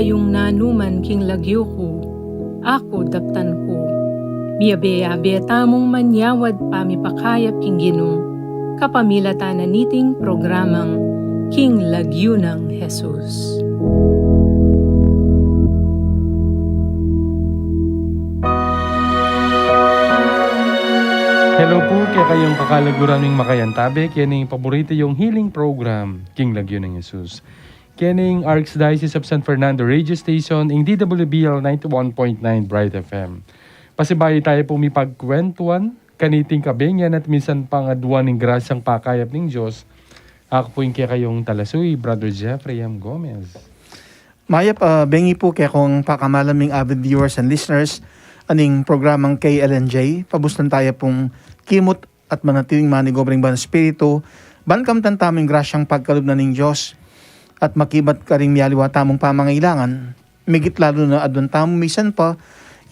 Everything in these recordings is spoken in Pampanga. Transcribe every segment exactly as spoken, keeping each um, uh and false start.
Yung nanuman king lagyu ku, aku daptan ku. Miyabe-yabe tamung manyawad pamipakayap king Ginu, kapamilatan na niting programang King Lagyu nang Jesus. Hello po, kekayung kakalaguran ming makayantabe, keni ing paborito yung healing program, King Lagyu nang Jesus. Keni ing Archdiocese of San Fernando Radio Station, ing D W B L ninety-one point nine Bright F M. Pasibayu tayu pung mipagkwentuan kaniting kabengi at minsan pangadwan ing grasyang pakayap ning Dios. Aku pu ing kekayung talasuy, Brother Jeffrey M. Gomez. Mayap, ah, bengi pu kekong pakamalaming avid viewers and listeners aning programang K L N J. Pabustan tayu pung kimut at manatiling manigobra ing Banal Espiritu, ban kamtan tamu ing grasyang pagkalub na ning Dios, at makibat karing miyaliwa tamung pamangailangan, migit lalu na adwan tamu misan pa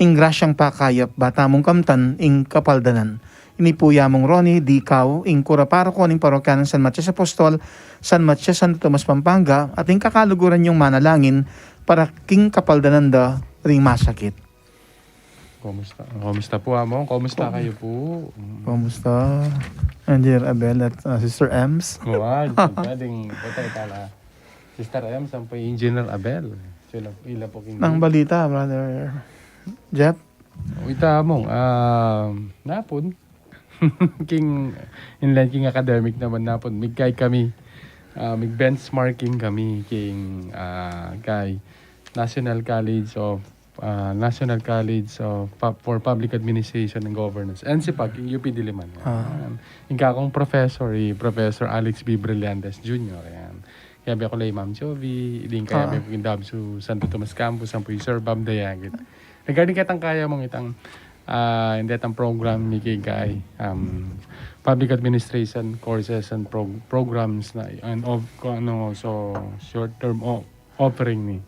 ing grasyang pakayap, ba tamung kamtan ing kapaldanan. Ini pu i Among Ronnie D. Cao, ing kura paroko ning parokya nang San Matias Apostol, San Matias Santo Tomas, Pampanga, at ing kakaluguran yung manalangin para king kapaldanan da ring masakit. Kumusta? Kumusta po, Among? Kumusta kayu po? Mm. Kumusta, Engineer Abel at, ah, Sister Ems? Wa, pwedeng, pwede tala. Sister Ems, ampo Engineer Abel. Sila, ila po king nang balita, Brother Jeff? O, ita, Among, ah, napun. King, inland king academic naman napun. Migkay kami, ah, mig-benchmarking kami king, ah, kay National College of ah, National College of Pub-, for Public Administration and Governance. Yan si Pag, ing U P Diliman. Yan. Ah. Yan. Ing kakung professor, i Professor Alex B. Brillantes Junior, yan. Kayabe ku la i Ma'am Chovy, ding kayabe ku ing dab su Santo Tomas Campus, ampo i Sir Bam Dayagit. Regarding ketang kaya mung itang, ah, ing detang program mi kekay, um, public administration courses and prog-, programs na, and of, kung ano, so, short term o-, offering ni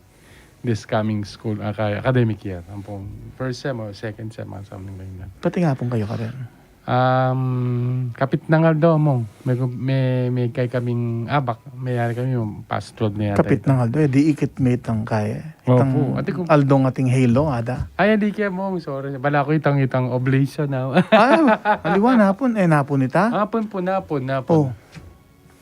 this coming school, ah, ka-, academic year. Ampong first sem o second sem, ah, something like that. Pati nga pung kayu karin. Um, kapit nang aldo, Among. May, may, may kay kaming abak, may yari kami yung past twelve na yata. Kapit nang aldo, eh, di ikit me itang kay, itang aldong ating halo, ada. Ay, di kaya, Among, sorry. Bala ku itang, itang oblation na. Ah, aliwa napun, eh, napun ita? Napun po, napun, napun. Oh.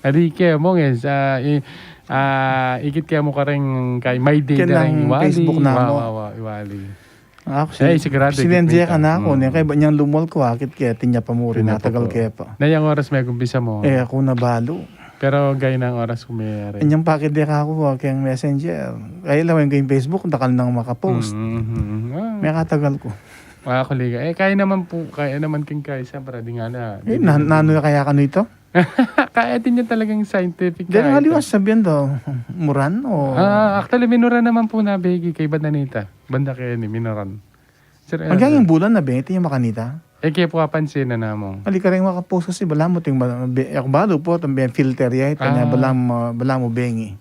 Adi ke, Among, eh, sa, i-, ah, ikit ke mu kareng kay My Day. Ken da reng iwali. Facebook na wa, mo. Wa, wa, iwali. Aku si, eh, sigurado, sinendia ikit ka na aku, mm, ne, kay ba niyang lumol ku, akit ke, atin ya pa mu rin, natagal ke pa. Na yang oras me kumpisa mu? Eh, aku na balu. Pero gay nang oras ku me rin. Inyang pakit de ka aku, ah, keng messenger. Kay lawen ku ing Facebook, dakal nang makapost. Mm, mm, mm, mm. Ah. Me katagal ku. Wa, aku liga. Eh, kaya naman po, kaya naman king kay, siyempre, di nga na, eh, di, na, di, nanu kaya kanu ito? Kaya atin ya talagang scientific. Dahil nga liwas sabian daw, muran o? Ah, actually, minuran naman po na begi kay banda nita. Banda kaya ni minuran. Sir, agyang bulan na beti ya makanita. Eh, kaya po apansin na namo. Ali ka rin makapost kasi bala mo ting bala, be-, ako balo po, itang be-, filter ya, ita niya, ah, bala mo, bala mo bengi.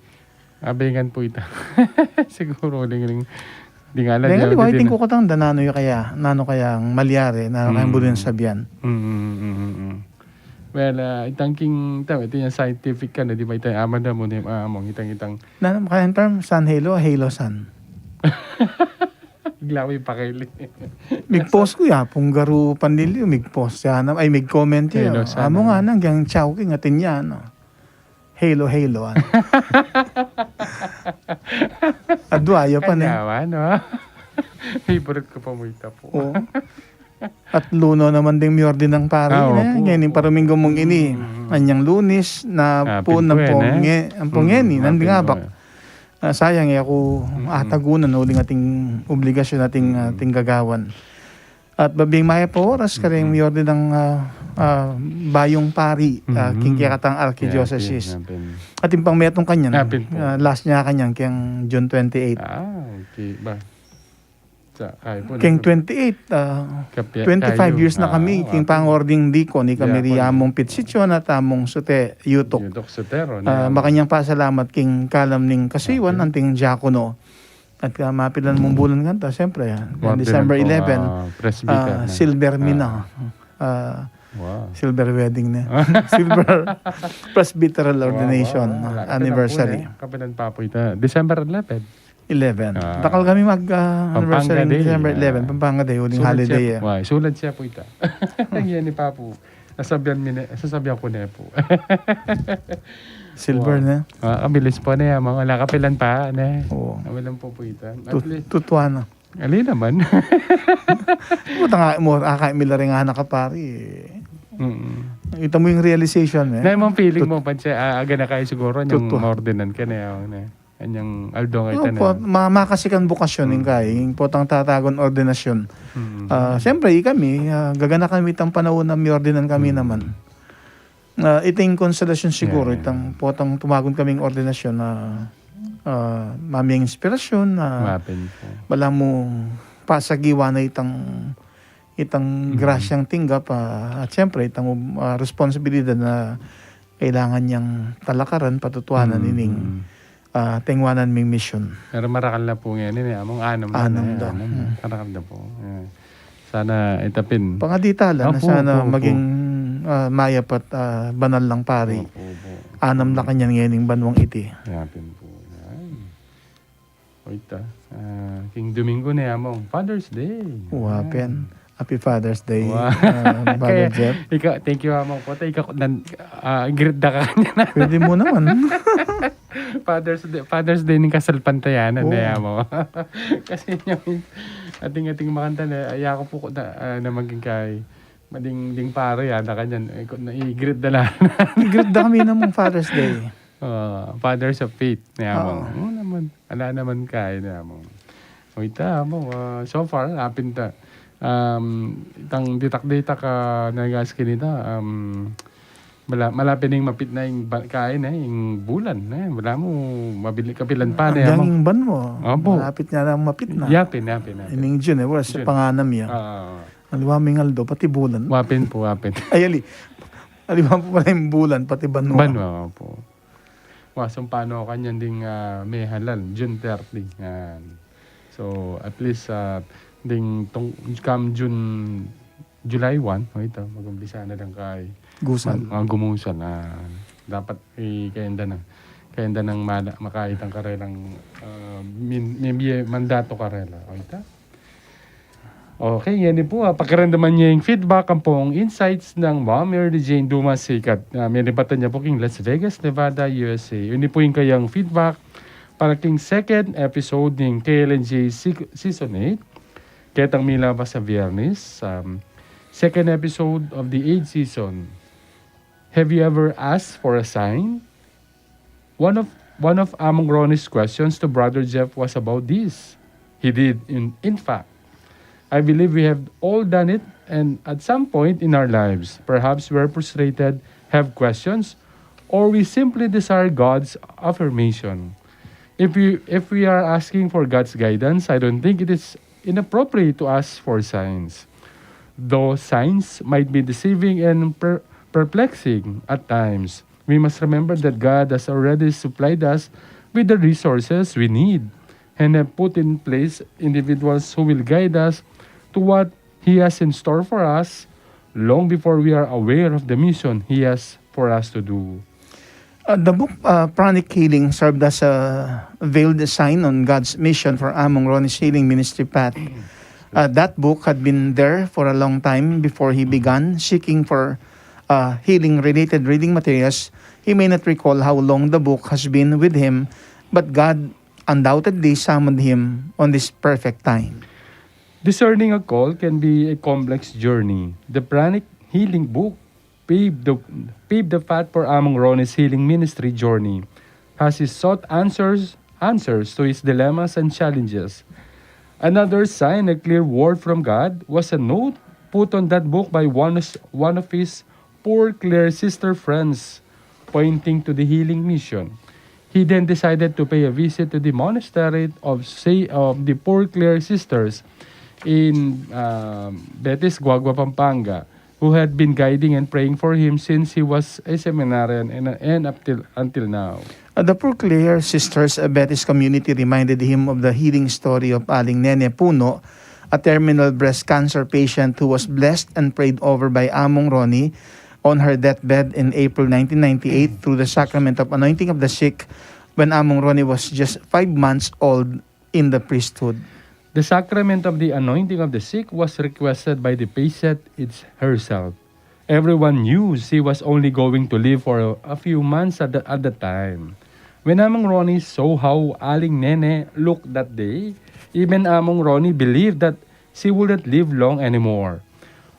Abengan po ita. Siguro, ding, ding, ding ala, ding di, aliwa, di, iting di na. Kukutang da, nanu ya kaya, nanu kaya ang malyari, nanu kaya ang, mm, bulan sabian. Mm, mm, mm, mm, mm. Well, ah, itang king, tama, ito yung scientific ka na, di ba, itang amada mo, ni, ah, among itang, itang. Nanu kaya ang term, sun halo, halo sun? Bigla mo yung pakili. Mig-post ku ya, pung garu panliliw, mig-post ya, na, ay, mig-comment ya. Halo sun, amo nga, ah, nang, yang chow king atin ya, no? Halo, halo, ah. Adwa, ya pa, ne? Kanya, no? Favorite ko pa mo ita po. Oo. At luno naman ding miordi nang pari, ah, ne? Opo, ngeni, opo. Paruminggu mung ini. Mm. Anyang Lunis, na ah, pun, pin-, ampong, eh, ne? Nge-, ampong, mm, ngeni, ah, nanding pin-, abak. Eh. Ah, sayang, eh, aku, mm, atagunan, uling ating obligasyon, ating, mm, ating gagawan. At babing maya pa oras, karing, mm, miordi nang, ah, ah, bayung pari, ah, mm, king kekatang archdiocese. Yeah, pin-, yeah, pin-, at ing pang metung kanyan, ah, pin po, ah, last niya kanyan, keng June twenty-eight. Ah, okay. Ba? Sa, ay po, keng twenty-eight, ah, kapya-, twenty-five kayo, years na kami, ah, king pangording deacon, ni kami ri among Pit Sityon at among sute, Yutok. Yutok Sotero, ah, makanyang pasalamat king kalam ning kasiwan, okay, anting diakono. At, ah, mapilan mung bulan kanta, siyempre, ah, mapilan December po, eleven, ah, presbyter ah, na. Silver mina. Ah. Ah, wow. Silver wedding na. Silver presbyteral ordination, wow, wow, wow, ah, anniversary. Kapitan po, eh. Kapitan pa po ita. December eleven. Eleven. Ah. Dakal kami mag, ah, Pampanga anniversary Day, December ah. eleven. Pampanga Day, uling holiday, eh. Wa, sulad siya pu ita. Yan ni Papu. Sasabian mi ne, sasabian ku ne pu. Silver Wa. na. Ah, kabilis pu ne, ah, mga nakapilan pa, ne. Oo. Kabilis pu pu ita. At Tut-, least, tutuan na. Ali naman. Puta nga, mo, akay mi la ring anak ka, pari, eh. Mm. Ita mu yung realization, eh. Na yung feeling Tut- mo, panse, ah, aga na kayo siguro, yung Tutuan. maordinan ka na, yung, ne. Anyang aldo nga Opo, itana. ma-, makasikan bukasyon ing Mm. kai, ing potang tatagon ordinasyon. Mm. Ah, siyempre, i kami, ah, gagana kami itang panahon na miordinan kami Mm. naman. Ah, iting konsolasyon siguro, Yeah. itang potang tumagon kaming ordinasyon na, ah, maming inspirasyon na Mapin po. bala mu pasagiwa na itang, itang Mm. grasyang tinggap, ah, at siyempre, itang, ah, responsibilidad na kailangan niyang talakaran, patutuanan Mm, ining, mm. ah, tengwanan ming misyon. Pero marakal na po ngayon, ini, among anam na Anam na, da. anam na. Hmm. Marakal na po. Eh, sana itapin. Pangaditalan na Opo, sana opo, opo. maging, ah, mayap at, ah, banal lang pari. Opo, opo. Anam na kanyan ngayon ing banwang iti. Yapin po. Yan. O ita, ah, king Domingo na among Father's Day. Wa Yan. pen. Happy Father's Day, Wa. ah, Father Kaya, Jeff. ika, thank you, among po. Ika, nan, ah, greet da ka kanya na. Pwede mo naman. Father's Day, Father's Day ning kasalpantayanan Oo. na yan mo. Kasi yung ating-ating makanta na, ay ako po na, ah, na maging kay, mading, ding pare, yata kanyan, eh, kung na-greet da lang. Greet da kami namang Father's Day. Ah, Fathers of Faith, na mo. Oo. Oo naman. Ala naman kay, na mo. O ita, mo, ah, so far, apin ta. Um, itang ditak-ditak, ah, nagas kinita, um, mala-, malapit ning mapit na ing ba-, kain, eh, ing bulan, eh. Wala mo, mabili, kapilan pa, ne, Andiyan amo. ing ban mo. Opo. Malapit na lang mapit na. Yapin, yapin, yapin. Ining June, eh, wala sa June. panganam yan. Ah. Aliwa ming aldo, pati bulan. Wapin po, wapin. Ay, ali. Aliwa po pala yung bulan, pati banwa. Banwa, opo. Wa, sumpano kanyan ding, ah, may halal, June thirty. Yan. So, at least, ah, ding tong-, come June, July one, o ita, mag-umpisa na lang kay Gusan. mag-, ah, gumusan. Ah, dapat, eh, kayanda na. Kayanda nang mala-, makait ang karelang, ah, min-, may, may mandato karela. O ita? Okay, yan din po, ah, pakiramdaman niya yung feedback, ang pong insights ng Ma'am Mary Jane Dumas Sikat. Ah, may lipatan niya po king Las Vegas, Nevada, U S A. Yun din po yung kayang feedback para king second episode ng K L N J se-, Season eight. Ketang milabas sa Biyernes, um, second episode of the eighth season. Have you ever asked for a sign? One of, one of Among Ronnie's questions to Brother Jeff was about this. He did, in, in fact. I believe we have all done it, and at some point in our lives, perhaps we're frustrated, have questions, or we simply desire God's affirmation. If we, if we are asking for God's guidance, I don't think it is inappropriate to ask for signs. Though signs might be deceiving and per-, perplexing at times, we must remember that God has already supplied us with the resources we need and have put in place individuals who will guide us to what He has in store for us long before we are aware of the mission He has for us to do. Uh, the book, uh, Pranic Healing served as a veiled sign on God's mission for Among Ronnie's healing ministry path. Uh, that book had been there for a long time before he began seeking for, uh, healing-related reading materials. He may not recall how long the book has been with him, but God undoubtedly summoned him on this perfect time. Discerning a call can be a complex journey. The Pranic Healing book paved the, paved the path for Among Ronnie's healing ministry journey as he sought answers, answers to his dilemmas and challenges. Another sign, a clear word from God, was a note put on that book by one, one of his Poor Clare sister friends, pointing to the healing mission. He then decided to pay a visit to the monastery of, say, of the Poor Clare sisters in, um, Betis, Guagua, Pampanga, who had been guiding and praying for him since he was a seminarian and, and up till, until now. Uh, the Poor Clare sisters, a Betis community, reminded him of the healing story of Aling Nene Puno, a terminal breast cancer patient who was blessed and prayed over by Among Ronnie on her deathbed in April nineteen ninety-eight through the sacrament of anointing of the sick when Among Ronnie was just five months old in the priesthood. The sacrament of the anointing of the sick was requested by the patient it's herself. Everyone knew she was only going to live for a, a few months at the, at the time. When Among Ronnie saw how Aling Nene looked that day, even Among Ronnie believed that she wouldn't live long anymore.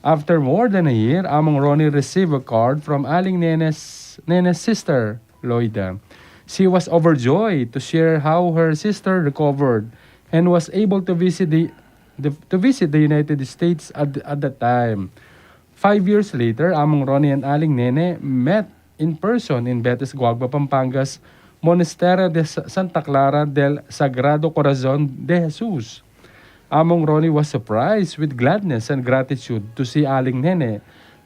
After more than a year, Among Ronnie received a card from Aling Nene's, Nene's sister, Loida. She was overjoyed to share how her sister recovered and was able to visit the, the, to visit the United States at, at that time. Five years later, Among Ronnie and Aling Nene met in person in Betis, Guagua, Pampanga's Monasterio de Sa- Santa Clara del Sagrado Corazon de Jesus. Among Ronnie was surprised with gladness and gratitude to see Aling Nene,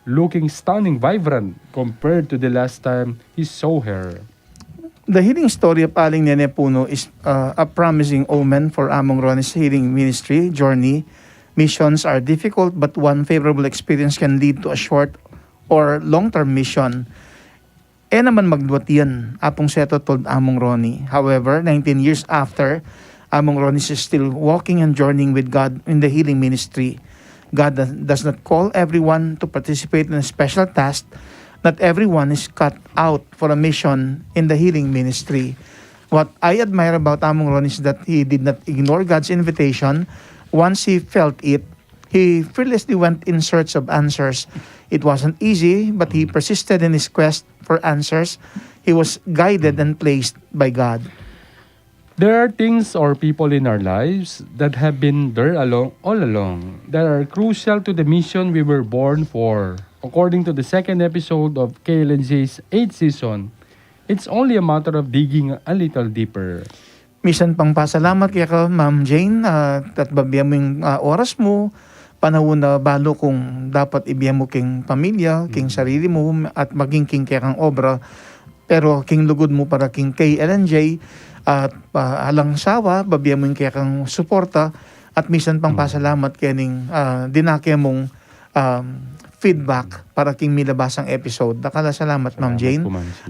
looking stunning, vibrant compared to the last time he saw her. The healing story of Aling Nene Puno is uh, a promising omen for Among Ronnie's healing ministry journey. Missions are difficult, but one favorable experience can lead to a short or long-term mission. E naman magluat yan, Apung Seto told Among Ronnie. However, nineteen years after, Among Ronnie is still walking and journeying with God in the healing ministry. God does- does not call everyone to participate in a special task. Not everyone is cut out for a mission in the healing ministry. What I admire about Among Ronnie is that he did not ignore God's invitation. Once he felt it, he fearlessly went in search of answers. It wasn't easy, but he persisted in his quest for answers. He was guided and placed by God. There are things or people in our lives that have been there along, all along, that are crucial to the mission we were born for. According to the second episode of K L N J's eighth season, it's only a matter of digging a little deeper. Misan pang pasalamat keka, Ma'am Jane, ah, at babie mu ing, ah, oras mu, panaun a balu kung dapat ibie mu king pamilya, king sarili mu, at maging king kekang obra. Pero king lugud mu para king K L N J, at, ah, alang sawa, babie mu ing kekang suporta, at misan pang pasalamat kening, ah, dinake mung, um, feedback para king milabasang episode. Dakal a salamat, Ma'am Jane.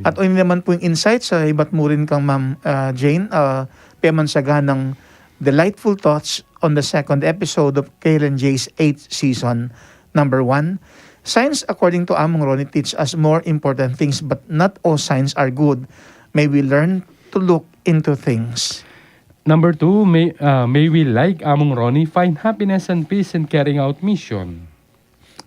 At o ini naman pu ing insights, ah, ibat mu rin kang Ma'am, ah, Jane, ah, pemansaganang delightful thoughts on the second episode of K L N J's eighth season. Number one, science, according to Among Ronnie, teach us more important things, but not all signs are good. May we learn to look into things. Number two, may, uh, may we, like Among Ronnie, find happiness and peace in carrying out mission.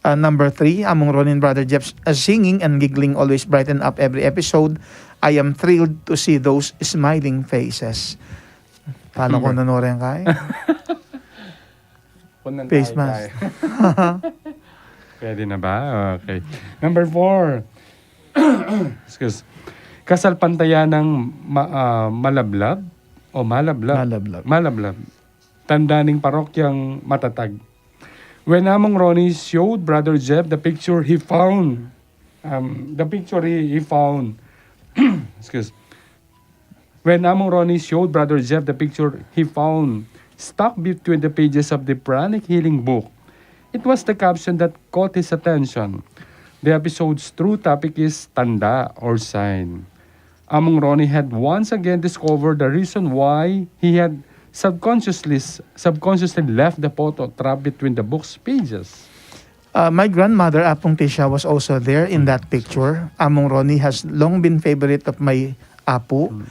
Uh, number three, Among Ronnie and Brother Jeff's, uh, singing and giggling always brighten up every episode. I am thrilled to see those smiling faces. Paano kung nanore kay? Face mask. Pwede na ba? Okay. Number four. Excuse. Kasalpantayanang ma- ah, malablab o malablab? Malablab. Malablab. Tanda ning parokyang matatag. When Among Ronnie showed Brother Jeff the picture he found, um, the picture he, he found, excuse, When Among Ronnie showed Brother Jeff the picture he found stuck between the pages of the Pranic Healing Book, it was the caption that caught his attention. The episode's true topic is tanda or sign. Among Ronnie had once again discovered the reason why he had subconsciously, subconsciously left the photo trapped between the book's pages. Uh, my grandmother, Apung Tisha, was also there in that picture. Among Ronnie has long been favorite of my apu.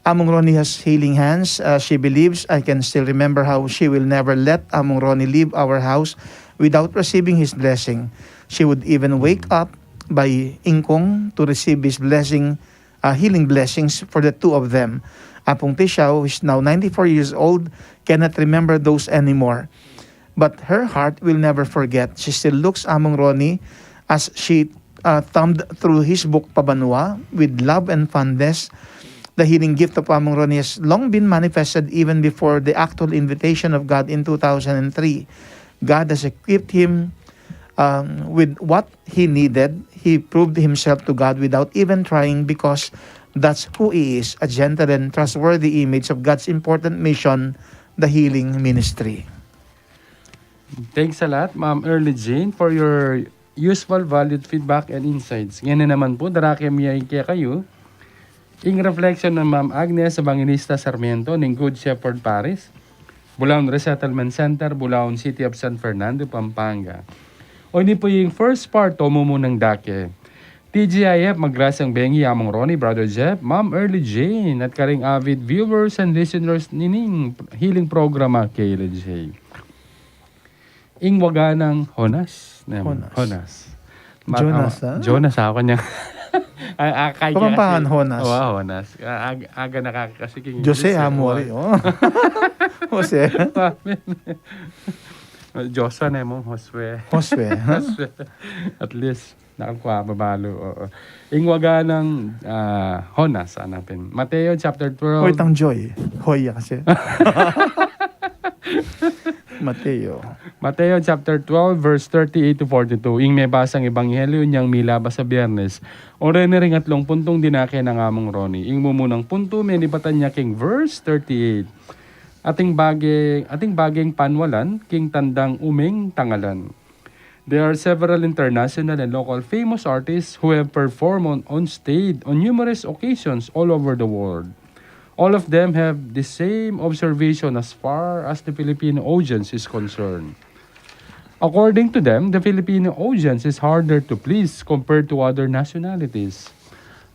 Among Ronnie has healing hands. Uh, she believes I can still remember how she will never let Among Ronnie leave our house without receiving his blessing. She would even wake up by ingkong to receive his blessing, uh, healing blessings for the two of them. Apung Tisha, who is now ninety-four years old, cannot remember those anymore. But her heart will never forget. She still looks Among Ronnie as she, uh, thumbed through his book Pabanwa with love and fondness. The healing gift of Among Ronnie has long been manifested even before the actual invitation of God in two thousand three. God has equipped him, um, with what he needed. He proved himself to God without even trying, because that's who he is, a gentle and trustworthy image of God's important mission, the healing ministry. Thanks a lot, Ma'am Early Jane, for your useful, valued feedback and insights. Ngeni naman pu, darake mi kekayu ing reflection nang Ma'am Agnes Evangelista Sarmiento ning Good Shepherd Parish. Bulaon Resettlement Center, Bulaon, City of San Fernando, Pampanga. O, ini pu ing first part, o, mumunang dake. T G I F, magrasang bengi, Among Ronnie, Brother Jeff, Ma'am Early Jane, at karing avid viewers and listeners nining hiling programa, K L J. Ing waga nang Jonas. Nem, Jonas. Jonas. Mat-, Jonas, ah, ah? Jonas, ako niya. Ah, ah, kaya Kapampangan, siya. Jonas. Wa, Jonas. Ah, ag-, aga nakakasi king Jose English, eh. Amori, wa. Oh. Jose. Wa, men. Joshua ne mu, Josue. Josue, ha? Josue. At least, nakal ku pa balu, oo. Ing waga nang, ah, Jonas, ana pin. Mateo chapter twelve. Oy, tang Joy. Hoy, ya kasi. Mateo. Mateo chapter twelve, verse thirty-eight to forty-two. Ing mebasang ebanghelyo niyang milabas a Biernes. O reni ring atlung puntung dinake nang Among Ronnie. Ing mumunang puntu, menibatan ya king verse thirty-eight. Ating bage, ating bageng panwalan, king tandang umeng tangalan. There are several international and local famous artists who have performed on, on stage on numerous occasions all over the world. All of them have the same observation as far as the Filipino audience is concerned. According to them, the Filipino audience is harder to please compared to other nationalities.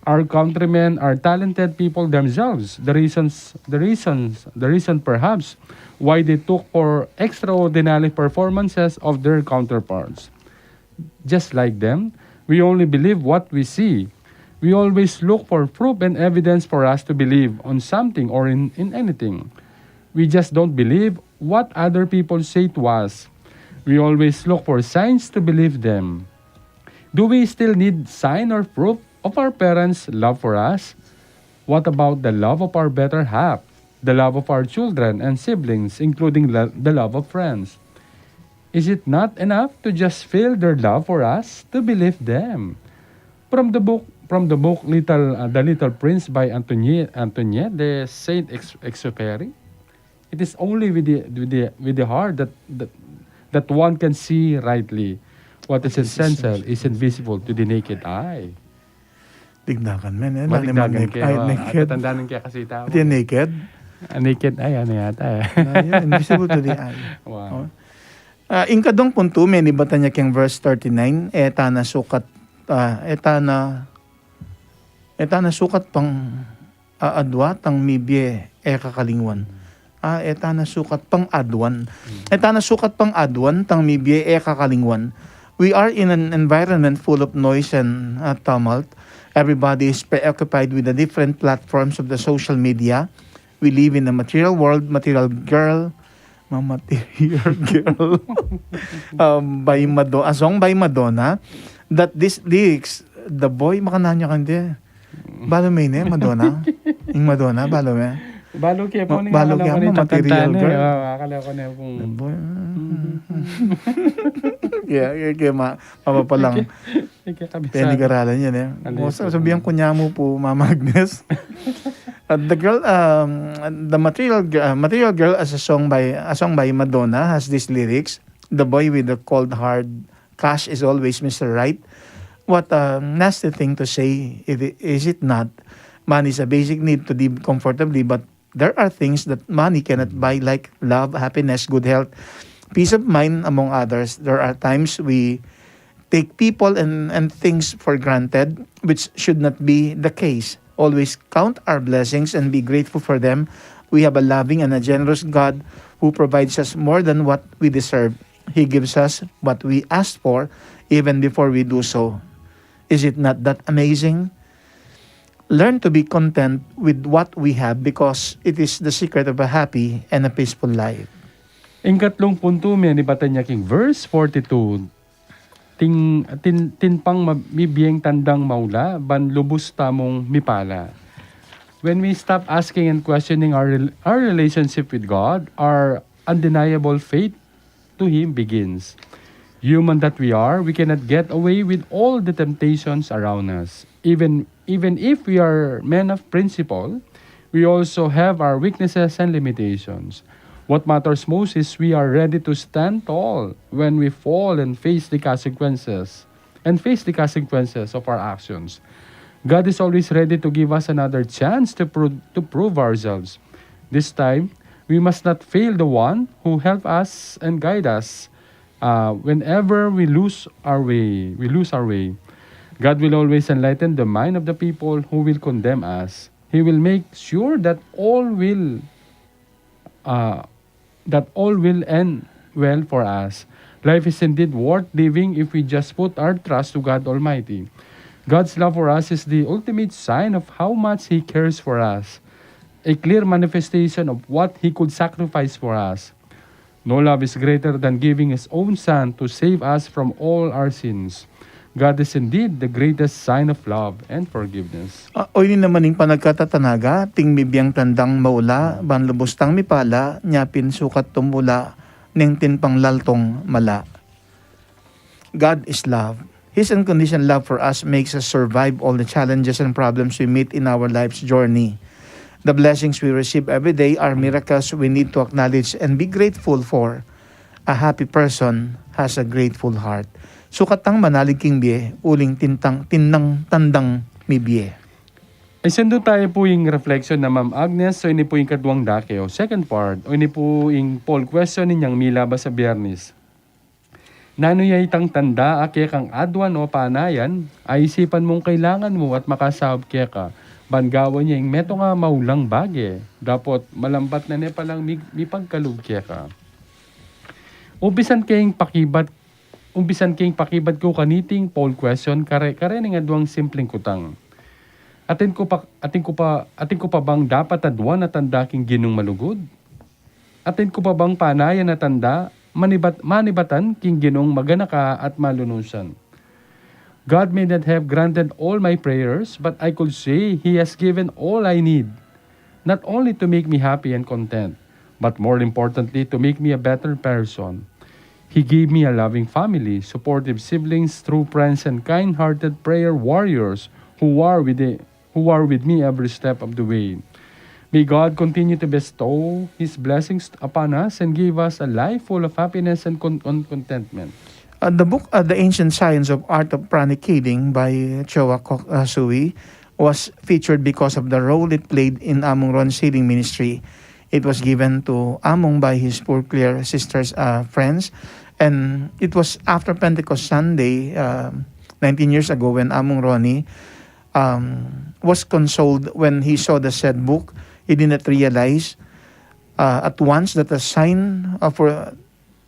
Our countrymen are talented people themselves. The reasons, the reasons, the reason perhaps why they took for extraordinary performances of their counterparts. Just like them, we only believe what we see. We always look for proof and evidence for us to believe on something or in, in anything. We just don't believe what other people say to us. We always look for signs to believe them. Do we still need sign or proof of our parents' love for us? What about the love of our better half, the love of our children and siblings, including lo-, the love of friends? Is it not enough to just feel their love for us, to believe them? From the book, from the book Little, uh, The Little Prince by Antoinette, Antoinette de Saint-Ex-, Exupéry, it is only with the, with the, with the heart that, that, that one can see rightly. What is essential is invisible to the naked eye. Digdagan, men, eh. Maligdagan. Naked. Ay, ah, naked. Tatandanan kaya kasi tau. Pati naked? Ah, naked eye, ano yata, eh. Na, yun, invisible to the eye. Wow. Oh. Ah, ing kadung puntu, menibatan ya king verse thirty-nine, e ta na sukat, ah, e ta na, e ta na sukat pang aadwa tang mibie e kakalingwan. Ah, e ta na sukat pang-aduan. Mm. E ta na sukat pang-aduan tang mibie e kakalingwan. We are in an environment full of noise and, uh, tumult. Everybody is preoccupied with the different platforms of the social media. We live in a material world, material girl, ma-, material girl. Um, by Mado-, a song by Madonna, that these lyrics, the boy, makanyan ya kande. Balu me ne, Madonna? Ing Madonna, balu me? Balu ke pu, ma-, balu ke pu, ma-, material girl. Ah, akala ku ne pung... Kaya, kaya, kaya ma-, mapapalang. Kaya kabisado. Penigaralan yan, eh. Sabihan ku ne mu pu, Mama Agnes. Uh, the girl, um, the material, gi- uh, material girl as a song by, a song by Madonna has these lyrics. The boy with the cold hard cash is always Mister Right. What a nasty thing to say, if it, is it not? Money is a basic need to live comfortably, but there are things that money cannot buy, like love, happiness, good health, peace of mind, among others. There are times we take people and, and things for granted, which should not be the case. Always count our blessings and be grateful for them. We have a loving and a generous God who provides us more than what we deserve. He gives us what we ask for even before we do so. Is it not that amazing? Learn to be content with what we have because it is the secret of a happy and a peaceful life. Ing katlung puntu, menibatan ya king verse forty-two. Atin, atin, atin pang ma-, mibieng tandang maula, ban lubus tamung mipala. When we stop asking and questioning our rel-, our relationship with God, our undeniable faith to Him begins. Human that we are, we cannot get away with all the temptations around us. Even, even if we are men of principle, we also have our weaknesses and limitations. What matters most is we are ready to stand tall when we fall and face the consequences, and face the consequences of our actions. God is always ready to give us another chance to pro-, to prove ourselves. This time, We must not fail the one who help us and guide us. Uh, whenever we lose our way, we lose our way. God will always enlighten the mind of the people who will condemn us. He will make sure that all will uh, that all will end well for us. Life is indeed worth living if we just put our trust to God Almighty. God's love for us is the ultimate sign of how much He cares for us, a clear manifestation of what He could sacrifice for us. No love is greater than giving His own Son to save us from all our sins. God is indeed the greatest sign of love and forgiveness. Ah, o ini naman ing panagkatatanaga, ting mibiang tandang maula, ban lubus tang mipala, nya pin sukat tumula, ning tin panglaltong mala. God is love. His unconditional love for us makes us survive all the challenges and problems we meet in our life's journey. The blessings we receive every day are miracles we need to acknowledge and be grateful for. A happy person has a grateful heart. Sukat tang manalig king bie, uling tintang, tinnang tandang mibie. Isundu tayu pu ing reflection na Ma'am Agnes, o ini pu ing kaduang dake, o second part, o ini pu ing poll question ninyang milabas a Biyernes. Nanu ya itang tanda a kekang aduan o panayan a isipan mung kailangan mu at makasaup keka, ban gawan ya ing metung a maulang bage, dapot malambat na ne palang mi-, mipagkalub keka. Umpisan keng pakibat, umpisan keng pakibat ku kaniting poll question, kare, kare ning aduang simpleng kutang. Atin ku pa, atin ku pa, atin ku pa bang dapat aduan a tanda king Ginung malugud? Atin ku pa bang panayan a tanda, manibat-, manibatan king Ginung maganaka at malunusan? God may not have granted all my prayers, but I could say He has given all I need, not only to make me happy and content, but more importantly, to make me a better person. He gave me a loving family, supportive siblings, true friends, and kind-hearted prayer warriors who are with, who are with me every step of the way. May God continue to bestow His blessings upon us and give us a life full of happiness and con-, con-, contentment. Uh, the book, uh, The Ancient Science of Art of Pranic Healing by Choa Kok-, uh, Sui was featured because of the role it played in Among Ron's healing ministry. It was given to Among by his Poor Clare sisters, uh, friends, and it was after Pentecost Sunday, uh, nineteen years ago, when Among Ronnie um, was consoled when he saw the said book. He did not realize, uh, at once that a sign, uh, for,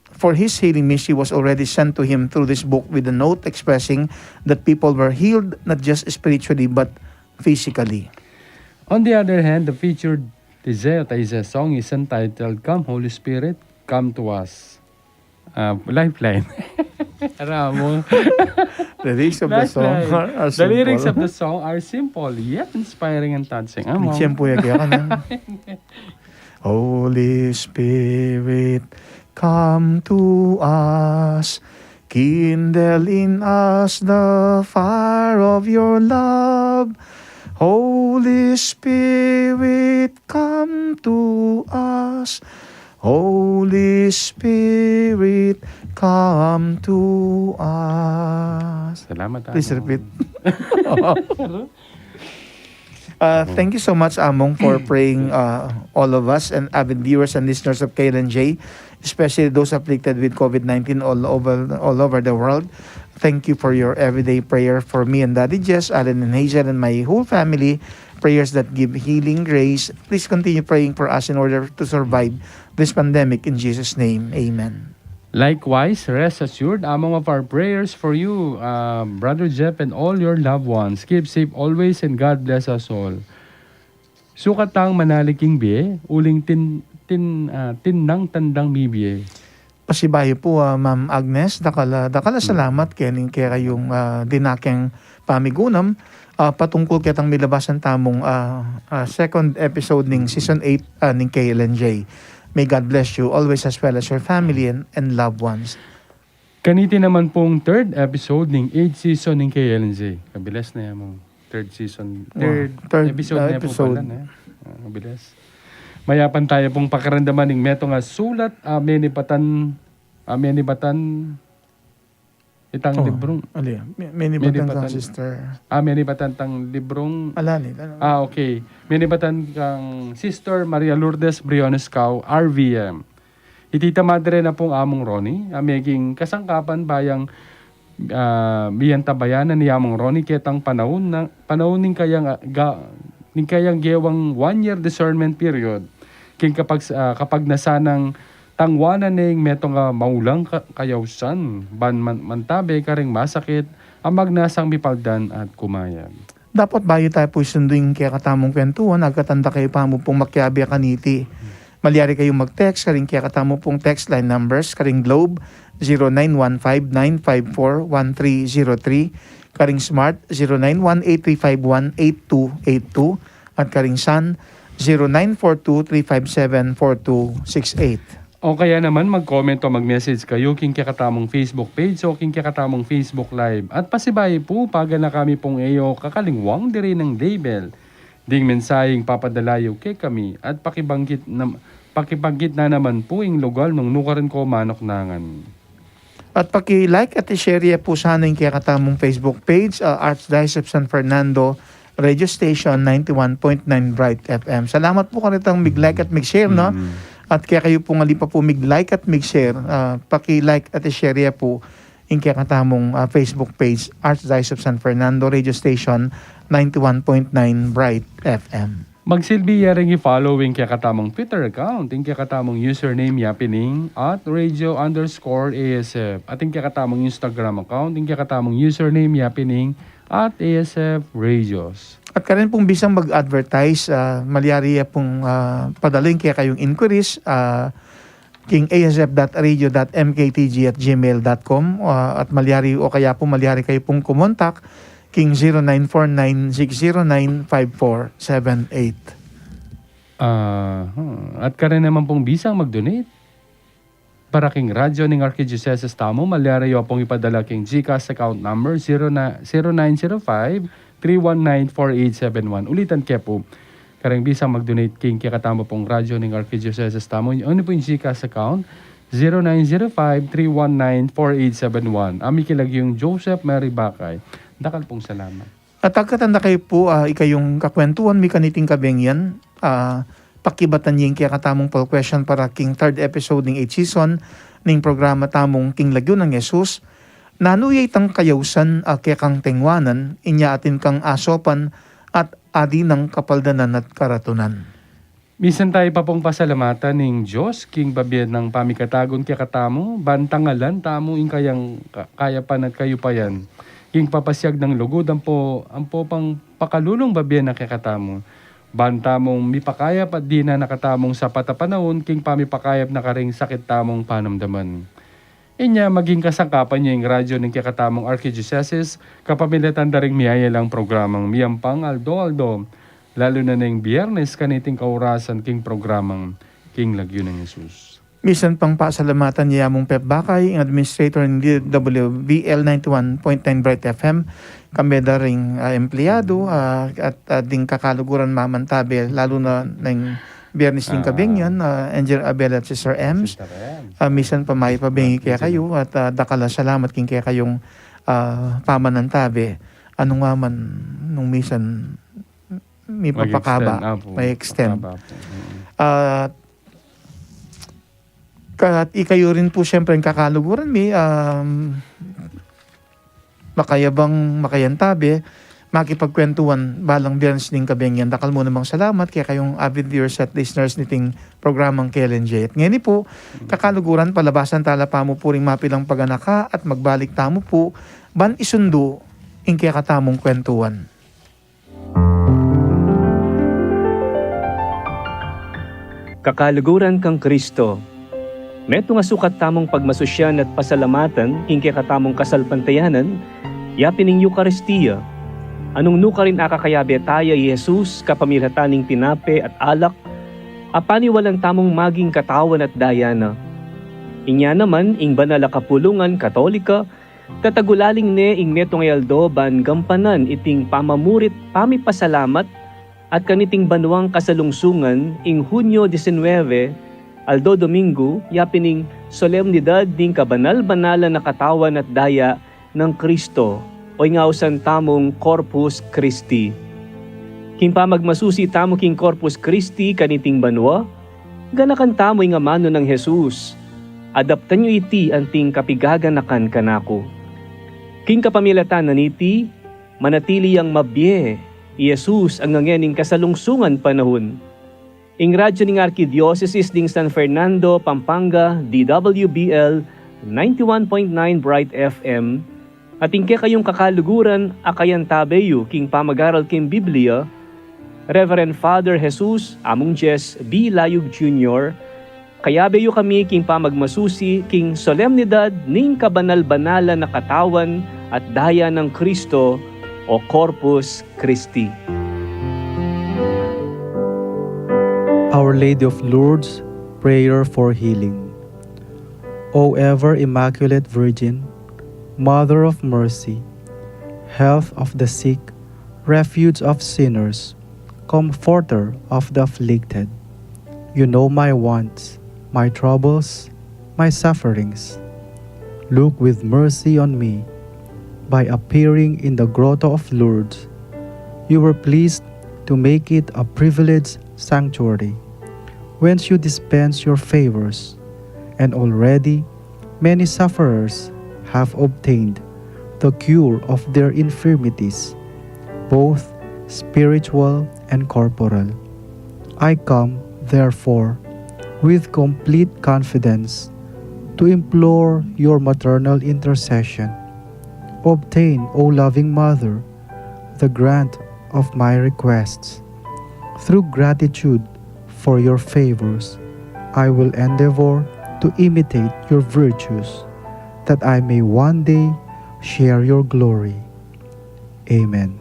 for his healing ministry was already sent to him through this book, with a note expressing that people were healed not just spiritually but physically. On the other hand, the featured Tizeo Taize song is entitled Come, Holy Spirit, Come to Us. Ah, Lifeline. Ara mu. The lyrics of the song Lifeline. Are, are simple. The lyrics of the song are simple, yet inspiring and touching. Among. Tiempo ya kaya ka na. Holy Spirit, come to us. Kindle in us the fire of your love. Holy Spirit, come to us. Holy Spirit, come to us. Salamat, Please Among. Repeat. Uh, thank you so much, Among, for praying, uh, all of us and avid viewers and listeners of K L N J, especially those afflicted with COVID nineteen all over, all over the world. Thank you for your everyday prayer for me and Daddy Jess, Alan and Hazel, and my whole family. Prayers that give healing grace. Please continue praying for us in order to survive this pandemic. In Jesus' name, amen. Likewise, rest assured, Among, of our prayers for you, uh, Brother Jeff, and all your loved ones. Keep safe always and God bless us all. Sukat tang manalig king bie, uling tin-, tin-, ah, tinnang tandang mibie. Pasibayu pu, ah, Ma'am Agnes, dakal a, dakal a salamat keni, kekayung, ah, dinakeng pamigunam, ah, patungkul ketang milabasan tamung, ah, ah, second episode ning season eight, ah, ning K L N J. May God bless you always as well as your family and, and loved ones. Kaniti naman pung third episode ning eighth season ning K L N J. Kabilis na ya mung third season, wow, third, third, episode ah, na ya pu episode pala, ne? Ah, kabilis. Mayap taya pung pakiramdaman ning metung a sulat, ah, menibatan, ah, menibatan, Itang Oh, librong ali, mi-, minibatan ka, minibatan. Sister. Ah, minibatan tang librong Alani, ano? Ah, okay. Minibatan kang Sister Maria Lourdes Briones Cao, R V M. Iti ta madre na pung Among Ronnie, a meging kasangkapan bayang, ah, biyan tabayanan ni Among Ronnie ketang panaun na, panaun ning kayang, ah, ga-, ning kayang gewang one year discernment period. King kapag, ah, kapag nasanang tangwanan ne ing metung a maulang ka-, kayausan, ban man-, mantabe karing masakit, a magnasang mipaldan at kumayap. Dapat bayu tayu pu isundu ing kekatamung kwentuhan, agkatan da kayu pamu pung makiabe kaniti. Malyari kayu mag-text karing kekatamu pung text line numbers, karing Globe, zero nine one five nine five four one three zero three, karing Smart, zero nine one eight three five one eight two eight two, at karing Sun, zero nine four two three five seven four two six eight. O kaya naman mag-comment o mag-message kayu king kekatamung Facebook page o king kekatamung Facebook Live. At pasibayu pu, paganaka mi pung e yu kakalingwang diri nang label ding mensaheng papadala yu kekami at pakibanggit na, pakibanggit na naman pu ing lugal nung nukarin ko manuknangan. At paki-like at i-share ye pu sana ing kekatamung Facebook page, ah, Archdiocese of San Fernando Radio Station, ninety-one point nine Bright F M. Salamat pu karetang mig-like at mig-share, no? Mm. At kekayu pung ali pa pu mig-like at mig-share, ah, paki-like at i-share ye pu ing kekatamung, ah, Facebook page, Archdiocese of San Fernando Radio Station, ninety-one point nine Bright F M. Magsilbi ya ring i-follow ing kekatamung Twitter account, ing kekatamung username ya pin ing at radio underscore A S F, at ing kekatamung Instagram account, ing kekatamung username ya pin ing at A S F Radios. At karin pung bisang mag-advertise, ah, malyari ya pung, ah, padala ing kekayung inquiries, ah, king A S F dot radio dot M K T G at gmail dot com, ah, at malyari o kaya pu malyari kayu pung kumontak king zero nine four nine six zero nine five four seven eight. Ah, hmm. At karin naman pung bisang mag-donate para king radyo ning Archdiocese tamu, malyari yu pung ipadala king GCash account number zero na, zero nine zero five three one nine four eight seven one. Ulitan ke pu. Karing bisang mag-donate king kekatamu pung radyo ning Archdiocese tamu, ini pu ing GCash account, zero nine zero five three one nine four eight seven one. Ami king lagyung Joseph Mary Bakay. Dakal pung salamat. At agkatan da kayu pu, ah, ikayung kakwentuhan mi kaniting kabengi yan, ah, pakibatan ye ing kekatamung poll question para king third episode ning eighth season ning programa tamung King Lagyu nang Jesus. Nanu ya itang kayausan a kekang tengwanan, inya atin kang asopan at adi nang kapaldanan at karatunan. Misan tayu pa pung pasalamatan ning Dios king babie nang pamikatagun kekatamu, ban tangalan tamu ing kayang ka-, kayapan at kayupayan, king papasiag nang lugud ampo, ampo pang pakalulung babie na kekatamu. Ban tamung mipakayap at dinan na katamung sapat a panaun king pamipakayap na karing sakit tamung panamdaman. Inya maging kasangkapan yu ing radyo ning kekatamung Archdiocese, kapamilatan da ring miyayalang programang miyampang aldo-aldo, lalu na ning Biyernes kaniting kaurasan king programang King Lagyu nang Jesus. Misan pang pasalamatan ya mung Pep Bakay, ing administrator ning D W V L ninety-one point nine Bright F M, kambe da ring, ah, empleyado, ah, at, ah, ding kakaluguran mamantabe, lalu na ning Biyernes ning Ah. kabengi yan, ah, Angel Abel at Sister Ems. Sister Ems. Ah, misan pa makipabengi Sister kekayu at, ah, dakal a salamat king kekayung, ah, pamanantabe. Anu nga man nung misan mipapakaba, Mag-extend, apo. May extend. Pakaba po. Mm. At Ka-, at ikayu rin pu, siyempre, ing kakaluguran mi, um, makayabang, makayantabe, makipagkwentuhan, balang Biyernes ning kabengi yan. Dakal mu namang salamat kekayung avid viewers at listeners niting programang K L N J. At ngeni pu, kakaluguran, palabasan tala pa mu pu ring mapilang paganaka at magbalik tamu pu, ban isundu ing kekatamung kwentuhan. Kakaluguran kang Kristo. Metung a sukat tamung pagmasusyan at pasalamatan ing kekatamung kasalpantayanan, yapin ing Eukaristia, a nung nukarin akakayabe taya i Jesus kapamilatan ning tinape at alak, a paniwalan tamung maging katawan at daya na. Inya naman ing banal a kapulungan Katolika, tatagulaling ne ing metung a aldo ban gampanan iting pamamurit pamipasalamat at kaniting banuang kasalungsungan ing Hunyo disinwebe, aldo Domingo, yapin ing solemnidad ning kabanal-banalan a katawan at daya nang Kristo, o ing ausan tamung Corpus Christi. King pamagmasusi tamu king Corpus Christi kaniting banua, ganakan tamu ing amanu nang Jesus, "Adaptan yu iti anting kapigaganakan kanaku." King kapamilatan na niti, manatili yang mabie i Jesus anggang ngening kasalungsungan panahun. Ing radyu ning Arkidiosesis ning San Fernando, Pampanga, D W B L ninety-one point nine Bright F M, at ing kekayung kakaluguran a kayantabe yu king pamag-aral king Biblia, Reverend Father Jesus Among Jess B. Layug Junior, kayabe yu kami king pamagmasusi king solemnidad ning kabanal-banalan a katawan at daya nang Kristo o Corpus Christi. Our Lady of Lourdes, prayer for healing. O ever Immaculate Virgin, Mother of Mercy, Health of the sick, Refuge of sinners, Comforter of the afflicted, you know my wants, my troubles, my sufferings. Look with mercy on me. By appearing in the Grotto of Lourdes, you were pleased to make it a privileged sanctuary, whence you dispense your favors, and already many sufferers have obtained the cure of their infirmities, both spiritual and corporal. I come, therefore, with complete confidence to implore your maternal intercession. Obtain, O loving Mother, the grant of my requests. Through gratitude for your favors, I will endeavor to imitate your virtues, that I may one day share your glory. Amen.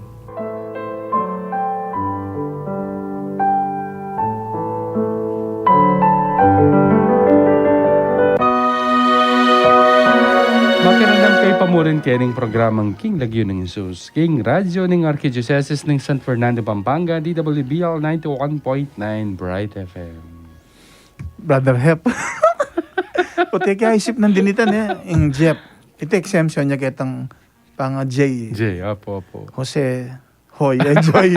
Makiramdam kayu pa murin keni king programang King Lagyu nang Jesus, king radyu ning Arkidiosesis ning San Fernando, Pampanga, D W B L ninety-one point nine Bright F M. Brother Hep. Puti kaya isip nang dinitan, eh, ing Jep. Iti exemption ya ketang panga J. J, opo, opo. Jose, Hoy, eh, Joy.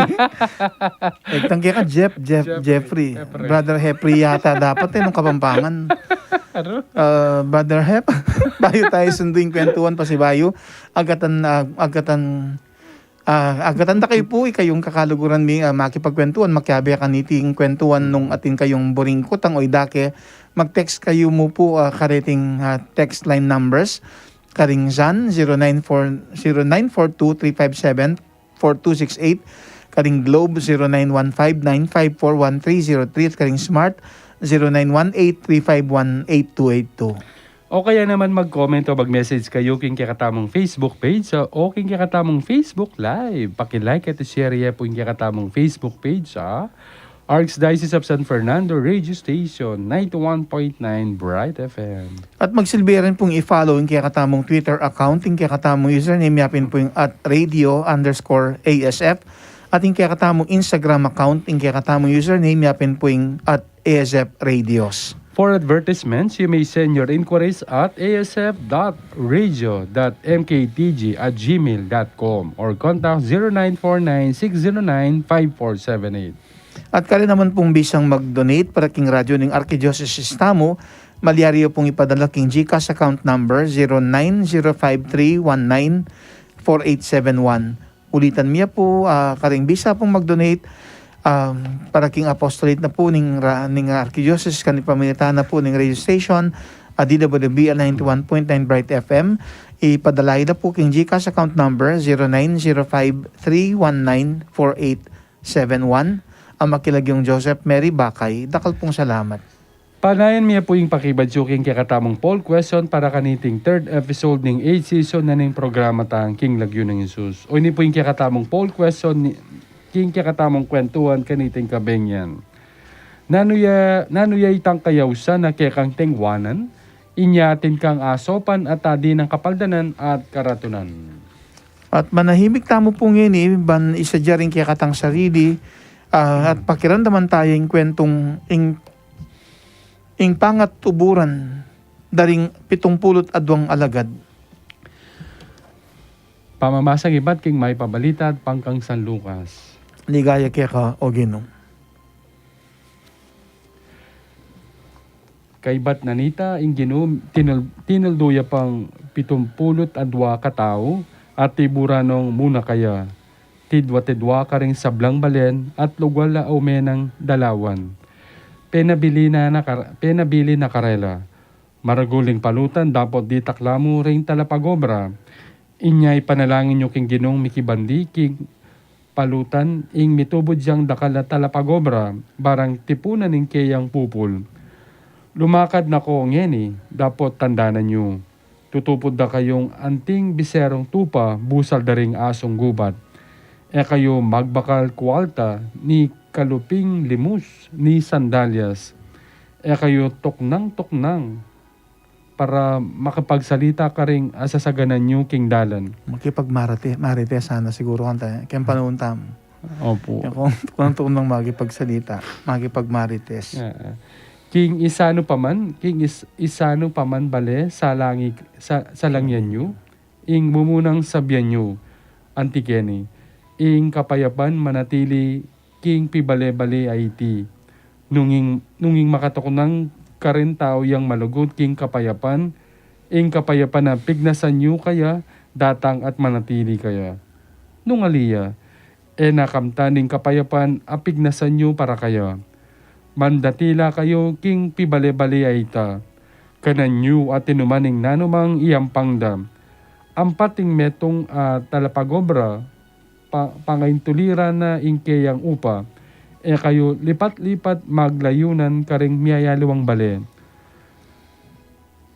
Itang keka Jep, Jep, Jeffrey, Jeffrey. Jeffrey. Brother Hepri yata dapat, eh, nung Kapampangan. Ano? Ah, Brother Hep, bayu tayu sundu ing kwentuhan pasibayu, agatan, ah, agatan, ah, agatan da kayu pu, ikayung kakaluguran mi, ah, makipagkwentuhan, makiabe kaniting kwentuhan nung atin kayung buring kutang o idake, mag-text kayu mu pu, ah, kareting, ah, text line numbers, karing Zan, zero nine four, zero nine four two three five seven four two six eight, karing Globe, zero nine one five nine five four one three zero three, at karing Smart, zero nine one eight three five one eight two eight two. O kaya naman mag-comment o mag-message kayu king kekatamung Facebook page, ah, o king kekatamung Facebook Live. Paki-like at share ye pu ing kekatamung Facebook page, ah. Archdiocese of San Fernando Radio Station, ninety-one point nine Bright F M. At magsilbi rin pung i-follow ing kekatamung Twitter account, ing kekatamung username yapin pu ing at radio underscore A S F, at ing kekatamung Instagram account, ing kekatamung username yapin pu ing at A S F Radios. For advertisements, you may send your inquiries at A S F dot radio dot M K T G at gmail dot com or contact zero nine four nine six zero nine five four seven eight. At karin naman pung bisang mag-donate para king radyu ning Arkidiosesis tamu, malyari yu pung ipadala king GCash account number zero nine zero five three one nine four eight seven one. Ulitan mi ya pu, ah, karing bisa pung mag-donate, um, para king apostolate na pu ning ra-, ning Arkidiosesis, karing pamilitan na pu ning radio station, ah, D W B L ninety-one point nine Bright F M, ipadala yu na pu king GCash account number zero nine zero five three one nine four eight seven one, a makilagyung Joseph Mary Bakay, dakal pung salamat. Panayan mi ya pu ing pakibadyu king kekatamung poll question para kaniting third episode ning eighth season na ning programa tang King Lagyu nang Jesus. O ini pu ing kekatamung poll question ni, king kekatamung kwentuhan kaniting kabeng yan. Nanu ya, nanu ya itang kayausan a kekang tengwanan, inya atin kang asopan at adi nang kapaldanan at karatunan. At manahimik tamu pu ngeni, ban isadya ring kekatang sarili, ah, at pakiramdaman tayu ing kwentung, ing, ing pangatuburan da ring pitung pulu't adwang alagad. Pamamasa ibat king Mayap a Balita at pangkang San Lucas. Ligaya keka, O Ginu. Kaibat na nita, ing Ginu tinul-, tinuldu ya pang pitumpulu't adua katau, at tiburan nong muna kaya, tidwa-tidwa karing sablang balen at lugal a ume nang dalawan. Penabilin na kar-, penabilin na karela. Maragul ing palutan dapot ditak la mu ring talapagobra. Inya ipanalangin yu king Ginung mikibandi king palutan ing mitubud yang dakal a talapagobra, barang tipunan ing keyang pupul. Lumakad na ko ngeni, dapot tandanan yu. Tutupud da kayung anting biserung tupa, busal da ring asung gubat. E kayu magbakal kualta, ni kaluping limus, ni sandalyas. E kayu tuknang-tuknang para makapagsalita karing asasaganan yu king dalan. Makipagmarite, marite sana siguru kanta, keng panaun tamu. Opu. Kung, kung tuknang makipagsalita, makipagmarites. Ah, ah. King isanu pa man, king is-, isanu pa man bale, salangi, sa-, salangyan yu, ing mumunang sabian yu, anti keni, ing kapayapan manatili king pibale-bale a iti. Nung ing, nung ing makatuknang karing tau yang malugud king kapayapan, ing kapayapan a pignasan yu kaya, datang at manatili kaya. Nung ali ya, e na kamtan ing kapayapan a pignasan yu para kaya. Mandatila kayu king pibale-bale a ita. Kanan yu at inuman ing nanumang iyampang da. Ampat ing metung a talapagobra, pa-, pangaintuliran na ing keyang upa. E kayu lipat-lipat maglayunan karing miyayaliwang bale.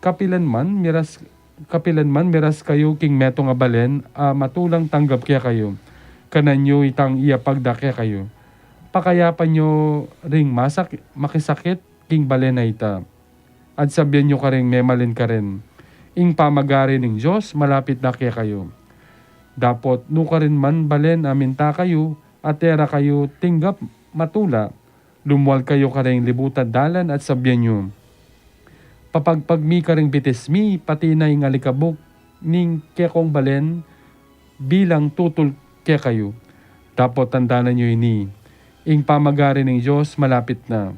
Kapilan man miras, kapilan man miras kayu king metung a balen a matulang tanggap kekayu, kanan yu itang iyapag da kekayu. Pakayapan yu ring masak-, makisakit king balen a ita. At sabian yu karing memalin karin, ing pamagari ning Dios malapit na kekayu. Dapot nukarin man balen a minta kayu, at e ra kayu tinggap matula, lumual kayu karing libut a dalan at sabian yu, papagpag mi karing bitis mi, pati na ing alikabuk ning kekong balen, bilang tutul kekayu. Dapot tandanan yu ini, ing pamagari ning Dios malapit na.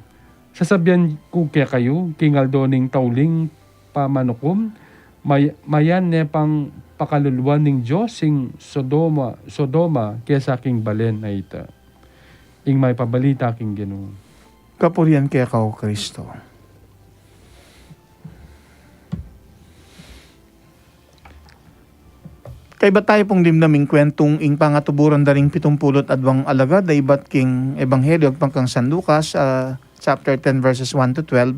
Sasabian ku kekayu, king aldo ning tauling pamanukum, may-, mayan ne pang pakaluluan ning Dios ing Sodoma, Sodoma kesa king balen a ita. Ing Mayap a Balita king Ginu. Kapurian keka, O Kristo. Kaibat tayu pung dimdam ing kwentung ing pangatuburan da ring pitumpulu't aduang alagad a ibat king Ebanghelyo agpang kang San Lucas, ah, chapter ten, verses one to twelve.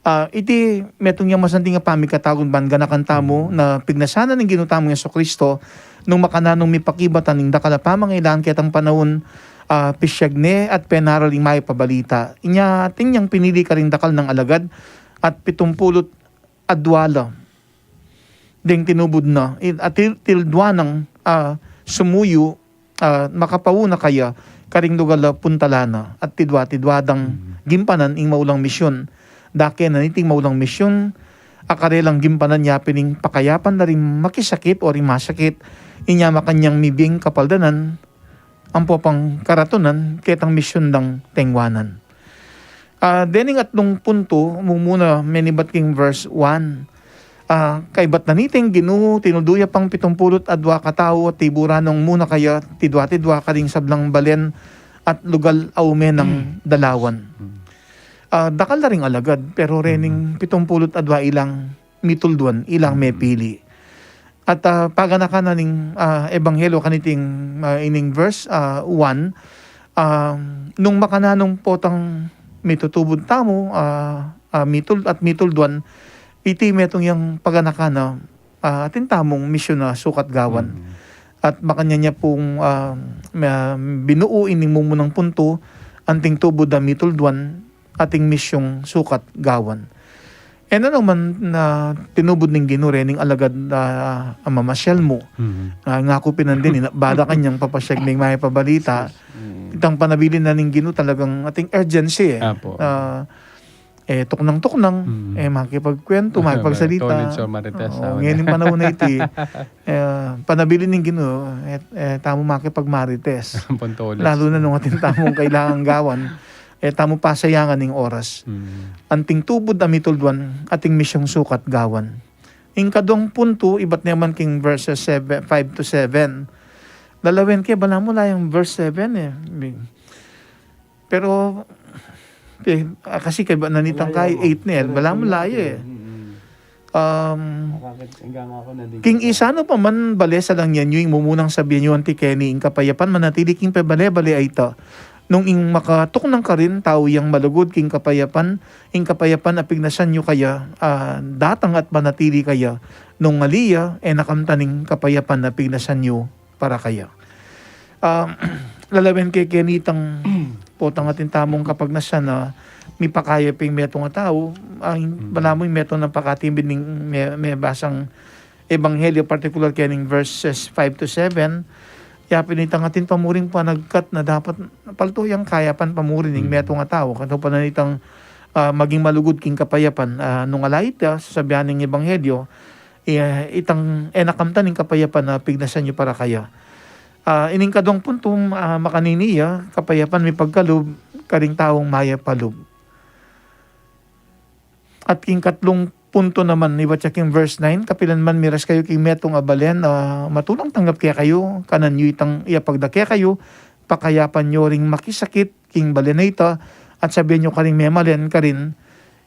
Ah, iti metung yang masanting a pamikatagun ban ganakan tamu na pignasan na ning Ginu tamung Jesucristo nung makananung mipakibatan ing dakal a pamangailangan ketang panaun, ah, pisyag ne at penaral ing Mayap a Balita. Inya atin yang pinili karing dakal nang alagad at pitumpulu't adua la deng tinubud na, i-, at til-, tildua nang, ah, sumuyu, ah, makapauna kaya karing lugal a puntalan na, at tidua-tidua dang gimpanan ing maulang misyun. Dake na niting maulang misyun a karelang gimpanan ya pin ing pakayapan da ring makisakit o ring masakit, inya makanyang mibie ing kapaldanan, ampo pang karatunan ketang misyun dang tengwanan. Ah, dening atlung puntu, mumuna menibat king verse one. Ah, kaibat na niting Ginu, tinuldu ya pang pitumpulu't adua katau at tiburan nong muna kaya tidua-tidua karing sablang balen at lugal a ume nang dalawan. Ah, dakal da ring alagad, pero rening pitumpulu't adua ilang mitulduan, ilang mepili. At, ah, paganakan na ning, ah, ebanghelyo kaniting, ah, ining verse, ah, one, ah, nung makananung potang mitutubud tamu, ah, ah, mitul-, at mitulduan, iti metung yang paganakan na, ah, atin tamung misyun a sukat gawan. At makanyan ya pung, ah, ma-, binuu ining mumunang puntu, anting tubud a mitulduan, ating misyung sukat gawan. E na naman na tinubud ning Ginu rening alagad a, a mamasyal mu. Ah, ngaku pin nandin, ina-, bada kanyang papasyag ning Mayap a Balita. Itang panabilin na ning Ginu talagang ating urgency, e. Apo. Ah, eh, tuknang-tuknang, eh, makipagkwentu, makipagsalita. Tolits o marites, ah, ngeni ing panaun a iti, eh, panabilin ning Ginu, eh, eh, tamu makipagmarites. Lalu na nung atin tamung kailangan gawan, eh, tamu pasayangan ing oras. Anting tubud a mitulduan, atin misyung sukat gawan. Ing kaduang puntu, ibat naman king verses seven, five to seven. Lalawen ke, balamu la yang verse seven, eh. Pero, eh, ah, kasi kaibat na nitang kay eight na, eh. Balamu la ya, eh. Um, king isanu pa man bale, salangyan yu ing mumunang sabian yu anti keni, ing kapayapan manatili king pabale-bale a ita. Nung ing makatuknang karin tau yang malugud king kapayapan, ing kapayapan a pignasan yu kaya, ah, datang at manatili kaya, nung ali ya, e na kamtan ing kapayapan a pignasan yu para kaya. Ah, lalawen ke keni itang potang atin tamung kapagnasan a mipakayap ing metung a tau, ah, balamu ing metung nang pakatimbid ning me-, mebasang ebanghelyo, partikular kening verses five to seven, ya pin itang atin pamuring panagkat na dapat paltu yang kayapan pamuri ning metung a tau. Kato pa na itang, ah, maging malugud king kapayapan, ah, nung ala ita, sasabian ning ebanghelyo, i-, itang e na kamtan ing kapayapan a pignasan yu para kaya. Ah, ining kaduang puntu, ah, makanini ya, kapayapan mipagkalub karing taung mayap a lub. At king katlung puntu naman, ibat ya king verse nine, kapilan man miras kayu king metung a balen, ah, matulang tanggap kekayu, kanan yu itang iyapag da kekayu, pakayapan yu ring makisakit king balen a ita, at sabian yu karing memalen karin,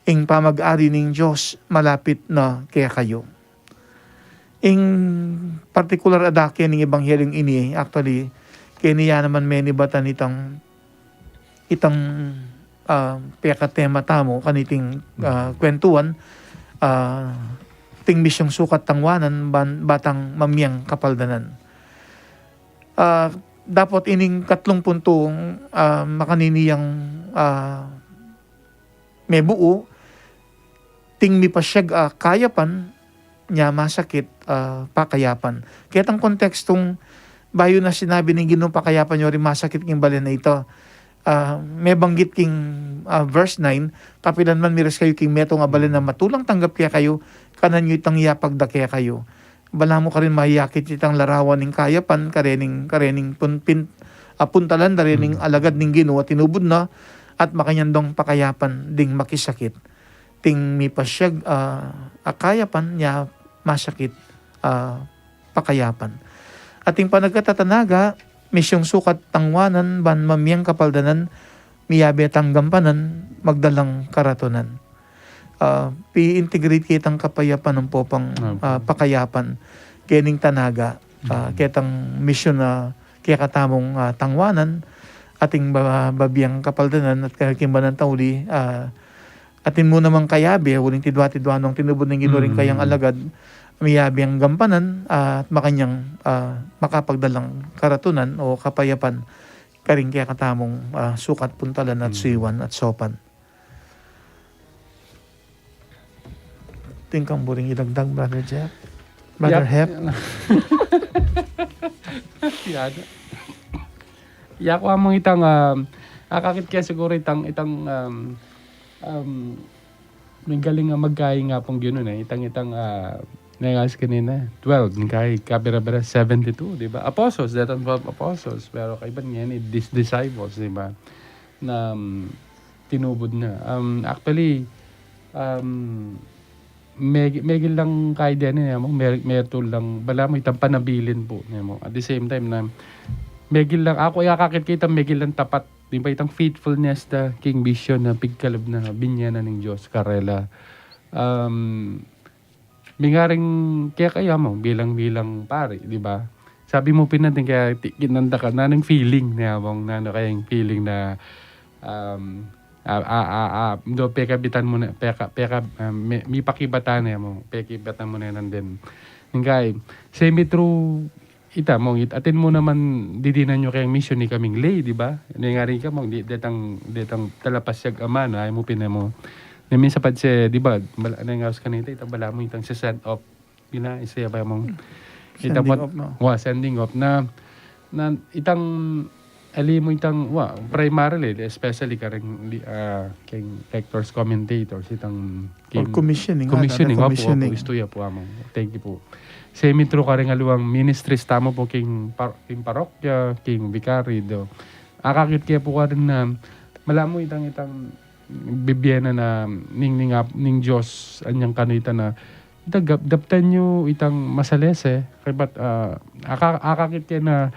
ing pamag-ari ning Dios malapit na kekayu. Ing partikular a da kening ebanghelyung ini, actually, keni ya naman menibatan itang, itang, ah, pekatema tamu kaniting, ah, kwentuan, ah, ating misyung sukat tangwanan, ban-, ba tang mamiang kapaldanan. Ah, dapot ining katlung puntu, ah, makanini yang, ah, mebuu, ating mipasyag a kayapan, nya masakit a pakayapan. Ketang kontekstong bayu na sinabi ning Ginu pakayapan yu ring masakit king balen a ita. Ah, mebanggit king, ah, verse nine, kapilan man miras kayu king metung a balen a matulang tanggap kekayu, kanan yu itang iyapag da kekayu. Balamu karin mayakit itang larawan ning kayapan, karening, karening pun-, pin-, ah, puntalan da rening alagad ning Ginu a tinubud na, at makanyan dong pakayapan ding makisakit. Ating mipasyag, ah, a kayapan nya masakit, ah, pakayapan. Ating panagkat a tanaga, misyung sukat tangwanan, ban mamiang kapaldanan, miyabe tang gampanan, magdalang karatunan. Ah, pi-integrate ketang kapayapan ampong, ah, pakayapan, kening tanaga, ah, ketang misyon a kekatamung, ah, tangwanan, ating ba-, babiang kapaldanan at ka-, king banan tauli, ah, atin mu namang kayabe, uling tidua-tidua nung tinubud ning Ginu ring kayang alagad, miyabe yang gampanan, ah, at makanyang, ah, makapagdalang karatunan o kapayapan, karing kekatamung, ah, sukat puntalan at suyuan at sopan. Atin kang buring idagdag, Brother Jeff? Brother Hep? Ya, aku among itang, um, akakit ke siguru itang, itang, um, um, minggaling a magkaing apung Ginu, eh. Itang, itang, ah, nengas kanina, twelve, ning kai, kabira-bira, seventy-two, di ba? Apostles, detang twelve apostles, pero kaibat ngeni, dis-, disciples, di ba? Na, um, tinubud na. Um, actually, um, me-, megil lang kai deni, ne mo, me-, metung lang, balamu itang panabilin pu, ne mo. At the same time na, megil lang, aku akakit ke itang megil lang tapat, di ba, itang faithfulness da king misyon a pigkalub na binie na ning Dios karela. Um, mingaring kekayu among bilang-bilang pari, di ba? Sabi mu pin atin kaya ti-, kinanda ka, nanung feeling ne among, nanu kayang feeling na, um, a, a, a, a, do pekabitan mu na, peka, peka, ah, mi-, mipakibatan ne among, pekibatan mu ne nandin. Ning kai, semi-true ita, mong it-, atin mu naman didinan yu kayang misyon, ikaming lay, di ba? Nengari ka, mong di-, detang, detang talapasyag a manu, ay mu pin ne mo. Ne minsan pa se, di ba, bala-, nengaus kanita, ita balamu itang se-send off. Ina, isa ba mong, ita sending off, no? Wa, sending off na, na itang ali mu itang, wa, primarily, especially kareng, ah, keng lectors, commentators, itang Or keng commissioning, ah, commissioning, dada opo, commissioning. Opo, istu ya pu, among. Thank you pu. Same through kareng aliwang ministries tamu pu, keng par-, keng parokya, keng vicary, do. Akakit ke pu karin na, mala mu itang, itang bibie na na ning, ning ap-, ning Dios anyang kanita na, ita gap-, daptan yu itang masalese, kaybat, ah, aka-, akakit ke na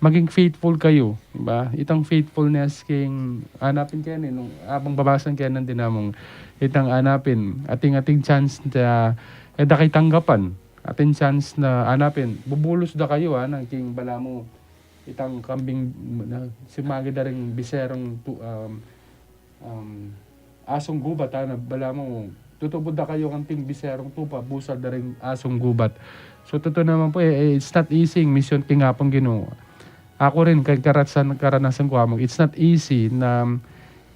maging faithful kayu, di ba? Itang faithfulness keng anapin ke ni, nung abang babasan ke nandin among, itang anapin, ating, ating chance na, e da kay tanggapan, ating chance na anapin, bubulus da kayu, ah, nang keng bala mu, itang kambing, na, sumagad da ring biserong tu-, um, um, asung gubat, ah, na bala mu, tutubud da kayu kanting biserong tupa, busal da ring asung gubat. So, tutu naman pu, e, e, it's not easy ing misyon keng Apung Ginu. Aku rin, kay karatsan-, karanasan ku among, it's not easy na, um,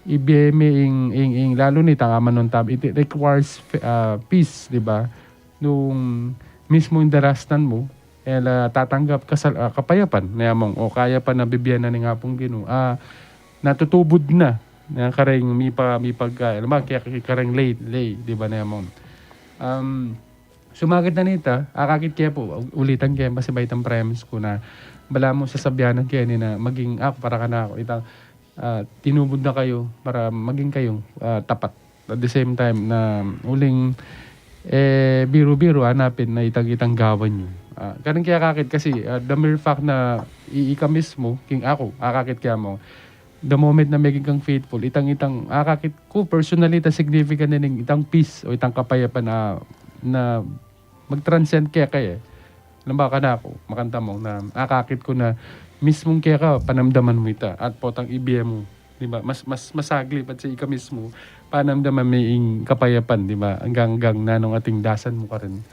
ibie me ing, ing, ing, lalu na itang amanun tam-, it requires, ah, peace, di ba? Nung mismu ing darasnan mu, e la tatanggap kasal-, ah, kapayapan, ne among, o kayapan na bibie na ning Apung Ginu, ah, natutubud na, na kareng mipa-, mipag-, ah, alam ba, kaya, kaya kareng lay, lay, di ba, ne among. Um, sumagad na nita, akakit ke pu, ulitan ke, basta ba itang premise ku na, bala mu sasabian ke ni na maging, ah, para kanaku, itang, ah, tinubud na kayu para maging kayung, ah, tapat. At the same time na uling, e, biru-biru, anapin na itang, itang gawan yu. Ah, karin ke akakit kasi, ah, the mere fact na i-, ika mismu, keng aku, akakit ke among, the moment na maging kang faithful, itang, itang, akakit ku, personally, ita significant na ning, itang peace o itang kapayapan na, na mag-transcend keka, e. Alam ba, kanaku, makanita mu na, akakit ku na, mismung keka, panamdaman mu ita, at potang ibie mu, di ba? Mas, mas, masagli pa sa ika mismu, panamdaman me ing kapayapan, di ba? Anggang, anggang nanung ating dasan mu karin.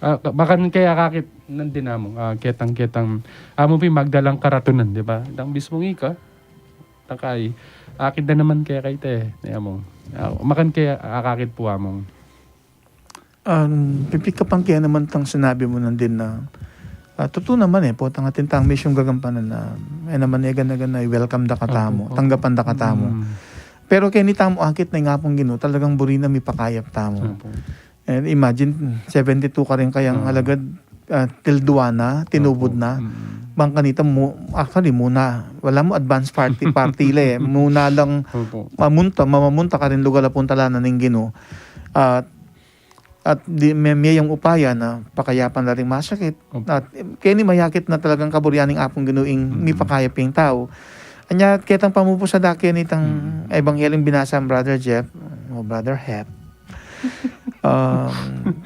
Ah, ka-, makanyan ke akakit nandin among, ah, ketang, ketang, amu pin magdalang karatunan, di ba? Itang mismung ika, takay, akit na naman keka ita, e, ne among. Ah, makanyan ke akakit pu among. Um, pipikapan ke naman itang sinabi mu nandin na, ah, tutu naman, e, potang atin tang misyung gagampanan na, e naman, e, gana-gana, i-welcome da katamu, opo, opo, tanggapan da katamu. Mm. Pero keni tamu akit na ing Apung Ginu, talagang buri na mipakayap tamu. Opo. E, imagine, seventy-two karin kayang, ah, alagad, ah, tilduan na, tinubud, opo, na. Mm. Bang kanita mu, actually, muna, wala mu advance party, party la, e. Muna lang, opo, mamunta, mamamunta karin lugal a puntalanan ning Ginu. At At di, me-, mie yang upaya na pakayapan la ring masakit. Opo. At, em, keni mayakit na talagang kaburian ning Apung Ginu ing, mm, mipakayap ing tau. Anya, ketang pamupus a da keni itang, mm, ebanghelyung binasa, Brother Jeff, o Brother Hep. Um,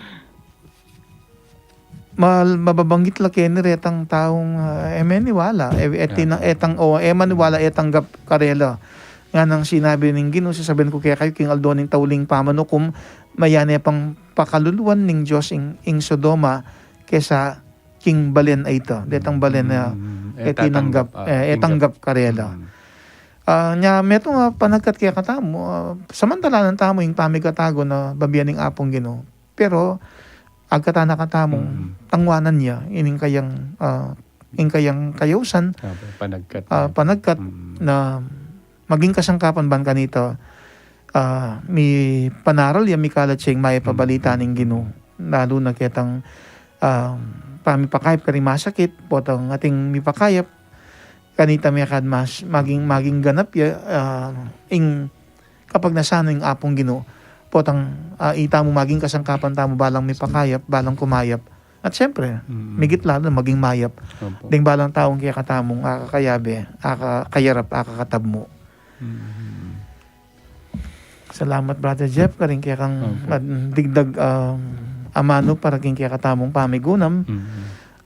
mal-, mababanggit la keni retang taung, ah, e maniwala, e, e, yeah, tina-, e tang-, o, e maniwala, e tanggap karela. Nganang sinabi ning Ginu, sasabian ku kekayu, king aldo ning tauling pamanukum, mayan ne pang pakaluluan ning Dios ing, ing Sodoma kesa king balen a ita. Detang balen a, mm, e tinanggap, ah, e tinanggap karela. Mm. Ah, nya, metung a panagkat kekatamu, ah, samantalanan tamu ing pamikatagun a babie ning Apung Ginu. Pero, agkatan na katamung, mm, tangwanan ya, ining kayang, ah, ing kayang kayausan, ah, panagkat, ah, na, panagkat, mm, na maging kasangkapan ban kanita, ah, mipanaral ya, mikalat ya ing mayap a balita ning Ginu, lalu na ketang, ah, pamipakayap karing masakit, potang ating mipakayap, kanita mekad mas maging, maging ganap ya, ah, ing kapagnasan ning Apung Ginu, potang, ah, itamu maging kasangkapan tamu balang mipakayap, balang kumayap. At siyempre, mm, migit lalu na maging mayap. Opo. Ding balang taung kekatamung akakayabe, akakayarap, akakatabmu. Mm. Salamat, Brother Jeff, karing kekang, opo, mad-, digdag, um, amanu para king kekatamung pamigunam. Mm.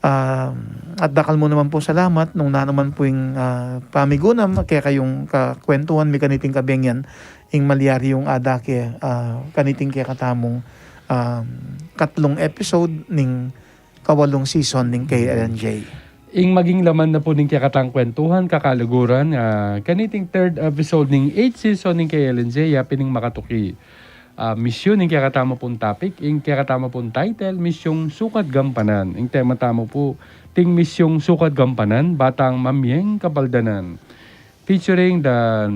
Ah, at dakal mu naman pung salamat nung nanu man pu ing, ah, pamigunam, kekayung kakwentuhan mi kaniting kabengi, ing malyari yung adake, ah, kaniting kekatamung, ah, katlung episode ning kawalung season ning K L N J. Ing maging laman na pu ning kekatang kwentuhan, kakaluguran, ah, kaniting third episode ning eighth season ning K L N J, ya pin ing makatuki. Ah, misyun ing kekatamu pung topic, ing kekatamu pung title, Misyung Sukat Gampanan. Ing tema tamu pu, ting misyung sukat gampanan, batang mamieng kapaldanan. featuring the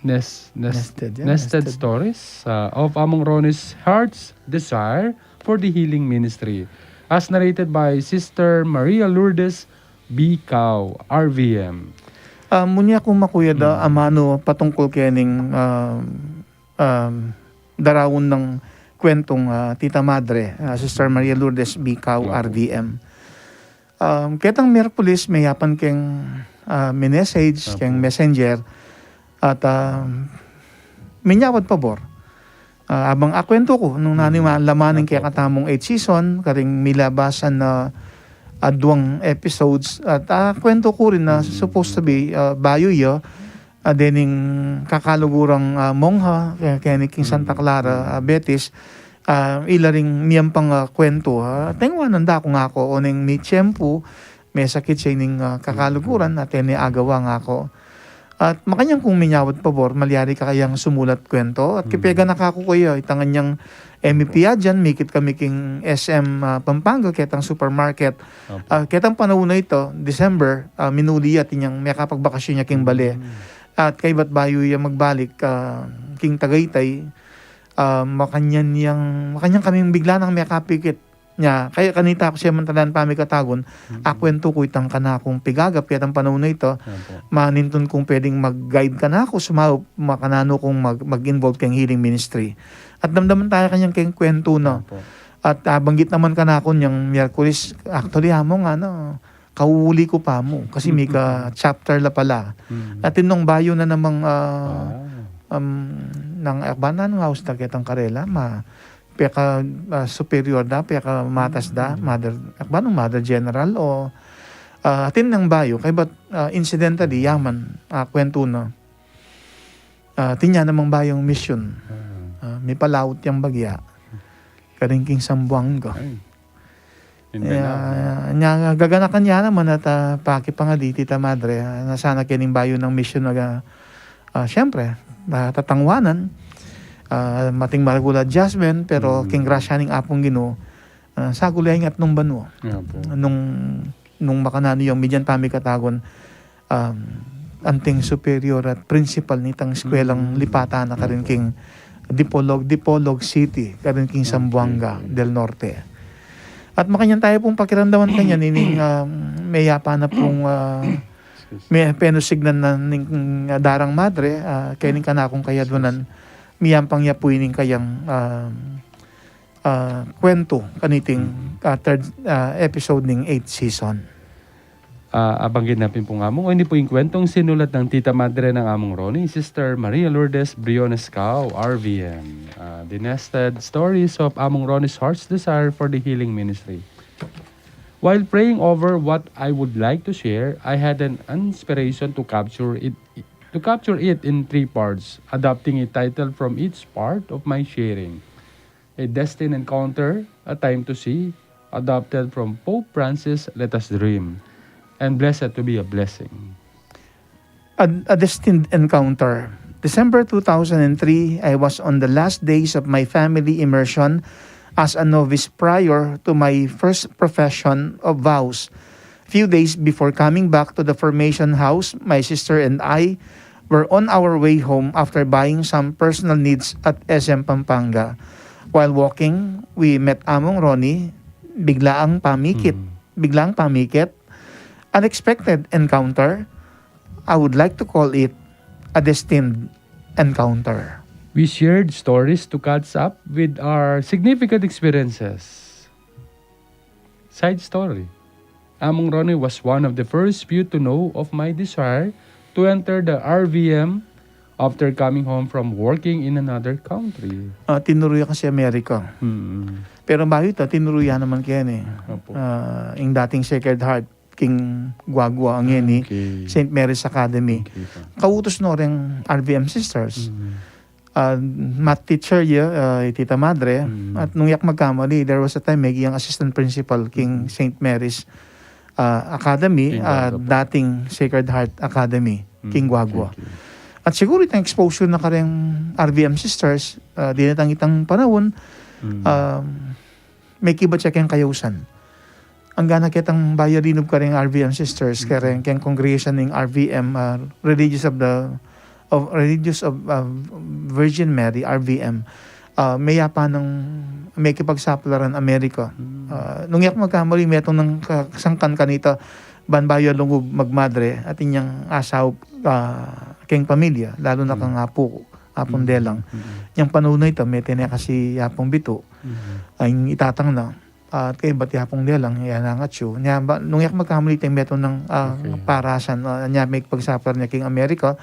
nes- nes- Nested, yeah, nested nested. stories, uh, of Among Ronnie's Heart's Desire for the Healing Ministry, as narrated by Sister Maria Lourdes Bicao, R V M. Ah, munya ku, Makuya, da, Mm. amanu patungkul kening, ah, um, daraun nang kwentung, ah, Tita Madre, ah, Sister Maria Lourdes Bicao, Opo. R V M. Um, ketang Miyerkules, meyapan keng, ah, minessage, Opo. keng messenger, at, ah, minyawad pabor. Ah, abang akwentu ku nung nanu Mm. man laman ning Opo. kekatamung eighth season, karing milabasan na, ah, duang episodes, at, ah, kwentu ku rin na Mm. supposed to be, ah, bayu ya, ah, dening kakalugurang, ah, mongha, ke-, keni king Santa Mm. Clara, ah, Betis, ah, ila ring miyampang, ah, kwentu, ah, tengwanan da ku, ngaku, oneng mitiyempu, mesakit ya ining, ah, kakaluguran, Mm. at deni agawa, ngaku. At makanyan kung minyawad pabor, malyari ka kayang sumulat kwentu, at Mm. kipeganaka ku kaya, itang anyang M E P Opo. adyan, mikit kami king S M, ah, Pampanga, ketang supermarket. Opo. Ah, ketang panaun a ita, December, ah, minuli ya, at inyang mekapagbakasyon ya king bale. Mm. At kaybat bayu ya magbalik, ah, king Tagaytay, ah, makanyan yang, makanyan kaming bigla nang mekapikit. Nya, kaya kanita ku siya mantalan pamikatagun, Mm. akwentu ku itang kanakung pigagap, ketang panaun a ita, Opo. manintun kung pwedeng mag-guide kanaku, sumaup, makananu kung mag-, mag-involve keng healing ministry. At damdaman taya kanyang keng kwentu na. Opo. At, ah, banggit naman kanakun yang Miyerkules, actually, Among, ano, kauli ku pa mu, kasi mika chapter la pala. Mm. At nung bayu na namang, ah, Ah. um, nang akbanan nga usta ketang karela, ma, peka, ah, superior da, peka matas da, Mm. Mother, akbanung Mother General o, ah, atin nang bayu, kaybat, ah, incidentally, yaman, ah, kwentu na. Ah, atin ya namang bayung mission. Ah. Ah, mipalaut yang bagya. Karin king Sambuanga. Ay. Mindanao, no? Ya, nya, gaganakan ya naman at, ah, pakipangadi, Tita Madre, ah, na sana kening bayu nang mission na, ah, siyempre, ah, tatangwanan, ah, mating maragul a adjustment, pero Mm. king grasya ning Apung Ginu, ah, sagul ya ing atnung banua. Opo. Nung, nung makananu yang midyan pamikatagun, um, anting superior at principal nitang eskwela, Mm. lipatan na karin Opo. king Dipolog, Dipolog City, karin king Okay. Zamboanga del Norte. At makanyan taya pung pakiramdaman kanyan ining, um, meyapa na pung, ah, Excuse. me-, penusignan na ning, ah, darang madre, ah, kening kanakung kayadwanan, miyampang ya pu ining kayang, um, ah, kwentu kaniting, Mm. ah, third, ah, episode ning eighth season. Ah, abanggit na pin pu nga mu, ini pu ing kwentong sinulat nang Tita Madre nang Among Ronnie, Sister Maria Lourdes Briones Cao, R V M. Ah, the nested stories of Among Ronnie's Heart's Desire for the Healing Ministry. While praying over what I would like to share, I had an inspiration to capture it, to capture it in three parts, adapting a title from each part of my sharing. A Destined Encounter, A Time to See, adapted from Pope Francis' Let Us Dream, and Blessed to Be a Blessing. A, a Destined Encounter. December two thousand three, I was on the last days of my family immersion as a novice prior to my first profession of vows. Few days before coming back to the formation house, my sister and I were on our way home after buying some personal needs at S M Pampanga. While walking, we met Among Ronnie. Biglaang pamikit. Mm. Biglaang pamikit. Unexpected encounter. I would like to call it a destined encounter. We shared stories to catch up with our significant experiences. Side story. Among Ronnie was one of the first few to know of my desire to enter the R V M after coming home from working in another country. Ah, tinuru ya kasi Amerika. Mm. Pero bayu ita, tinuru ya naman keni. Opo. Ah, ing dating Sacred Heart, king Guagua, ang ngeni, Okay. Saint Mary's Academy. Okay pa. Kautus no reng R V M sisters. Mm. Ah, math teacher ya, ah, i Tita Madre. Mm. At nung yak magkamali, there was a time, meging assistant principal king Mm. Saint Mary's, ah, Academy, King ah, Guagua pa. Dating Sacred Heart Academy, Mm, king Guagua. Okay. At siguru itang exposure na kareng R V M sisters, ah, dinatang itang panaun, Mm. ah, mekibat ya keng kayausan. Anggang ketang bayu linub karing R V M sisters, karing keng congregation ning R V M, ah, Religious of the, of Religious of, ah, Virgin Mary, R V M. Ah, meyapa nang mekipagsapul la ring Amerika. Ah, nung e ku magkamali, metung nang ka-, sangkan kanita, ban bayu lungub magmadre, atin yang asawa, ah, keng pamilya, lalu na kang apu ku, Apung Delang. Yang panaun a ita, mete ne kasi Apung Bitu. Ay, itatang na. At kaybat i Apung Delang, yan ang atsu. Nya ba, nung e ku magkamali, itang metung nang, ah, parasan, ah, nya mekipagsapul la ring Amerika.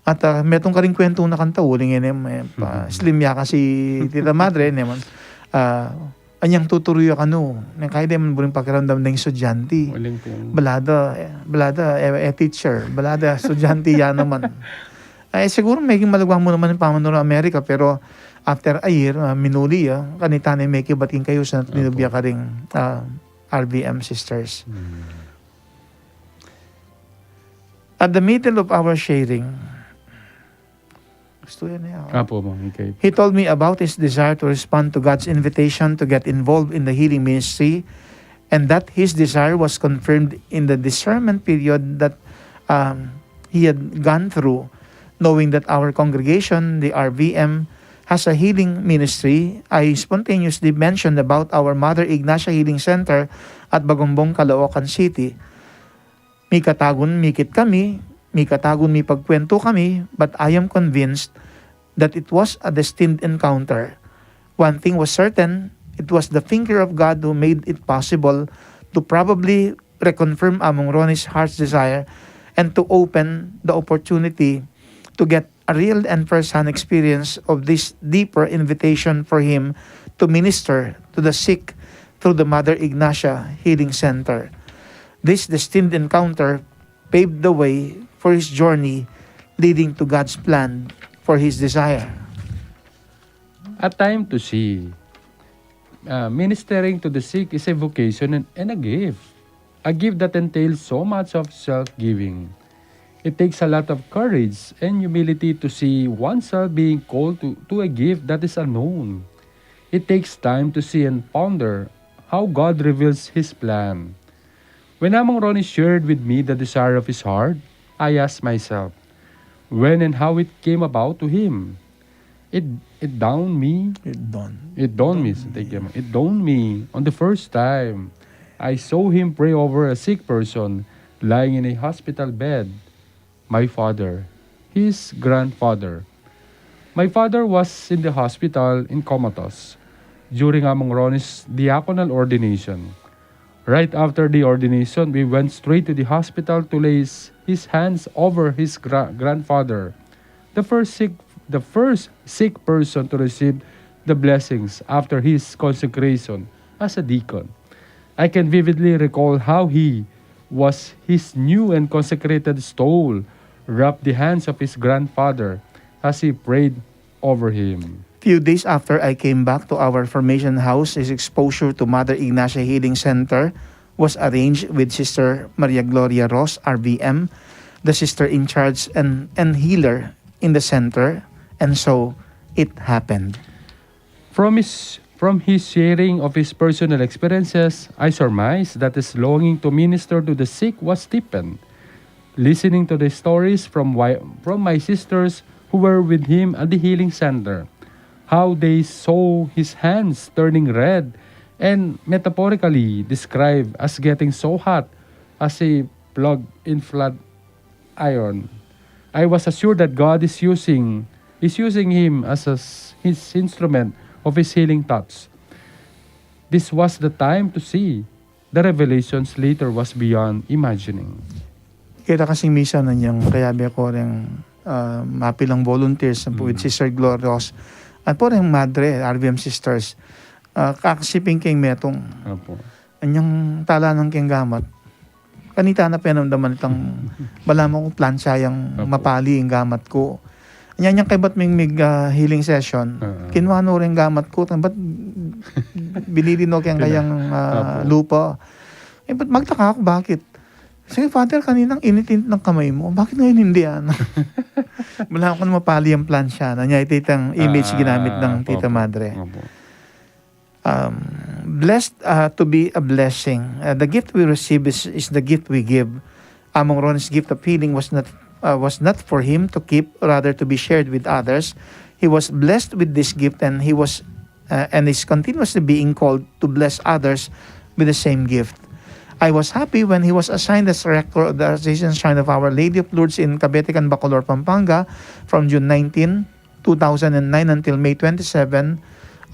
At, ah, metung karing kwentu na kanta, uling ine, eh, pa, slim ya kasi tita madre, ne man. Ah, anyang tuturu ya kanu, neng kaya de man buring pakiramdam deng estudyante. Uling kung Balada, eh, balada, eh, eh, teacher, balada, estudyante ya naman. Ay, siguro maging malagwa mu naman ing pamanuru Amerika, pero after a year, ah, minuli ya, kanita ne mekibat king kayusan at linub ya karing, ah, R V M sisters. At the middle of our sharing, gusto yan eh, ah. Apo, ma'am. Okay. He told me about his desire to respond to God's invitation to get involved in the healing ministry, and that his desire was confirmed in the discernment period that, um, he had gone through, knowing that our congregation, the R V M, has a healing ministry. I spontaneously mentioned about our Mother Ignatia Healing Center at Bagumbong, Caloocan City. Mikatagun mikit kami, mikatagun mipagkwentu kami, but I am convinced that it was a destined encounter. One thing was certain, it was the finger of God who made it possible to probably reconfirm Among Ronnie's heart's desire and to open the opportunity to get a real and first-hand experience of this deeper invitation for him to minister to the sick through the Mother Ignatia Healing Center. This destined encounter paved the way for his journey leading to God's plan for his desire. A time to see. Uh, ministering to the sick is a vocation and, and a gift. A gift that entails so much of self-giving. It takes a lot of courage and humility to see oneself being called to, to a gift that is unknown. It takes time to see and ponder how God reveals His plan. When Among Ronnie shared with me the desire of his heart, I asked myself when and how it came about to him. It, it dawned me. It dawned. It dawned me. Thank you, ma'am. It dawned me on the first time I saw him pray over a sick person lying in a hospital bed. My father, his grandfather. My father was in the hospital in Comatos during Among Ronnie's diaconal ordination. Right after the ordination, we went straight to the hospital to lay his, his hands over his gra-, grandfather, the first sick, the first sick person to receive the blessings after his consecration as a deacon. I can vividly recall how he was his new and consecrated stole, wrapped the hands of his grandfather as he prayed over him. Few days after I came back to our formation house, his exposure to Mother Ignatia Healing Center was arranged with Sister Maria Gloria Ross, R V M, the sister in charge and, and healer in the center, and so it happened. From his, from his sharing of his personal experiences, I surmise that his longing to minister to the sick was deepened. Listening to the stories from, wi-, from my sisters who were with him at the healing center, how they saw his hands turning red and metaphorically described as getting so hot as a plug in flat iron. I was assured that God is using, is using him as a s-, his instrument of his healing touch. This was the time to see. The revelations later was beyond imagining. Kita kasing misan anyang kayabe ku reng, ah, mapilang volunteers, ampo with Sister Glorios, ampo reng madre, R V M sisters, ah, kakasiping keng metung. Apo. Anyang talanan keng gamat. Kanita na penamdaman itang balamu kung plansa yang mapali ing gamat ku. Anya, anyang kaybat ming mig, ah, healing session. Kinua no reng gamat ku, bat binili no keng kayang, ah, lupa. Eh, bat magtaka ku bakit. Sige, Father, kaninang init-init ng kamay mo. Bakit ngayon hindi, ano? Balamu kung mapali ang plansa. Anya, ito itang image ginamit ng Tita Madre. Apo. Um, Blessed, uh, to be a blessing. Uh, the gift we receive is, is the gift we give. Among Ronnie's gift of healing was not, uh, was not for him to keep, rather to be shared with others. He was blessed with this gift, and he was, uh, and is continuously being called to bless others with the same gift. I was happy when he was assigned as rector of the Association Shrine of Our Lady of Lourdes in Cabetecan, Bacolor, Pampanga, from June nineteen, two thousand and nine, until May twenty-seven,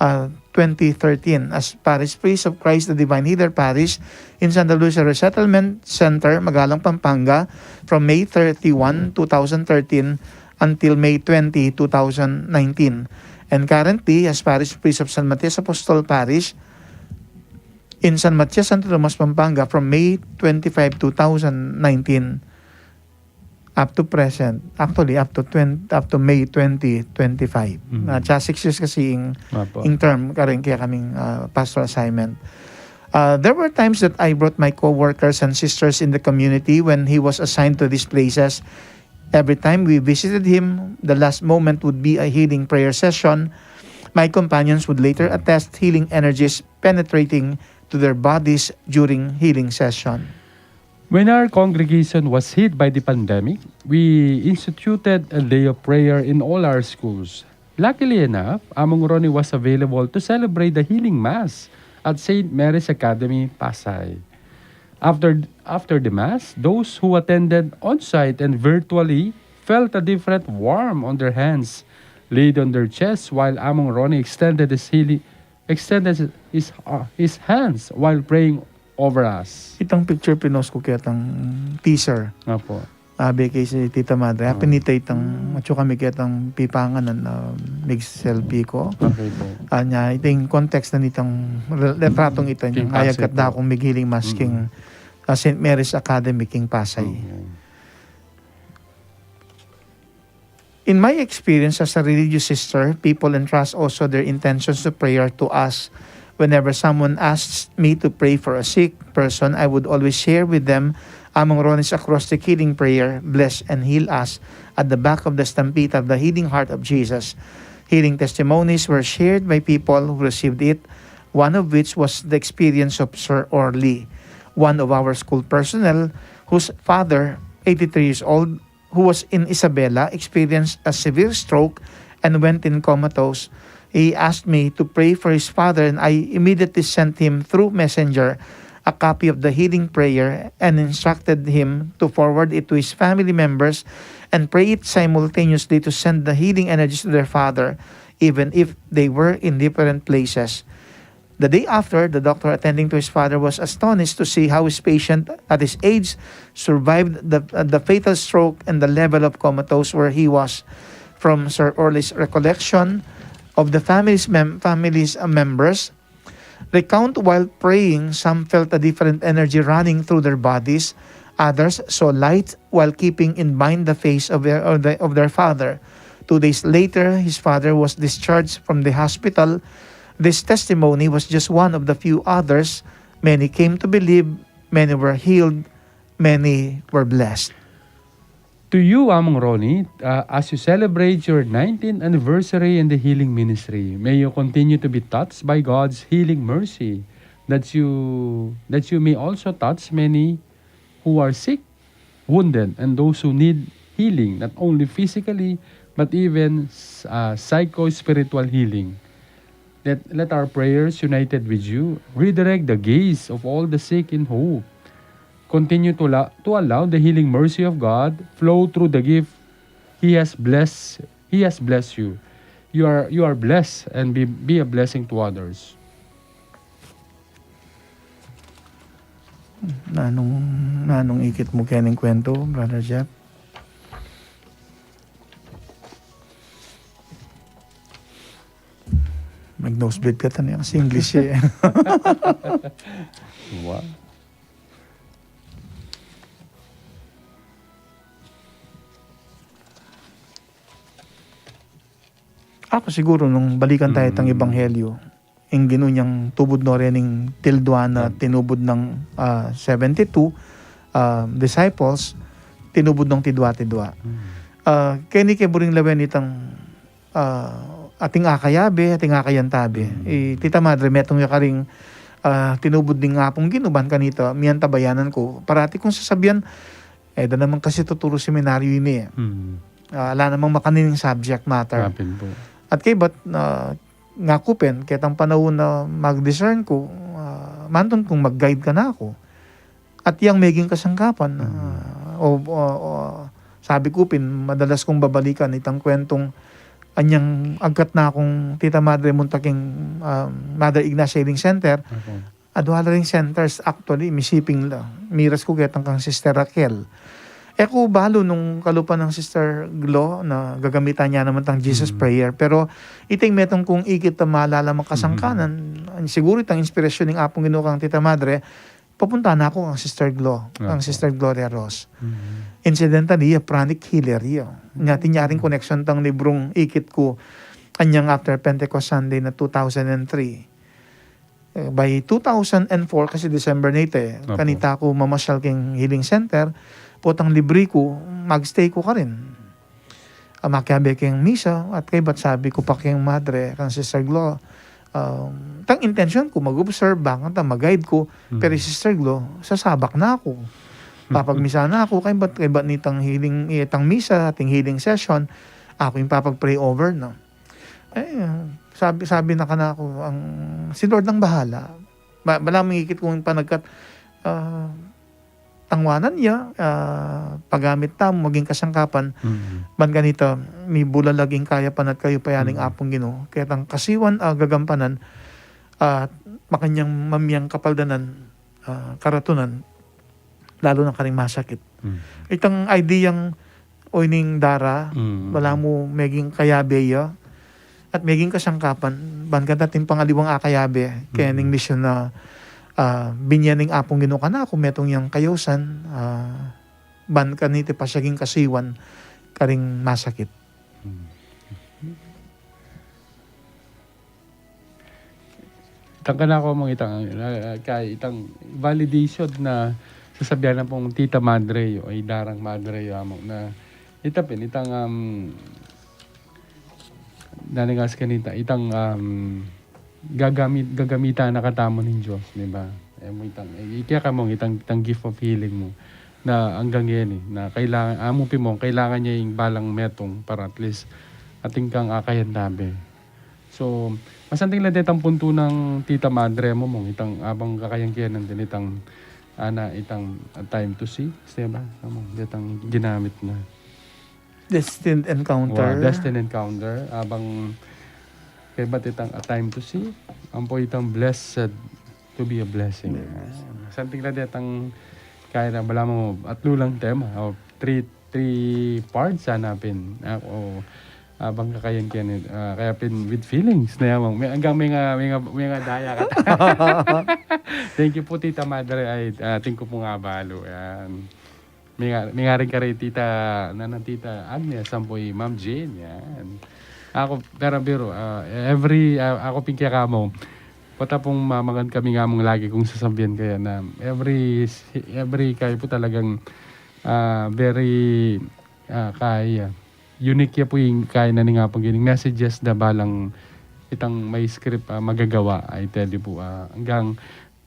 uh, twenty thirteen, as Parish Priest of Christ the Divine Healer Parish in Santa Lucia Resettlement Center, Magalang, Pampanga, from May thirty-one, two thousand thirteen, until May twenty, two thousand nineteen. And currently, as Parish Priest of San Matias Apostol Parish in San Matias, Santo Tomas, Pampanga, from May twenty-five, two thousand nineteen, up to present, actually, up to twenty, up to May twenty twenty-five. Mm. At saka six years kasi ing, Apo. ing term, karin kaya kaming, ah, pastoral assignment. Uh, there were times that I brought my co-workers and sisters in the community when he was assigned to these places. Every time we visited him, the last moment would be a healing prayer session. My companions would later attest healing energies penetrating to their bodies during healing session. When our congregation was hit by the pandemic, we instituted a day of prayer in all our schools. Luckily enough, Among Ronnie was available to celebrate the healing mass at Saint Mary's Academy, Pasay. After, after the mass, those who attended on-site and virtually felt a different warmth on their hands, laid on their chests, while Among Ronnie extended his healing, extended his, uh, his hands while praying over us. Itang picture pinost ku ketang teaser. Apo. Abe kay si Tita Madre, ah, pinita itang, atyu kami ketang pipanganan na mig-selfie ku. Okay po. Anya, iting context na nitang re-, retratong ita, king Pasay po. Ayagat da kung mig-healing mass king, ah, Saint Mary's Academy king Pasay. Okay. In my experience as a religious sister, people entrust also their intentions of prayer to us. Whenever someone asks me to pray for a sick person, I would always share with them Among Ronnie's acrostic healing prayer, "Bless and heal us," at the back of the stampita of the Healing Heart of Jesus. Healing testimonies were shared by people who received it, one of which was the experience of Sir Orly, one of our school personnel whose father, eighty-three years old, who was in Isabela, experienced a severe stroke and went in comatose. He asked me to pray for his father, and I immediately sent him through messenger a copy of the healing prayer and instructed him to forward it to his family members and pray it simultaneously to send the healing energies to their father, even if they were in different places. The day after, the doctor attending to his father was astonished to see how his patient, at his age, survived the, uh, the fatal stroke and the level of comatose where he was. From Sir Orly's recollection of the family's mem-, family's, uh, members, recount while praying, some felt a different energy running through their bodies, others saw light while keeping in mind the face of their, of the, of their father. Two days later, his father was discharged from the hospital. This testimony was just one of the few others. Many came to believe, many were healed, many were blessed. To you, Among Ronnie, uh, as you celebrate your nineteenth anniversary in the healing ministry, may you continue to be touched by God's healing mercy, that you, that you may also touch many who are sick, wounded, and those who need healing, not only physically, but even, uh, psycho-spiritual healing. Let, let our prayers, united with you, redirect the gaze of all the sick in hope. Continue to, la-, to allow the healing mercy of God flow through the gift He has blessed, He has blessed you. You are, you are blessed and be, be a blessing to others. Nanung, nanung ikit mu kening kwento, Brother Jeff? Mag-nosebleed ka tani kasi English e. Wow. Aku siguro nung balikan tayu tang ebanghelyo, ing Ginu nyang tubud no rening tildua na tinubud nang, ah, seventy-two, ah, disciples, tinubud nong tidua-tidua. Ah, keni ke buring lawen itang, ah, ating akayabe, ating akayantabe. I Tita Madre, metung ya karing, ah, tinubud ning Apung Ginu, ban kanita, miyan tabayanan ku. Parati kung sasabian, eh, da naman kasi tuturu seminaryo ini, eh. Hmm. Ah, ala namang makanining subject matter. Apin po. At kaybat, ah, ngaku pin, ketang panaun na mag-discern ku, ah, mantun kung mag-guide kanaku. At yang meging kasangkapan, ah, o, o, o, sabi ku pin, madalas kung babalikan itang kwentong anyang agkat na kung Tita Madre munta king, ah, Mother Ignacia Healing Center. Opo. Adwa la ring centers, actually, misiping la. Miras ku ketang kang Sister Raquel. E ku balu nung kalupa nang Sister Glo na gagamitan ya naman tang Jesus Prayer. Pero iting metung kung ikit a malala makasangkanan, siguro itang inspirasyon ning Apung Ginu kang Tita Madre, papunta na ku kang Sister Glo, kang Sister Gloria Ross. Incidentally, iya pranic healer ya. Nya, tinyaring koneksyon tang librung ikit ku anyang after Pentecost Sunday na two thousand and three. Eh, by two thousand and four, kasi December na ita, eh. Opo. Kanita ku mamasyal king healing center, potang libri ku, mag-stay ku karin. Ah, makiabe king misa, at kaybat sabi ku pa king madre, kang Sister Glo, um, tang intensyon ku, mag-observe, bang ta mag-guide ku, pero Sister Glo, sasabak na ku. Papagmisa na ku, kaybat, kaybat nitang healing, itang misa, ating healing session, aku ing papag-pray over, no? Eh, sabi, sabi na kanaku, ang, si Lord ang bahala. Ba-, bala mangikit kung panagkat, ah, tangwanan ya, ah, pagamit tamu, maging kasangkapan. Ban kanita, mibulalag ing kayapan at kayupayan ning Apung Ginu. Ketang kasiwan, ah, gagampanan, at makanyang mamyang kapaldanan, ah, karatunan, lalo na karing masakit. Itang ideyang o ining dara, bala mu meging kayabe ya, at meging kasangkapan, ban kanita ating pangaliwang akayabe, kaya ning misyon na, ah, binye ning Apung Ginu kanaku, metung yang kayusan, ah, ban kanita pasyaging kasiwan, karing masakit. Itang kanaku mong itang, ah, kay itang validation na sasabian na pung tita madre yu, ay darang madre yu, among na, ita pin, itang, um, naningas kanita, itang, um, gagamit, gagamitan na katamu ning Dios, di ba? E mu itang, e, kaya ka mong itang, itang gift of healing mu, na anggang yan e, na kailangan, amu pin mong, kailangan ya ing balang metung para at least, atin kang akayan tabi. So, masanting la detang puntu nang tita madre mu, mong itang abang kakayan kaya nang itang, ana, itang, ah, time to see, di ba? Among detang ginamit na. Destined encounter. Wa, destined encounter. Abang kaybat itang a time to see, ampo itang blessed to be a blessing. Blessing. Masanting la detang kaya na bala mu atlu lang tema, o three three parts sana pin. Ah, o, abang kakayan kaya ni, ah, kaya pin with feelings na yamang. May, anggang may nga, may nga, may nga daya ka. Thank you po, Tita Madre. Ay, ah, atin ku pung abalu. Yan. May nga, may nga rin kari Tita, nanang Tita Agnes, ampo i Ma'am Jane. Yan. Ako, pero biro, ah, every, ah, ako pin kaya kamo, pota pung mamangan kami nga mong lagi kung sasabian kaya na every, every kayo po talagang ah, very, ah, kaya, ah, unique ya pu ing kaya na ning Apung Ginu, messages da balang itang may script, ah, magagawa, I tell you pu, ah, anggang,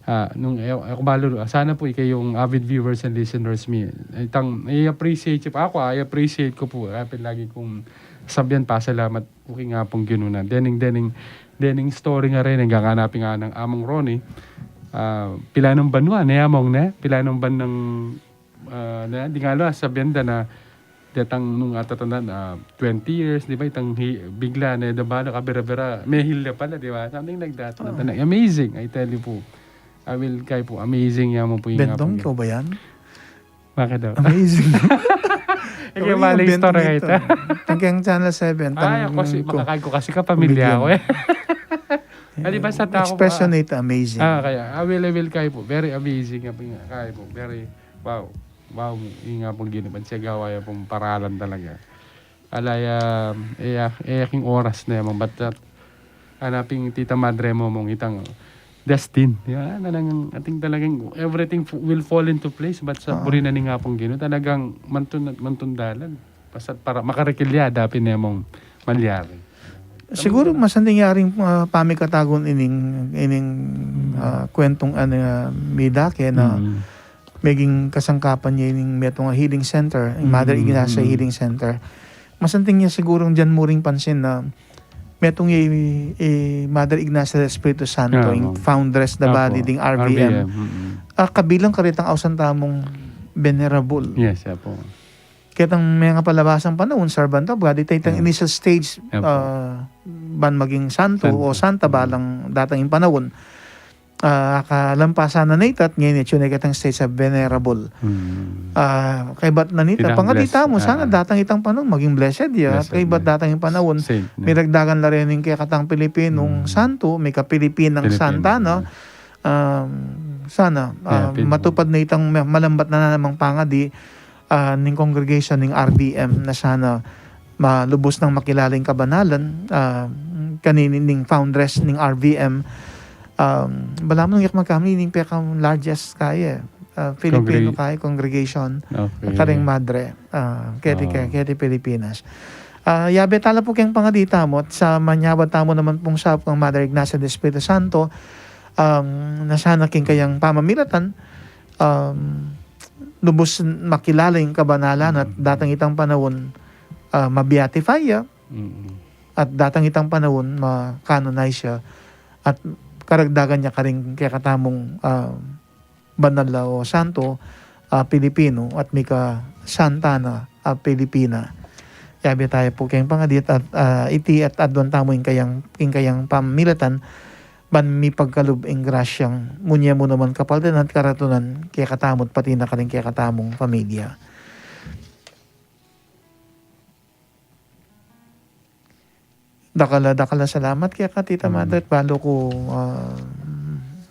ah, nung, e, e ku balu, ah, sana pu ikayung avid viewers and listeners mi, itang, I appreciate yu pu, aku, I appreciate ku pu, ah, pin lagi kung sabian pasalamat pu king Apung Ginu na. Dening, dening, dening story nga rin, anggang anapi nga nang Among Ronnie, ah, pilanung banua, ne, Among, ne? Pilanung ban nang ah, na, di nga lo, sabian da na, detang nung atatandan, ah, twenty years, di ba? Itang hi-, bigla na, da ba, nakabira-bira, may hilya pala, di ba? Something like that. Oo. Amazing, I tell you po. I will kay po, amazing ya mo po yung Bentong, ikaw ba yan? Bakit daw? Amazing. Ikaw yung bali bentong istorya ito. Ito. Tang keng Channel seven, ay, tang ako si, ko-, makakay ko kasi kapamilya ko eh. Comedian. Hindi, basta tao ko, expression ah, ito, amazing. Ah, kaya, I will, I will kay po. Very amazing ya po yung kay po. Very, wow. Wow, ing Apung Ginu, ban siya gawa ya pung paralan talaga. Ala ya, e ya, e ya king oras na ya, mong batat. Ana ping tita madre mo, mong itang destin. Ya, talagang, ating talagang everything f-, will fall into place. Bat sa puri na ning Apung Ginu, talagang mantun at mantun dalan. Basta para makarikilya, dapin na mong malyari. Siguru masanting yaring, ah, pamikatagun ining, ining, ah, kwentung, ano, ah, midake na meging kasangkapan ya ining metung a healing center, ing Mother Ignacia Healing Center. Masanting ya sigurung dian mu ring pansin na metung ya i, i Mother Ignacia del Espiritu Santo, ing foundress da badi ding R V M. Ah, kabilang karetang ausan tamung venerable. Yes, apo. Ketang mengapalabasang panaun, Sir Banto, badi taytang initial stage, ah, ban maging santo o santa balang datang ing panaun. Ah, kalampasan na nita, ngeni atyu ne ketang stage a venerable. Ah, kaybat na nita, pangadi tamu, sana datang itang panaun, maging blessed ya. Kaybat datang ing panaun, miragdagan la reni ing kekatang Pilipinung santo, mika Pilipinang santa, no? Um, sana, ah, matupad na itang ma-, malambat na namang pangadi, ah, ning congregation ning R V M na sana ma-, lubus nang makilala ing kabanalan, ah, kanini ning foundress ning R V M, um, balamu nung yak magkami ning peka largest kaya, ah, Filipino kaya congregation, karing madre, ah, keti, ke-, keti Pilipinas. Ah, yabe tala pu keng pangadi tamu at sa manyawad tamu naman pung sapu kang Mother Ignacia de Espiritu Santo, um, na sana king kayang pamamilatan, um, lubus makilala ing kabanalan at datang itang panaun, ah, ma-beatify ya, at datang itang panaun ma-canonize ya, at karagdagan ya karing kekatamung, ah, banal o santo, ah, Pilipino, at mika santa na, ah, Pilipina. Yabe taya pu keng pangadi at, ah, iti at aduan tamu ing kayang, ing kayang pamamilatan, ban mipagkalub ing grasyang munye mu naman kapaldanan at karatunan kekatamu at pati na karing kekatamung pamilya. Dakal a, dakal a salamat keka, Tita Madre, at balu ku, ah,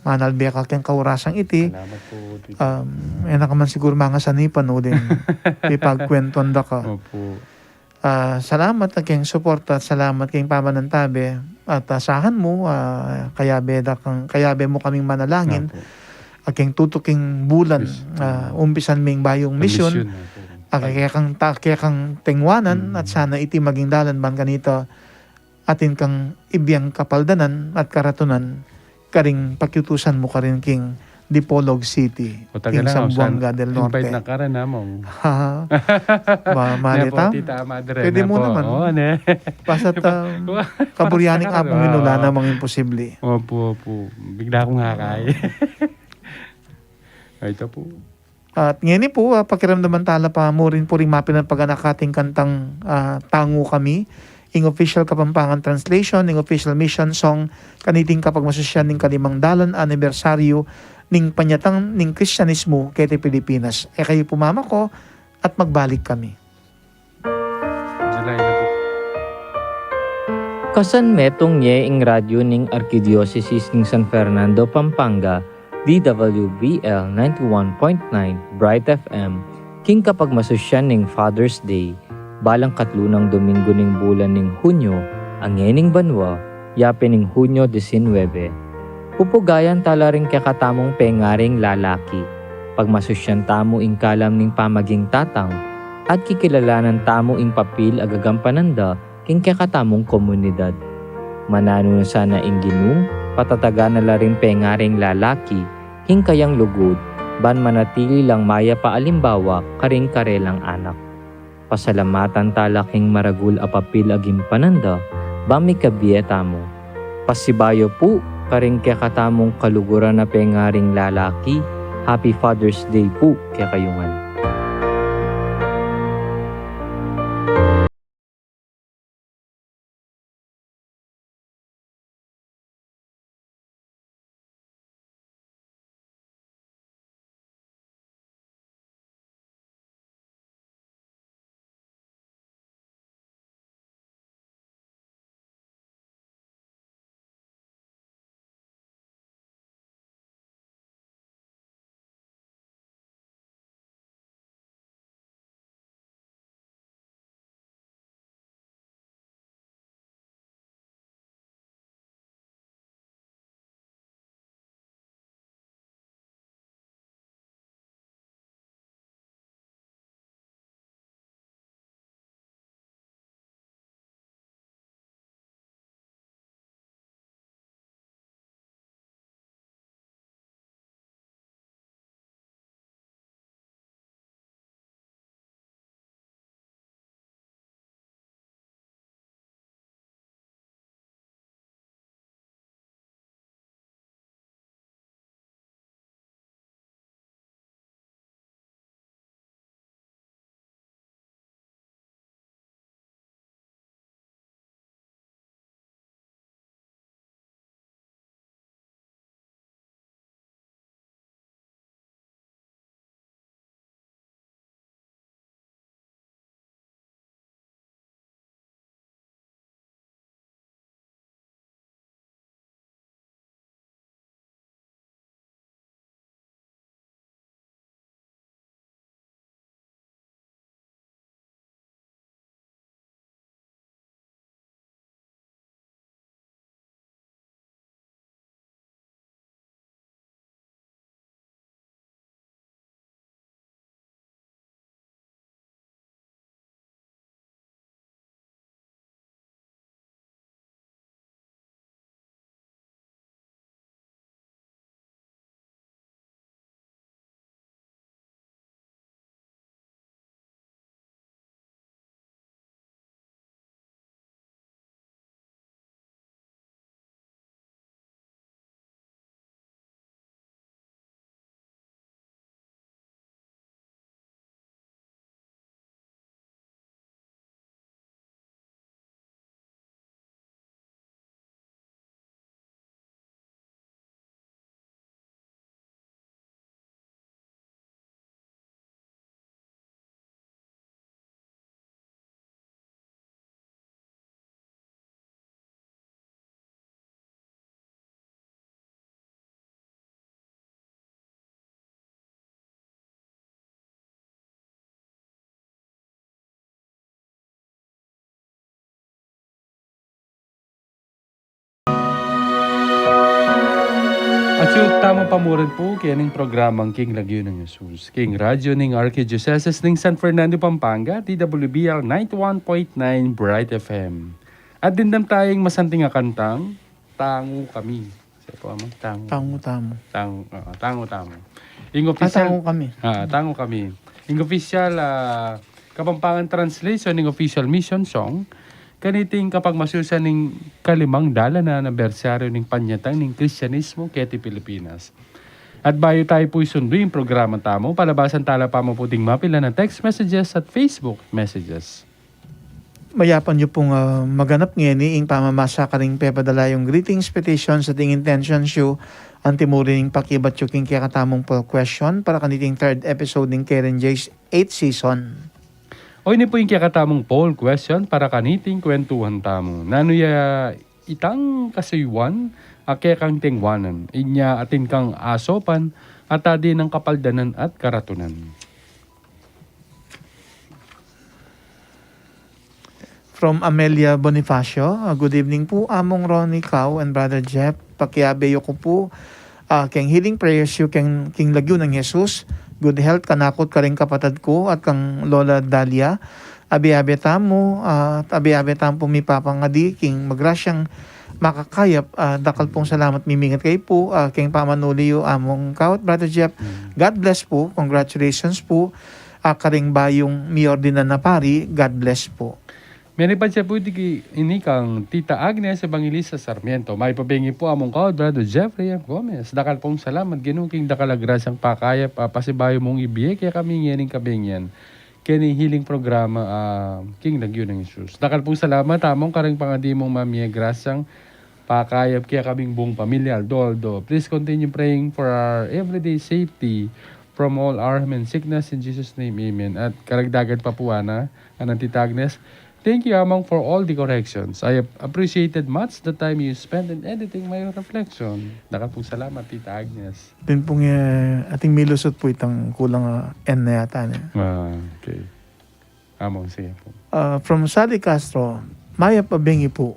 manalbe ka keng kaurasang iti. Salamat pu, Tita. Um, e na ka man siguru mangasanipan uling pipagkwentuan da ka. Opu. Ah, salamat keng suporta at salamat keng pamanantabe at asahan mu, ah, kayabe da kang, kayabe mu kaming manalangin. Opu. Keng tutuking bulan, ah, umpisan ming bayung misyun. Misyun, opu. Ah, kekang ta-, kekang tengwanan at sana iti maging dalan ban kanita atin kang ibiang kapaldanan at karatunan karing pakiutusan mu karin king Dipolog City, king Zamboanga del Norte. Invite na ka rin, ha, Mang? Ha? Ba, mali tam? Tita Madre, pwede mu naman. Oo, ne. Basta't, um, kaburian ning Apung Ginu, ala namang imposible. Opu, opu. Bigla kung hakay. Ay, ita pu. At ngeni pu, ah, pakiramdaman tala pa mu rin pu ring mapinapaganak ating kantang, ah, Tango Kami, ing official Kapampangan translation, ing official mission song, kaniting kapagmasusyan ning kalimang dalan anibersaryu ning panyatang ning Kristianismu keti Pilipinas. E kayu pu mamako at magbalik kami. July na pu. Kasan metung ye ing radyu ning Arkidiosesis ning San Fernando, Pampanga, D W V L ninety-one point nine Bright F M, king kapagmasusyan ning Father's Day, balang katlu nang Domingo ning bulan ning Hunyo, a ngening banua, yape ning Hunyo disinwebe. Pupugayan tala ring kekatamung pengaring lalaki. Pagmasusyan tamu ing kalam ning pamaging tatang, at kikilalanan tamu ing papil a gagampanan da king kekatamung komunidad. Mananu na sana ing Ginu, patatagan na la ring pengaring lalaki king kayang lugud, ban manatili lang mayap a alimbawa karing karelang anak. Pasalamatan tala king maragul a papil a gimpanan da, ban mikabie tamu. Pasibayu pu karing kekatamung kaluguran a pengaring lalaki, Happy Father's Day pu kekayu ngan. Tamu pa murin pu kening programang King Lagyu nang Jesus, king radyo ning Archdiocese ning San Fernando, Pampanga, D W B L ninety-one point nine Bright F M. At dimdam taya ing masanting a kantang Tangu Kami. Siya po, Among, Tangu. Tangu tamu. Tangu, oo, Tangu tamu. Ing Ah, opisyal, Tangu Kami. Ah, Tangu Kami. Ing opisyal, ah, Kapampangan translation ning official mission song kaniting kapagmasusan ning kalimang dalan na anibersaryu ning panyatang ning Kristianismu keti Pilipinas. At bayu tayu pu isundu ing programa tamu, palabasan tala pa mu pu ding mapilan a text messages at Facebook messages. Mayapan yu pung, ah, maganap ngeni ing pamamasa karing pepadala yung greetings, petitions, at ing intentions yu. Antimurin ing pakibat yu king kekatamung poll question para kaniting third episode ning Karen J's eighth season. O ini pu ing kekatamung poll question para kaniting kwentuhan tamu. Nanu ya itang kasuyuan a kekang tengwanan? Inya atin kang asopan at adi nang kapaldanan at karatunan. From Amelia Bonifacio, ah, "Good evening pu, Among Ronnie, Kau, and Brother Jeff. Pakiabe yu ku pu, ah, keng healing prayers yu keng, king lagyu nang Jesus. Good health kanakut karing kapatad ku at kang Lola Dalia. Abe-abe tamu, ah, abe-abe tamu pu mipapangadi king magrasyang makakayap, ah, dakal pung salamat mi mingat kayu pu, ah, keng pamanuli yu, Among Kau at Brother Jeff. Mm. God bless pu, congratulations pu, ah, karing bayung miordinan a pari, God bless pu." Menibat ya pu di ki-, ini kang Tita Agnes Evangelista Sarmiento. Maipabengi pu, Among Kau at Brother Jeffrey M. Gomez. Dakal pung salamat, Ginu, king dakal a grasyang pakayap a pasibayu mung ibie kekami ngening kabengian keni healing programa, ah, king lagyu nang Jesus. Dakal pung salamat, Among, karing pangadi mung mamie grasyang pakayap kekaming buung pamilya, aldo-aldo. Please continue praying for our everyday safety from all harm and sickness in Jesus' name, amen. At karagdagan pa pu, ana, anang Tita Agnes, "Thank you, Among, for all the corrections. I ap-, appreciated much the time you spent in editing my reflection." Dakal pung salamat, Tita Agnes. Atin pung, eh, ating milusut pu itang kulang, ah, N na yata, ne? Ah, okay. Among, sige pu. Ah, from Sally Castro, "Mayap a bengi pu."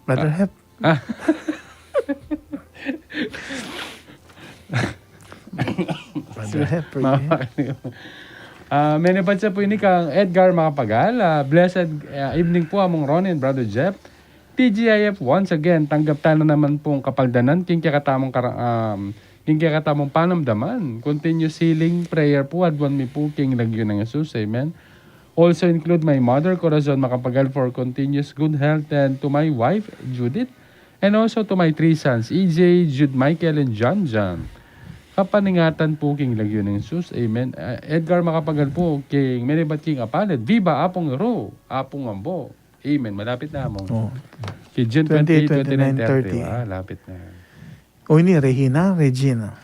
Brother Ah. Hep. Ah. Brother Hep, eh. Mama. Ah, menibat ya pu ini kang Edgar Macapagal. Ah, "Blessed, ah, evening pu, Among Ronnie and Brother Jeff. T G I F, once again, tanggap tana naman pung kapaldanan king kekatamung kara-, um, king kekatamung panamdaman. Continuous healing prayer pu, aduan mi pu king lagyu nang Jesus. Amen. Also include my mother, Corazon Macapagal, for continuous good health, and to my wife, Judith, and also to my three sons, E J, Jude Michael, and John John. Kapaningatan pu king lagyu nang Jesus. Amen." Ah, Edgar Macapagal pu, king menibat king apalad, "Viva Apung Ru, Apung Ambo." Amen. Malapit na, Among. Oh. Kay June twenty-eight, twenty-nine, thirty. Ah, lapit na. O, ini, Regina, Regina.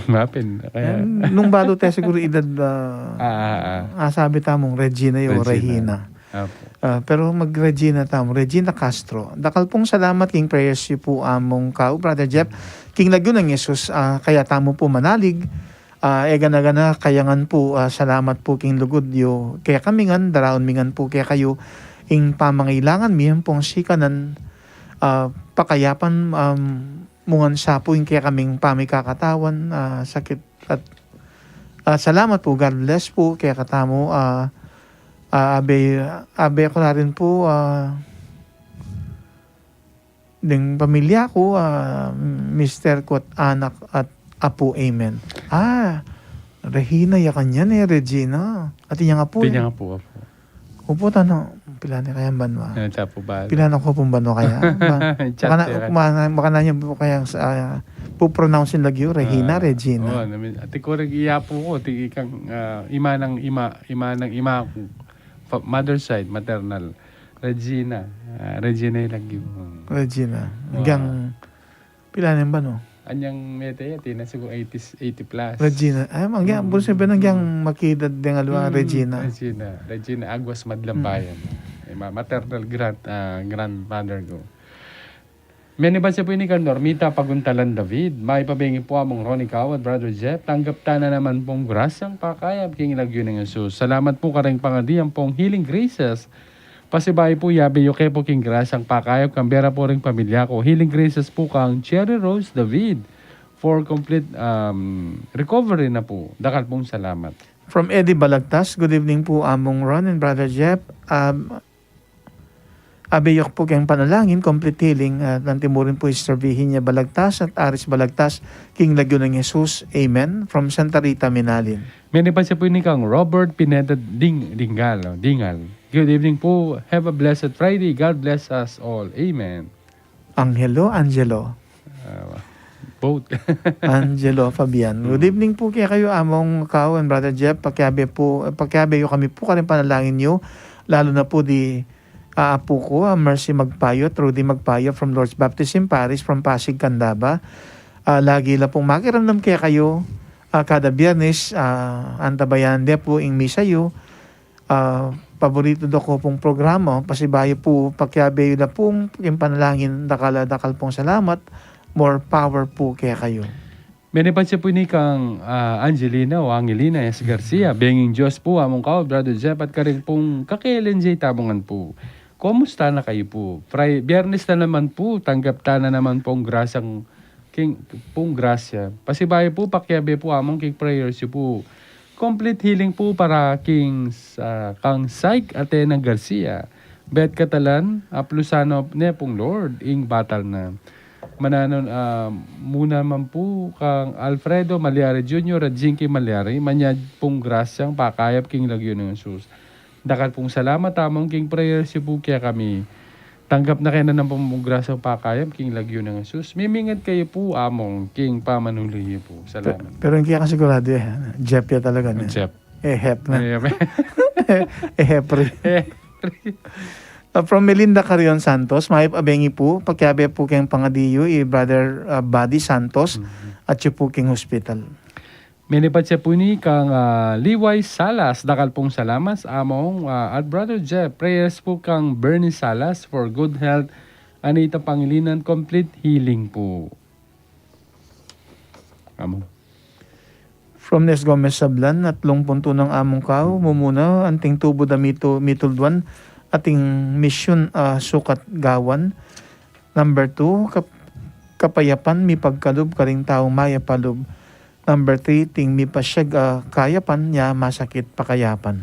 Mapin, kaya Eh, nung balu tamu siguru edad, ah, Ah, ah, ah. ah, sabi tamung Regina, yo, Regina. Regina. Apo. Ah, pero mag-Regina tamu, Regina Castro. "Dakal pung salamat king prayers yu pu, Among Kau, Brother Jeff. King lagyu nang Jesus, ah, kaya tamu pu manalig. Ah, e gana-gana, kaya ngan pu, ah, salamat pu king lugud yu kekami ngan, daraun mi ngan pu kekayu ing pamangailangan mi ampong sikanan, ah, pakayapan, um, mu ngan sa pu ing kekaming pamikakatawan, ah, sakit at, ah, salamat pu, God bless pu kekatamu, ah, ah, abe, abe ku la rin pu, ah, ding pamilya ku, ah, mister ku at anak at apu, amen." Ah, Regina ya kanyan e, Regina. Atin yang apu, Atin e. yang apu, apu. Opo, tana, pilan ne kayang banua? Ano, tapu ba? Pilan ne ku pung banua kaya? Ba-, Chat baka na, ya. baka na, baka na niya pu kayang sa, ah, pu-pronounce yung lagyu, Regina, Ah, Regina. Oh, namin, ati ku, Reg-, iya pu ku, ti ikang, ah, ima nang ima, ima nang ima ku. Fa-, mother side, maternal. Regina. Ah, Regina yung lagyu. Hmm. Regina. Wow. Hanggang, pilan ne ba, no? Anyang mete ya, tina siguro eighty, eighty plus. Regina. Ay, ang, Mm. Bursa ba nang yang makidad ding alwa, Mm, Regina? Regina. Regina Aguas Madlambayan. Mm. Eh, ma-, maternal grand-, ah, grandmother ko. Menibat ya pu ini kang Normita Paguntalan David. Maipabengi pu, Among Ronnie Kau at Brother Jeff. Tanggap tana naman pung grasyang pakayap king lagyu nang Jesus. Salamat pu karing pangadi ampong healing graces Pasibayu pu, yabe yu ke pu king grasyang pakayap, kambe ra pu ring pamilya ku. Healing graces pu kang Cherry Rose David for complete, um, recovery na pu. Dakal pung salamat. From Eddie Balagtas, "Good evening pu, Among Ron and Brother Jeff. Um, abe yu pu keng panalangin, complete healing, at anti mu rin pu Sister Virginia Balagtas at Aris Balagtas, king lagyu nang Jesus. Amen." From Santa Rita, Minalin. Menipat ya pu ini kang Robert Pineda Ding-, Dingal, oh, Dingal. "Good evening pu. Have a blessed Friday. God bless us all. Amen." Angelo, Angelo. Ah, both. Angelo Fabian. "Good evening pu kekayu, Among Kau and Brother Jeff. Pakiabe pu, pakiabe yu kami pu karing panalangin yu, lalu na pu di, ah, apu ku, ah, Mercy Magpayo, Trudy Magpayo from Lord's Baptism Parish from Pasig, Candaba. Ah, lagi la pung makiramdam kekayu, ah, kada Biyernes, ah, antabayanan de pu ing misa yu. Ah, paboritu da ku pung programa, pasibayu pu, pakiabe yu da pung, ing panalangin, dakal a dakal pung salamat, more power pu kekayu." Menipat ya pu ini kang, ah, Angelina o Angelina S. Garcia, "Benging Dios pu, Among Kau, Brother Jeff, at karing pung ka-K L N J Tabungan pu. Kumusta na kayu pu? Fri-, Biyernes na naman pu, tanggap ta na naman pung grasyang king, pung grasya. Pasibayu pu, pakiabe pu, Among, king prayers yu pu. Complete healing pu para king, ah, kang Saik Atena Garcia. Bet katalan, aplusan ne pung Lord ing batal na. Mananu, ah, mu naman pu kang Alfredo Malyari Junior at Jinky Malyari, manyad pung grasyang pakayap king lagyu nang Jesus. Dakal pung salamat, Among, king prayers yu pu kekami. Tanggap na ke na naman pung grasyang pakayap king lagyu nang Jesus. Mimingat kayu pu, Among, king pamanuli yu pu. Salamat." Pero hindi ka sigurado, eh. Jeff ya talaga, eh. Jeff. Eh, Hep na. Eh, Hep. Eh, Hepri. Eh, Hepri. Ah, from Melinda Carrion Santos, "Mayap a bengi pu, pakiabe pu keng pangadi yu i Brother, ah, Buddy Santos, at yu pu keng hospital." Menipat ya pu ini kang, ah, Liway Salas, "Dakal pung salamat, Among, ah, at Brother Jeff. Prayers pu kang Bernie Salas for good health. Anita Pangilinan, complete healing pu." Among. From Nes Gomez Sablan, "Atlung puntu nang Among Kau, mumuna, anting tubu da mitu-, mitulduan, ating misyun, ah, sukat gawan. Number two, kap-, kapayapan mipagkalub karing taung mayap a lub. Number three, ting mipasyag a kayapan ya masakit pakayapan."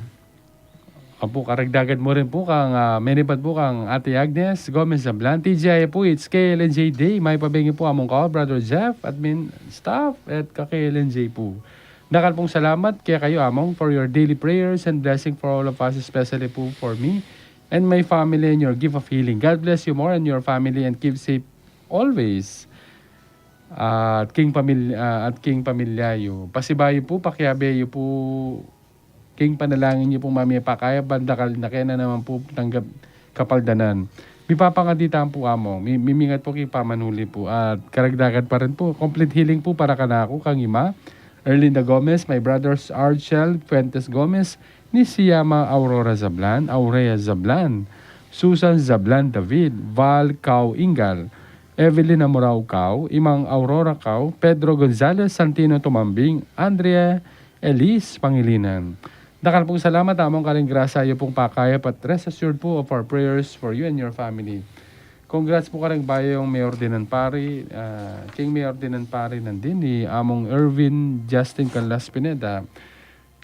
Apu, karagdagan mu rin pu kang, ah, menipat pu kang Ate Agnes Gomez Sablan, "T G I pu, it's K L N J Day. Mayap a bengi pu, Among Kau, Brother Jeff, admin staff, at ka-K L N J pu. Dakal pung salamat kekayu, Among, for your daily prayers and blessing for all of us, especially pu for me and my family and your gift of healing. God bless you more and your family and keep safe always. At king pamil-, ah, at king pamilya yu. Pasibayu pu, pakiabe yu pu king panalangin yu pung mamie pakayap, ban dakal na ke na naman pu tanggap kapaldanan. Mipapangadi tamu pu, Among. Mi-, mimingat pu king pamanuli pu. At karagdagan pa rin pu, complete healing pu para kanaku, kang ima, Erlinda Gomez, my brothers Archel Fuentes Gomez, Nishiyama Aurora Zablan, Aurea Zablan, Susan Zablan David, Val Kau Ingal, Evelyn Amorao Kau, Imang Aurora Kau, Pedro Gonzalez, Santino Tumambing, Andrea Elise Pangilinan. Dakal pung salamat, Among, karing grasya yu pung pakayap at rest assured pu of our prayers for you and your family. Congrats pu karing bayu yung mayordinan pari, ah, king mayordinan pari nandin i Among Erwin Justin Canlas Pineda.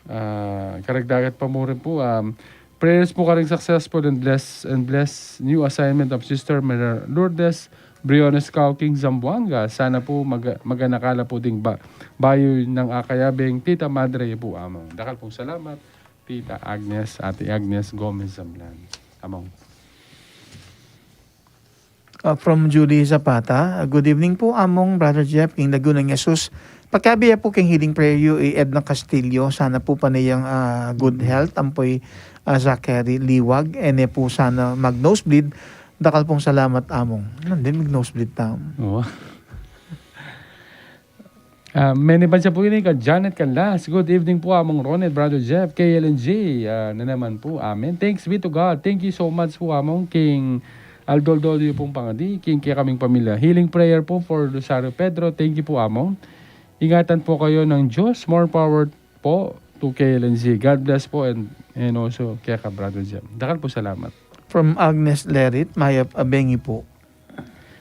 Ah, karagdagan pa mu rin pu, um, prayers pu karing successful and bless, and bless new assignment of Sister Mary Lourdes Briones Kau king Zamboanga. Sana pu maga-, maganaka la pu ding ba-, bayu nang akayabing tita madre yu pu, Among. Dakal pung salamat, Tita Agnes, Ate Agnes Gomez Zamlan. Among. Ah, from Julie Zapata, ah, "Good evening pu, Among, Brother Jeff, king lagyu nang Jesus. Pakiabe ya pu king healing prayer yu i Edna Castillo, sana pu pane yang, ah, good health, ampo i, ah, Zachary Liwag, e ne pu sana mag-nosebleed. Dakal pung salamat, Among." Nandin mag-nosebleed tamu. Oo. Ah, menipat ya pu ini kang Janet Canlas. "Good evening pu, Among Ron at Brother Jeff, K L N J, ah, na naman pu. Amen. Thanks be to God. Thank you so much pu, Among, king aldo-aldo yu pung pangadi king kekaming pamilya. Healing prayer pu for Rosario Pedro. Thank you pu, Among. Ingatan pu kayu ng Diyos. More power pu to K L N J. God bless pu and, and also keka Brother Jeff." Dakal pung salamat. From Agnes Lerit, mayap a bengi pu.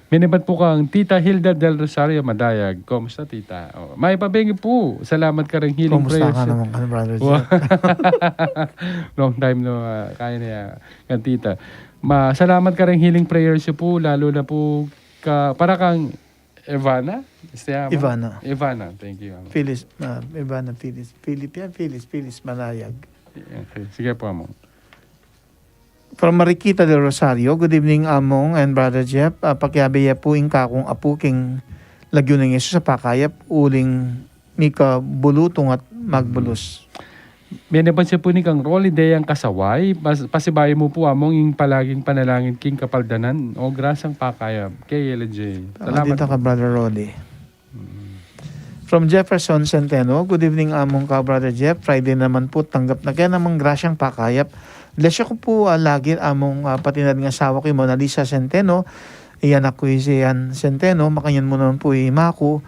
Minibat pu kang Tita Hilda del Rosario Madayag. Kumusta, Tita? O, mayap a bengi pu. Salamat kareng healing prayers. Kumusta ka naman, kan Brother Jeff? Long time no, ah, kaya na yan, kan Tita. Ma, salamat kareng healing prayers yu pu, lalo na pu ka, para kang Ivana? Este, amo? Ivana. Ivana, thank you, amo. Phyllis, ah, Ivana Phyllis. Philip yan, Phyllis, Phyllis Malayag. Okay, sige po, amo. From Mariquita del Rosario, "Good evening, Among and Brother Jeff. Ah, pakiabe ya pu ing kakung apu king lagyu nang Jesus a pakayap, uling mika bulutung at magbulus." Minibat ya pu ini kang Rolly Deang Kasaway, pas-, pasibayu mu pu, Among, ing palaging panalangin king kapaldanan o grasyang pakayap. K L J. Salamat pu, Brother Rolly. From Jefferson Centeno, "Good evening, Among, ka Brother Jeff. Friday naman pu, tanggap na kaya namang grasyang pakayap. Bless you ku pu, ah, lagi, Among, ah, pati na ring asawa ku, i Mona Lisa Centeno, i anak ku, i Sian Centeno, makanyan mu naman pu, i ima ku,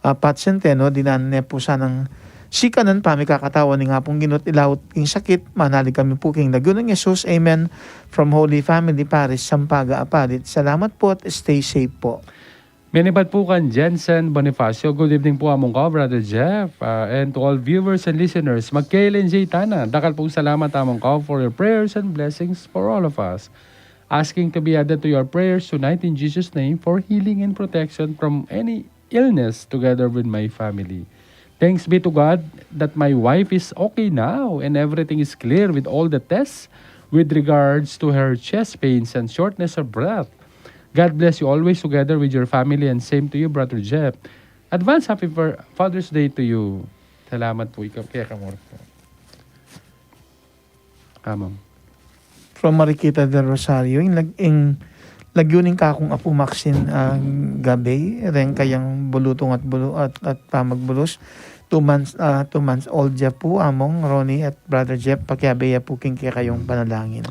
ah, Pat Centeno, dinan ne pu sanang sikanan pamikakatawan ning Apung Ginu at ilaut king sakit, manalig kami pu king lagyu nang Jesus. Amen. From Holy Family Parish, Sampaga, Apalit." Salamat po at stay safe po. Minibat pu kang Jensen Bonifacio, "Good evening pu, Among Kao, Brother Jeff, uh, and to all viewers and listeners. Mag-K L N J tana. Dakal pung salamat, Among Kao, for your prayers and blessings for all of us. Asking to be added to your prayers tonight in Jesus' name for healing and protection from any illness together with my family. Thanks be to God that my wife is okay now and everything is clear with all the tests with regards to her chest pains and shortness of breath. God bless you always together with your family, and same to you, Brother Jeff. Advance happy Fa-, Father's Day to you." Salamat po, ikaw, kaya kamor po. Among. From Mariquita del Rosario, ing lag-, ing lagyu ning kakung apu Maxine, ah, Gabay, reng kayang bulutung at bulu-, at, at pamagbulus. Two months, ah, two months old ya pu, Among, Ronnie at Brother Jeff, pakiabe ya pu king kekayung panalangin.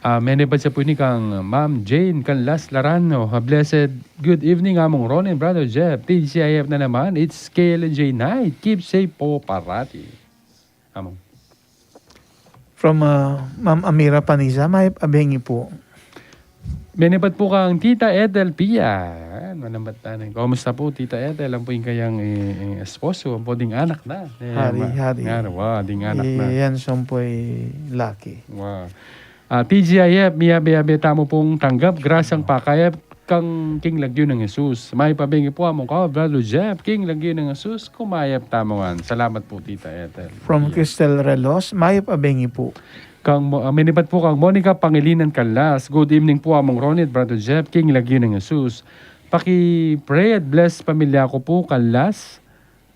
Ah, minibat ya pu ini kang Ma'am Jane Canlas Larano. A blessed good evening, Among Ronnie and Brother Jeff. T G I F na naman, it's K L N J night. Keep safe po parati. Among. From, ah, Ma'am Amira Paniza, "Mayap a bengi pu." Minibat pu kang Tita Ethel Pia. Ayan, manambat na. Kumusta po, Tita Ethel? Ampo ing kayang, eh, eh, esposo, ampo ding anak na. Eh, hari, ma-, hari. Nga, wa, ding anak na. Eh, yan, siyempre, lucky. Wa. Ah, T G I F, miyabe-yabe tamu pung tanggap grasyang pakayap kang king lagyu nang Jesus. Mayap a bengi pu, Among Kao, Brother Jeff, king lagyu nang Jesus, kumayap tamu ngan. Salamat pu, Tita Ethel. From Crystal Relos, "Mayap a bengi pu." Kang Mo-, ah, minibat pu kang Monica Pangilinan Canlas, "Good evening pu, Among Ronnie at Brother Jeff, king lagyu nang Jesus. Paki-pray at bless pamilya ku pu, Canlas.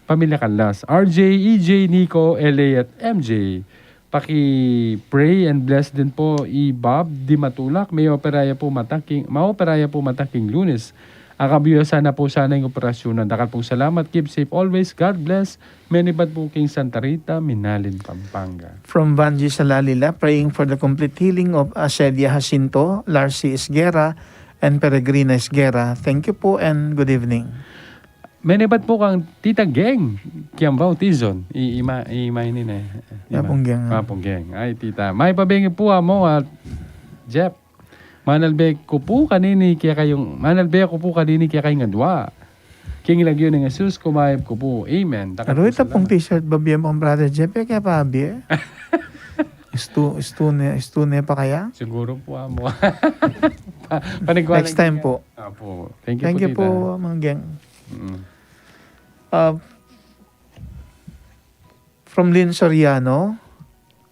Pamilya Canlas. R J, E J, Nico, L A at M J. Paki-pray and bless din po i Bob Di Matulak. May opera ya po mata king, maopera ya po mata king Lunes. Akabyu ya sana po sana ing operasyon na. Dakal pong salamat. Keep safe always. God bless." Minibat po king Santa Rita, Minalin, Pampanga. From Vangie Salalila, "Praying for the complete healing of Acelia Jacinto, Larcy Esguerra, and Peregrina Esguerra. Thank you po and good evening." Minibat po kang Tita Geng, Kiambao, Tizon. I-, ima-, ima ini na, eh. Ima-, Mapung Geng, ah. Mapung Geng. Ay, Tita. Mayap a bengi pu, Among at Jeff. Manalbe ku pu kanini kekayung, manalbe ku pu kanini kekayung adwa. King lagyu nang Jesus, kumayap ku pu. Amen. Dakal pong salamat. Ita pung t-shirt, babie mo kang Brother Jeff, eh, kaya pa, babie. Istu-, istune, istune pa kaya? Siguro po, Among. Pa-, panigwa lang. Next time po. Apo. Thank you po, Tita. Thank you po, Mang Geng. Mm. Ah, from Lynn Soriano,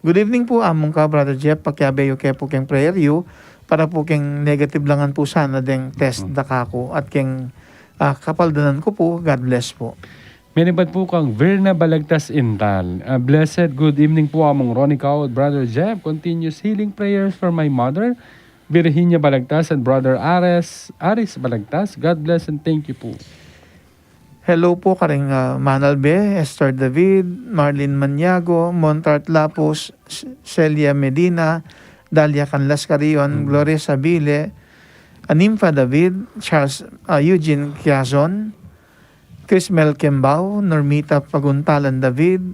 "Good evening po, Among Kao, Brother Jeff, pakiabe yu ke po keng prayer yu, para po keng negative la ngan po sana deng test da kaku at keng, ah, kapaldanan ku po. God bless po." Minibat po kang Verna Balagtas Intal. Ah, blessed good evening po, Among Ronnie Kao, Brother Jeff. Continuous healing prayers for my mother, Virginia Balagtas, and Brother Ares, Aris Balagtas. God bless and thank you po. Hello po, karing, ah, Manalbe, Esther David, Marlene Maniago, Montart Lapus, S-, Celia Medina, Dalia Canlas Carrion, Gloria Sabile, Animfa David, Charles, ah, Eugene Quiazon, Crismel Kembao, Normita Paguntalan David,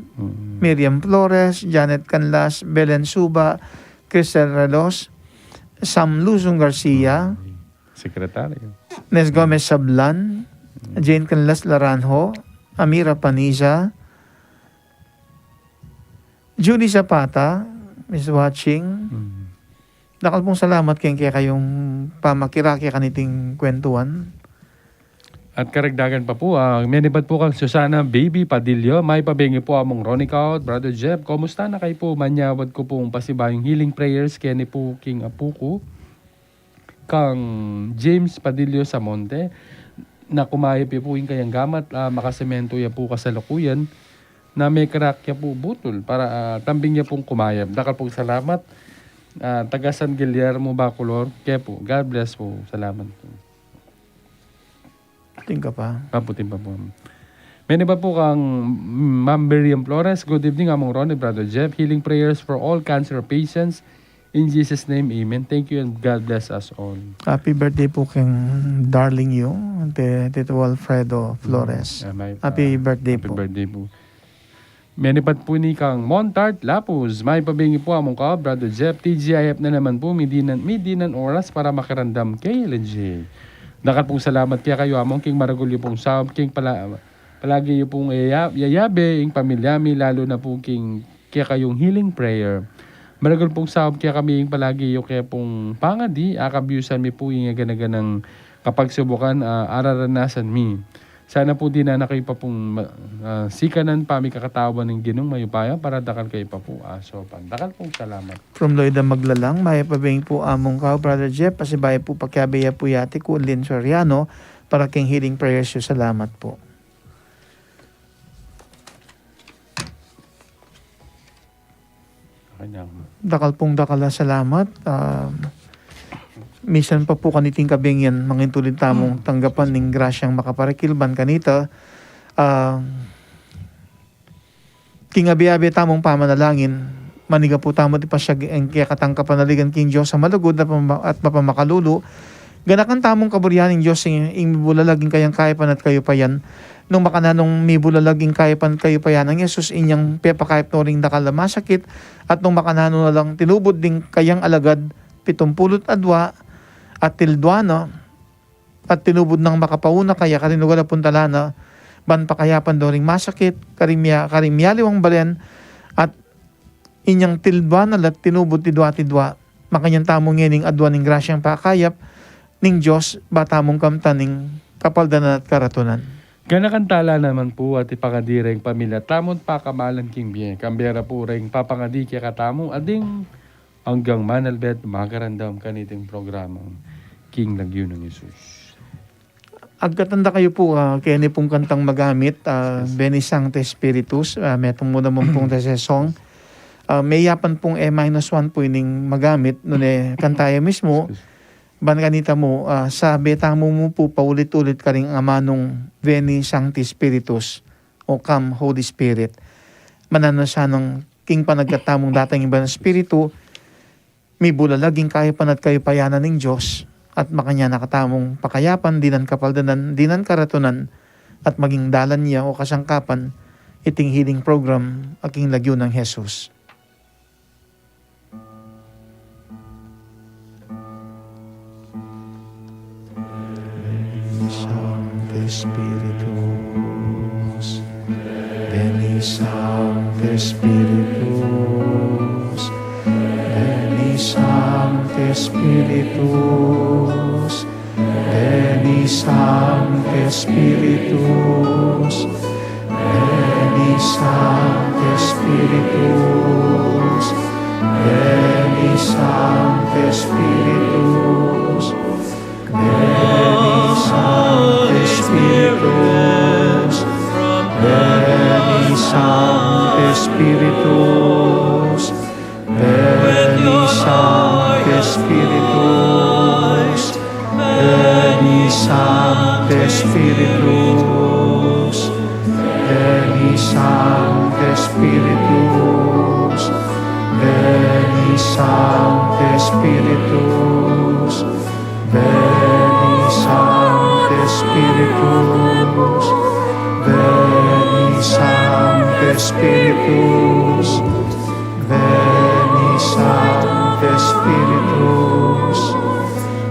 Miriam Flores, Janet Canlas, Belen Suba, Cristel Relos, Sam Luzon Garcia, Sekretaryo. Nes Gomez Sablan, Jane Canlas Laranjo, Amira Paniza, Judy Zapata is watching. Mm. Dakal pung salamat keng kekayung pamakirake kaniting kwentuan. At karagdagan pa pu, ah, menibat pu kang Susana Baby Padillo, mayap a bengi pu Among Ronnie Kaut, Brother Jeff, kumusta na kayu pu? Manyawad ku pung pasibayung healing prayers keni pu king apu ku, kang James Padillo Samonte, na kumayap ya pu ing kayang gamat, ah, makasemento ya pu kasalukuyan, na me-crack ya pu butul, para, ah, tambing ya pung kumayap. Dakal pung salamat, ah, taga San Guillermo, Bacolor, ke pu. God bless pu. Salamat pu. Atin ka pa? Apu, atin pa pu. Menibat pu kang Ma'am Miriam Flores, "Good evening, Among Ronnie, Brother Jeff. Healing prayers for all cancer patients. In Jesus' name, amen. Thank you and God bless us all." Happy birthday pu keng darling yu, Te-, Tito Alfredo Flores. Mm, ah, may, happy ah, birthday happy pu. Birthday pu. Menibat pu ini kang Montart Lapuz, "Mayap a bengi pu Among Kaut, Brother Jeff, T G I F na naman pu, midinan, midinan oras para makiramdam keng L J." Dakal pung salamat kekayu Among king maragul yu pung saup, king pala-, palagi yu pung iya-, yayabe ing pamilya mi, lalu na pu king kekayung healing prayer. Maragul pung saup kekami ing palagi yu ke pung pangadi, akabyusan mi pu ing gana-ganang kapagsubukan, ah, araranasan mi. Sana pu dinan na kayu pa pung ma-, ah, sikanan pa mikakatauban ning Ginung mayupaya para dakal kayu pa pu asupan. Dakal pung salamat. From Loida Maglalang, "Mayap a bengi pu Among Kaut, Brother Jeff, pasibayu pu pakiabe ya pu i ate ku, Lynn Soriano, para keng healing prayers yu. Salamat pu." Okay na. Dakal pung dakal a salamat. Ah, misan pa pu kaniting kabengi yan, mangintulid tamung tanggapan ning grasyang makaparakil ban kanita. Ah, king abe-abe tamung pamanalangin, manigapu tamu ti pasiag ing kekatang kapanaligan king Dios a malugud at mapa-, at mapamakalulu. Ganakan tamung kaburian ing Dios ing, ing mibulalag ing kayang kayapan at kayupayan. Nung makananung mibulalag ing kayapan at kayupayan nang Jesus, inyang pepakayap no ring dakal a masakit, at nung makananu na lang tinubud ding kayang alagad, pitumpulu't adua, at tildua na, at tinubud nang makapauna kaya karing lugal a puntalan na, ban pakayapan do ring masakit, karing mia-, karing mialiwang balen, at inyang tildua na la't tinubud ti dua, ti dua. Makanyan tamu ngening adwan ning grasyang pakayap ning Dios, ba tamung kamtan ning kapaldanan at karatunan. Ganakan tala naman pu at ipangadi reng pamilya tamu't pakamalan king bie. Kambe ra pu reng papangadi kekatamu, ading anggang manalbe at makarandam kaniting programang King Lagyu nang Jesus. Agkatan da kayu pu, ah, keni pung kantang magamit, ah, Veni Sancte Spiritus, ah, metung mu naman pung tese song. Ah, meyapan pung E minus one pu ining magamit, nune kanta ya mismu, ban kanita mu, ah, sabe tamu mu pu paulit-ulit karing amanung Veni Sancte Spiritus, o Come Holy Spirit. Mananu sanang king panagkat tamung datang ing Banal Espiritu, mibulalag ing kayapan at kayupayanan ning Dios, at makanyan na katamung pakayapan dinan kapaldanan, dinan karatunan, at maging dalan ya o kasangkapan iting healing program a King Lagyu nang Jesus. Veni Sancte Spiritus, Veni Sancte Spiritus, Veni Sancte Spiritus, Veni Sancte Spiritus, Veni Sancte Spiritus, Veni Sancte Spiritus, Veni Sancte Spiritus, Veni Sancte Spiritus, Veni Sancte Spiritus, Veni Sancte Spiritus, Veni Sancte Spiritus, Veni Sancte Spiritus, Veni Sancte Spiritus, Veni Sancte Spiritus, Veni Sancte Spiritus,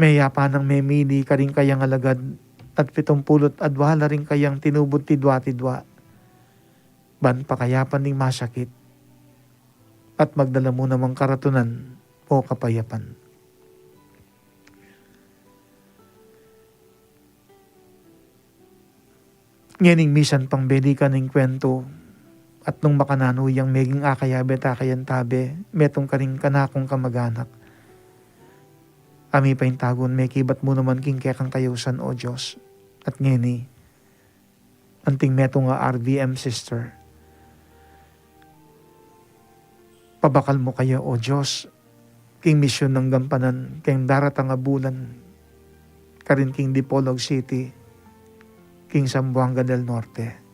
Meyapa nang memili karing kayang alagad at pitumpulu't adwa la ring kayang tinubud tidwa-tidwa. Ban pakayapan ding masakit at magdala mu namang karatunan o kapayapan. Ngening misan pang belikan ing kwentu, at nung makananu yang meging akayabe at akayantabe, metung karing kanakung kamaganak a mipaintagun, mekibat mu naman king kekang kayausan, O Dios. At ngeni, anting metung a R V M sister, pabakal mu kaya, O Dios, king misyun nang gampanan keng daratang a bulan, karin king Dipolog City, king Zamboanga del Norte.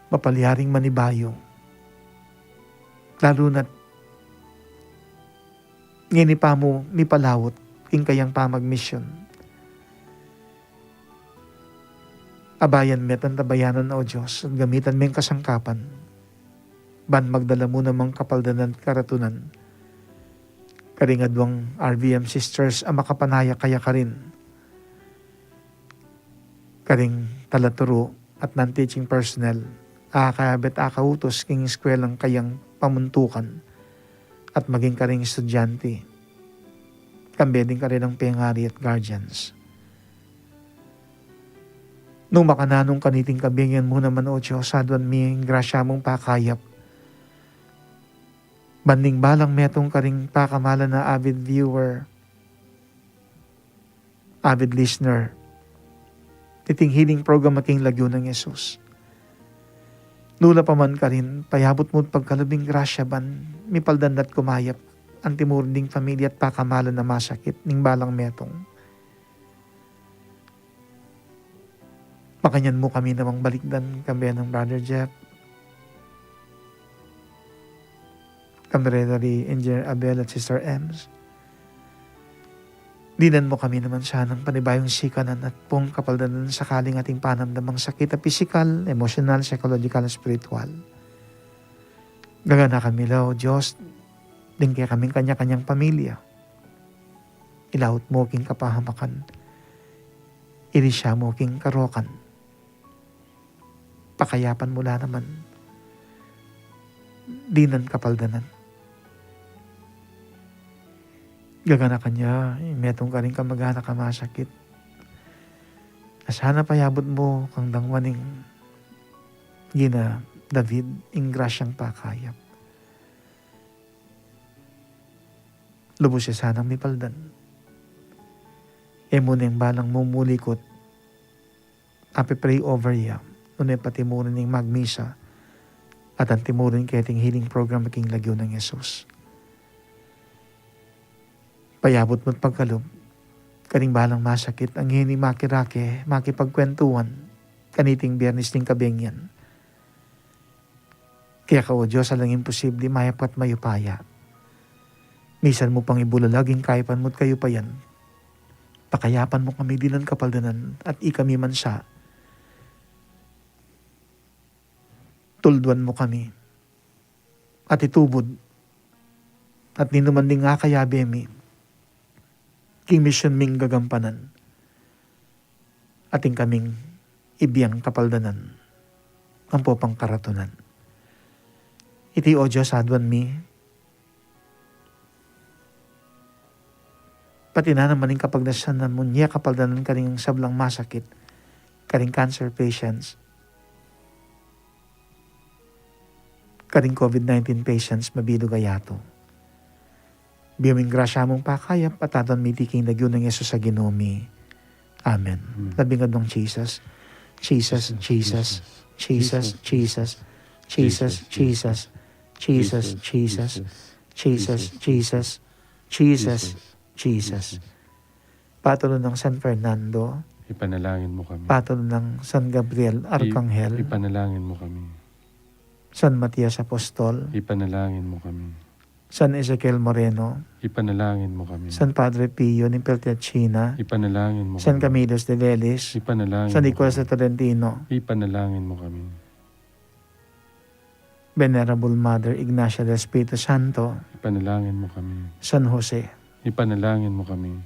Mapalyaring manibayu, lalu na't ngeni pa mu mipalaut king kayang pamagmisyun. Abayan me at antabayanan, O Dios, at gamitan meng kasangkapan ban magdala mu namang kapaldanan at karatunan karing adwang R V M sisters a makapanaya kaya karin, karing talaturu at non-teaching personnel a akayabe at akautus king eskwelang kayang pamuntukan, at maging karing estudyante, kambe ding kanilang pengari at guardians. Nung makananung kaniting kabengian mu naman, O Dios, aduan mi ing grasya mung pakayap ban ning balang metung karing pakamalan a avid viewer, avid listener niting healing program a king lagyu nang Jesus. Nula pa man karin, payabut mu't pagkalub ing grasya ban mipaldan da't kumayap antimuri ding pamilya at pakamalan a masakit ning balang metung. Makanyan mu kami namang balikdan, kambe nang Brother Jeff, kambe ri Engineer Abel at Sister Ems. Dinan mu kami naman sanang panibayung sikanan at pung kapaldanan sakaling ating panamdamang sakit a pisikal, emosyonal, psychological, spiritual. Gaganakan mi la, O Dios, ding kekaming kanya-kanyang pamilya. Ilaut mu king kapahamakan, ilisya mu king karokan. Pakayapan mu la naman dinan kapaldanan. Gaganakan ya ing metung karing kamaganak a masakit. A sana payabut mu kang dangwa ning gina David ing grasyang pakayap. Lubus ya sanang mipaldan. E mu neng balang mumulikut a pe-pray over ya nune patimurin ing magmisa at antimurin keting healing program a king lagyu nang Jesus. Payabut mu't pagkalub karing balang masakit a ngeni makirake, makipagkwentuan kaniting Biernes ning kabengian. Keka, O Dios, alang imposible, mayap ka't mayupaya. Misan mu pang ibulalag ing kayapan mu't kayupayan, pakayapan mu kami dinan kapaldanan at ikami man sa tulduan mu kami at itubud at ninuman ding akayabe mi king misyun ming gagampanan. Atin kaming ibiyang kapaldanan ampo pangkaratunan. Iti, O Dios, aduan mi, pati na naman ing kapagnasan na mu nia kapaldanan karing sablang masakit, karing cancer patients, karing COVID nineteen patients, mabilug a yatu. Bie ming grasya mung pakayap, at aduan mi iti king lagyu nang Jesus a Ginu mi. Amen. Amen. Labing adwang Jesus. Jesus, Jesus, Jesus, Jesus, Jesus, Jesus, Jesus, Jesus, Jesus, Jesus, Jesus, Jesus. Patulun nang San Fernando. Ipanalangin mo kami. Patulun nang San Gabriel, I-, Arkanghel. Ipanalangin mo kami. San Matias Apostol. Ipanalangin mo kami. San Ezekiel Moreno. Ipanalangin mo kami. San Padre Pio ning Pietrelcina. Ipanalangin mo kami. San Camilo Estevelis. Ipanalangin mo kami. San Nicolas de Tolentino. Ipanalangin mo kami. Venerable Mother Ignacia del Espiritu Santo, Ipanalangin mo kami. San Jose, Ipanalangin mo kami.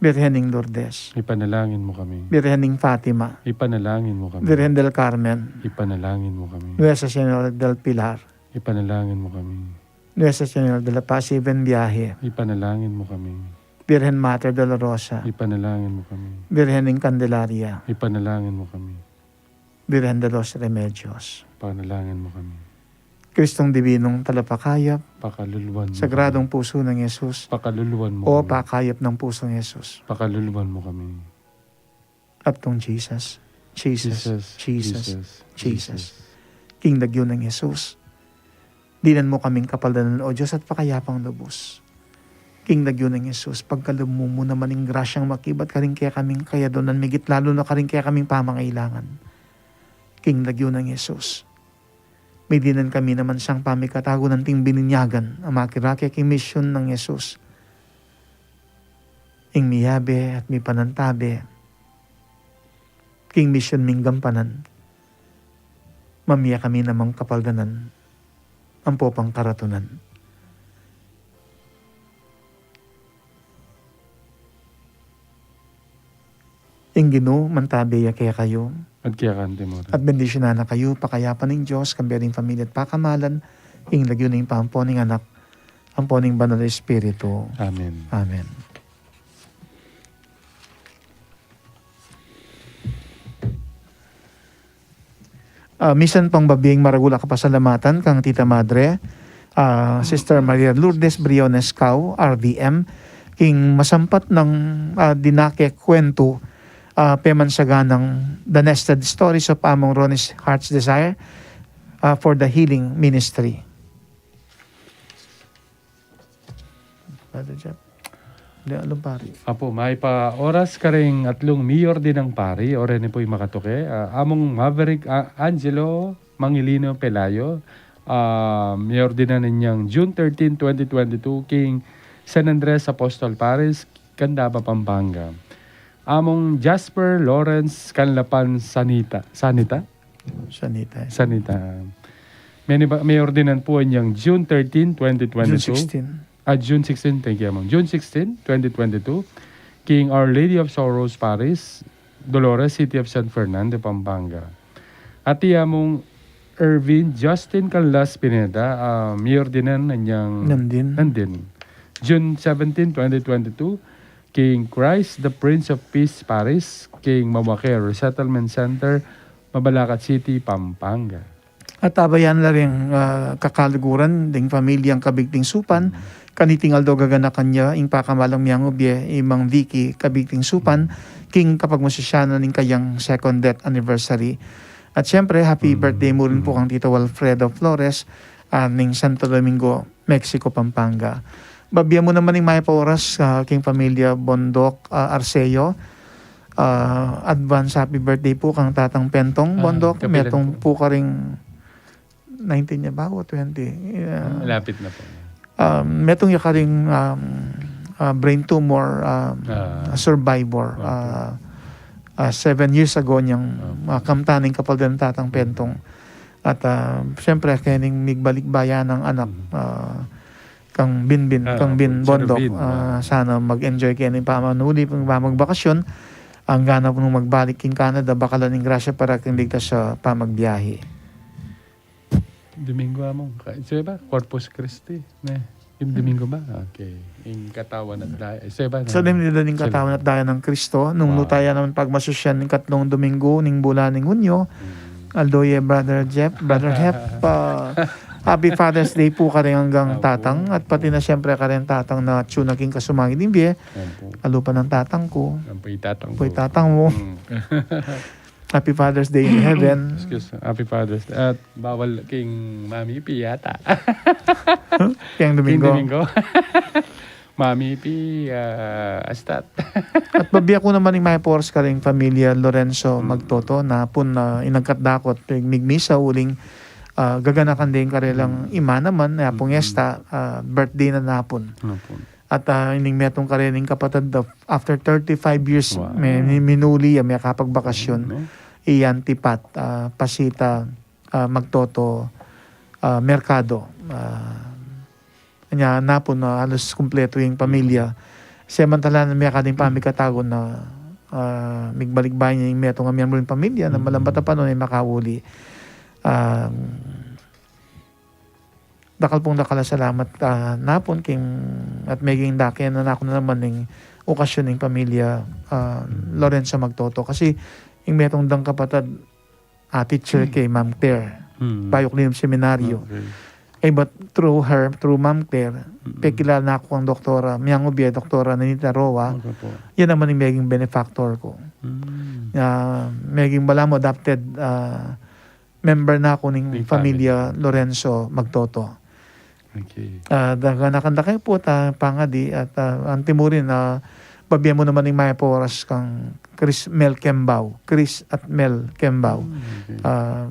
Birhen ning Lourdes, Ipanalangin mo kami. Birhen ning Fatima, Ipanalangin mo kami. Virgen del Carmen, Ipanalangin mo kami. Nuestra Señora del Pilar, Ipanalangin mo kami. Nuestra Señora de la Paz y Buen Viaje, Ipanalangin mo kami. Virgen Mater Dolorosa, Ipanalangin mo kami. Virgen ning Candelaria, Ipanalangin mo kami. Virgen de los Remedios, Ipanalangin mo kami. Kristong Dibinong Talapakayap, Pakaluluan mo Sagradong kami. Puso ng Jesus, Pakaluluan mo O kami. Pakayap ng Pusong Jesus. Pakaluluan mo kami. Aptong Jesus, Jesus, Jesus, Jesus, Jesus, Jesus. Jesus. King lagyu nang Jesus, dinan mu kaming kapaldanan, O Dios, at pakayapang lubus. King lagyu nang Jesus, pagkalub mu naman ing grasyang makibat karing kekaming kayadunan, migit lalu na karing kekaming pamangailangan. King lagyu nang Jesus, midinan kami naman sang pamikatagunan ting bininyagan a makirake king misyun nang Jesus. Ing miyabe at mipanantabe king misyun ming gampanan, mamie kami namang kapaldanan ampo pangkaratunan. Ing Ginu mantabe ya kekayu. At keka naman. At bendisyunan na kayu, pakayapan ning Dios, kambe ning pamilya at pakamalan, ing lagyu ning Ibpa, ampo ning Anak, ampo ning Banal a Espiritu. Amen. Amen. Ah, misan pang babie ing maragul a kapasalamatan kang Tita Madre, ah, Sister Maria Lourdes Briones Cao, R D M, king masampat nang, ah, dinake kuwentu, ah, pemansagan nang The Nested Stories of Among Ronnie's Heart's Desire, ah, for the Healing Ministry. Brother Jeff. Di, alung pari. Apo, mayap a oras karing atlung miordinang pari, o reni pu ing makatuke, ah, Among Maverick, ah, Angelo Mangilino Pelayo, ah, miordinan inyang June thirteen, twenty twenty-two, king San Andres Apostol Parish, Candaba, Pampanga. Among Jasper Lawrence Canlapan Sanita, Sanita? Sanita. Sanita. Meni ba, miordinan pu inyang June thirteen, twenty twenty-two. June sixteen. Ah, June sixteen, thank you, Among. June sixteen, twenty twenty-two, king Our Lady of Sorrows Parish, Dolores, City of San Fernando, Pampanga. At i Among Ervin Justin Canlas Pineda, ah, miordinan inyang Nandin. Nandin. June seventeen, twenty twenty-two, king Christ the Prince of Peace Parish, king Mawake Resettlement Center, Mabalacat City, Pampanga. At abayan la ring, ah, kakaluguran ding pamilyang Cabigting Supan, kaniting aldo gaganakan ya ing pakamalang miangubie, i Mang Vicky Cabigting Supan, king kapagmasisyanan ning kayang second death anniversary. At siyempre, happy birthday mu rin pu kang Tito Alfredo Flores, ah, ning Santo Domingo, Mexico, Pampanga. Babie mu naman ing mayap a oras, ah, king pamilya Bondoc, ah, Arceo. Ah, advance happy birthday pu kang Tatang Pentong, ah, Bondoc. Kapilan metung pu karing nineteen ya ba o twenty? Yeah. Ah, lapit na pu. Um, metung ya karing, um, ah, brain tumor, um, ah, survivor. Okay. Ah, ah, seven years ago niyang, ah, kamtan ing kapaldanan nang Tatang Pentong. At, ah, siyempre, kening migbalikbayan nang anak, ah, kang Binbin, ah, kang Bin Bondoc, Cherubin, ah, sana mag-enjoy keni ning pamanuli, pamagbakasyon, anggang pu nung magbalik king Canada, bakalan ning grasya para king ligtas a pamagbiyahe. Domingo, Among. Ka-, isa ba? Corpus Christi. Ne. Ing Domingo ba? Okay. Ing katawan at daya. Isa ba? Solemnidad ning katawan at daya nang Kristo. Nung nu taya naman pagmasusyan ning katlung Domingo ning bulan ning Hunyo. Aldo ye, Brother Jeff, Brother Hep, ah, happy Father's Day pu karing anggang tatang. At pati na siyempre karing tatang na atsu na king kasumangid ning bie. Alupa nang tatang ku. Ampo i tatang ku. Ampo i tatang mu. Happy Father's Day in heaven. Excuse, happy Father's Day. At bawal king Mami Pi yata. King Domingo. King Domingo. Mami Pi, ah, astat. At babie ku naman ing mayap a oras karing pamilya Lorenzo Magtoto, na pun, ah, inagkat da ku at migmisa uling, ah, gaganakan ding karelang ima naman, na pung Esta, ah, birthday na napun. Napun. At, ah, ining metung karening kapatad, ah, after thirty-five years, mi-, minuli ya, mekapagbakasyon. I Auntie Pat, ah, Pasita, ah, Magtoto, ah, Mercado. Ah, nya napun, ah, halos kumpletu ing pamilya. Samantala na miyakading pamikatagun na, ah, migbalikbayan ya ing metung a miyembru ning pamilya na malambat a panahun e makauli. Ah, dakal pung dakal a salamat, ah, napun king, at meging dake na naku na naman ning okasyon ning pamilya, ah, Lorenzo Magtoto. Kasi ing metung dang kapatad, ah, teacher kay Ma'am Claire. Bayuk Linum Seminaryo. Okay. Eh, but through her, through Ma'am Claire, pekilala na ku kang Doktora, miyang ubie, Doktora Nanita Roa. Okay po. Yan naman ing meging benefactor ku. Ah, meging balamu adopted, ah, member na ku ning pamilya Lorenzo Magtoto. Okay. Ah, dagan na kanda kayu pu at, ah, pangadi at, ah, anti mu rin, ah, babie mu naman ing mayap a oras kang Chris Mel Kembao. Chris at Mel Kembao. Hmm, okay. Ah,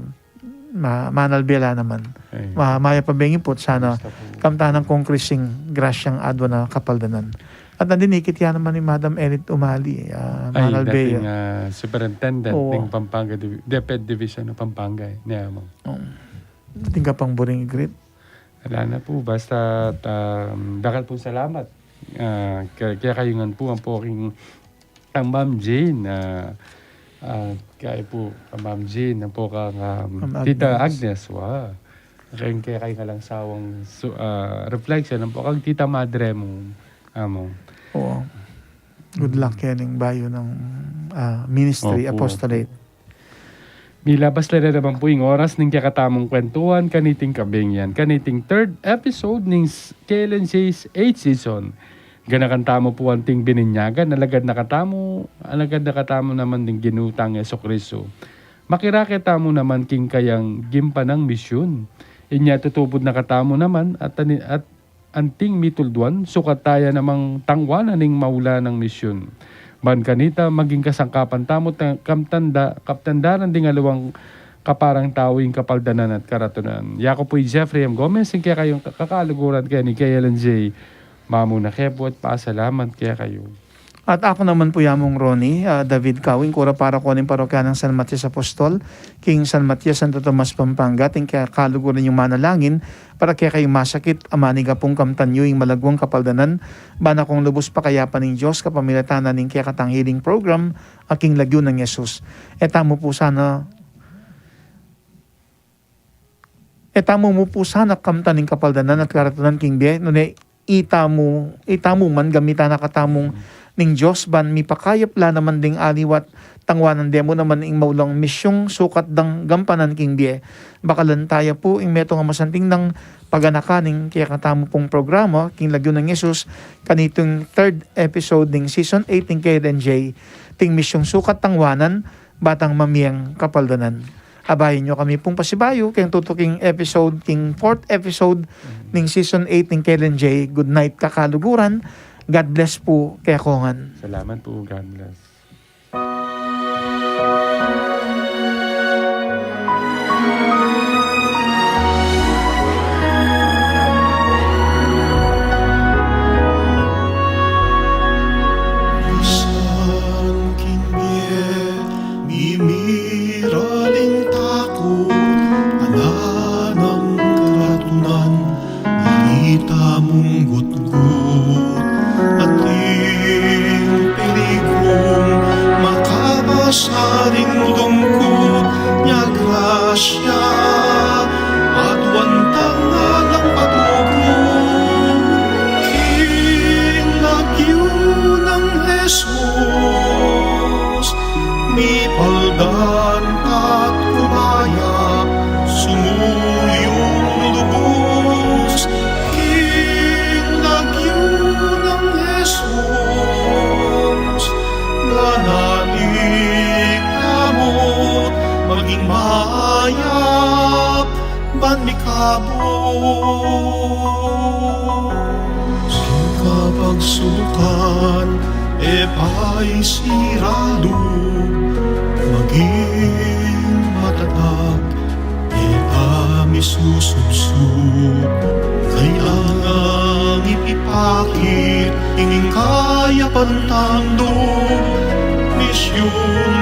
ma-, manalbe la naman. Ay. Ma-, mayap a bengi pu at sana kamtan nang kung Chris ing grasyang adwan a kapaldanan. At nandin ikit ya naman ni Madam Enid Umali, ah, ay, manalbe dating, ya, ah, superintendent ning Pampanga Divi-, DepEd Division ng Pampanga, eh, ni Amang. Oo. Atin ka pang buring i-greet? Ala na pu, basta, um, dakal pung salamat. Ah, ke-, kekayu ngan pu, ampo king, kang Ma'am Jane, ah, ah, kekayu pu, kang Ma'am Jane, ampo kang, um, Ma'am Tita Agnes. Agnes, wa. Keng kekayu ngan lang sawang su-, ah, reflection, ampo kang Tita Madre mu, Amang. Oo. Good luck keng bayu nang, ah, ministry, opo, apostolate. Milabas la na naman pu ing oras ning kekatamung kwentuhan kaniting kabeng yan, kaniting third episode ning s-, K L N J's eighth season. Ganakan tamu pu anting bininyagan, alagad na katamu, alagad na katamu naman ding Ginu tang Jesucristo. Makirake tamu naman king kayang gimpanang misyun. Inya tutubud na katamu naman at tani-, at anting mitulduan, sukat taya namang tangwanan ning maula nang misyun. Ban kanita, maging kasangkapan tamu ta-, kamtanda-, kaptandaran ding aliwang kaparang tau ing kapaldanan at karatunan. Yaku pu i Jeffrey M. Gomez, ing kekayung ka-, kakaluguran keni keng K L N J. Mamuna ke pu at pasalamat kekayu. At aku naman pu i Among Ronnie, ah, David Kawing, kura paroko ning parokya nang San Matias Apostol, king San Matias, Santo Tomas, Pampanga, atin kekaluguran yung manalangin para kekayung masakit a maniga pung kamtan yu ing malagwang kapaldanan, ban akung lubus pakayapan ning Dios kapamilatan na ning kekatang healing program a king lagyu nang Jesus. E tamu pu sana, e tamu mu pu sana kamtan ing kapaldanan at karatunan king bie, nune itamu, itamu man gamitan na katamu ning Dios ban mipakayap la naman ding aliwa at tangwanan de mu naman ing maulang misyung sukat dang gampanan king bie. Bakalan taya pu ing metung a masanting nang paganakan ning kekatamu pung programa, king lagyu nang Jesus, kaniting third episode ning season eight ning K L N J, ting misyung sukat tangwanan, ban tang mamieng kapaldanan. Abayan yu kami pung pasibayu keng tutuking episode, king fourth episode ning season eight ning K L N J. Good night, kakaluguran. God bless pu kekongan. Salamat pu. God bless. Misan king bie, mimira ding takut, ala nang karatunan, balita mung gutgut, ating peligrung makabasa ding dumkut nya grasya, at wantang alang patugut king lagyu nang Jesus. Mipaldan at kumayap, sumuyung lubus king lagyu nang Jesus. Ngana ning Apo, maging mayap ban mikabus. King kapagsubukan, e paisiradu, maging matatag, e pamisusubsub. Kailangang ipipakit ing kayapan tang lub, misyun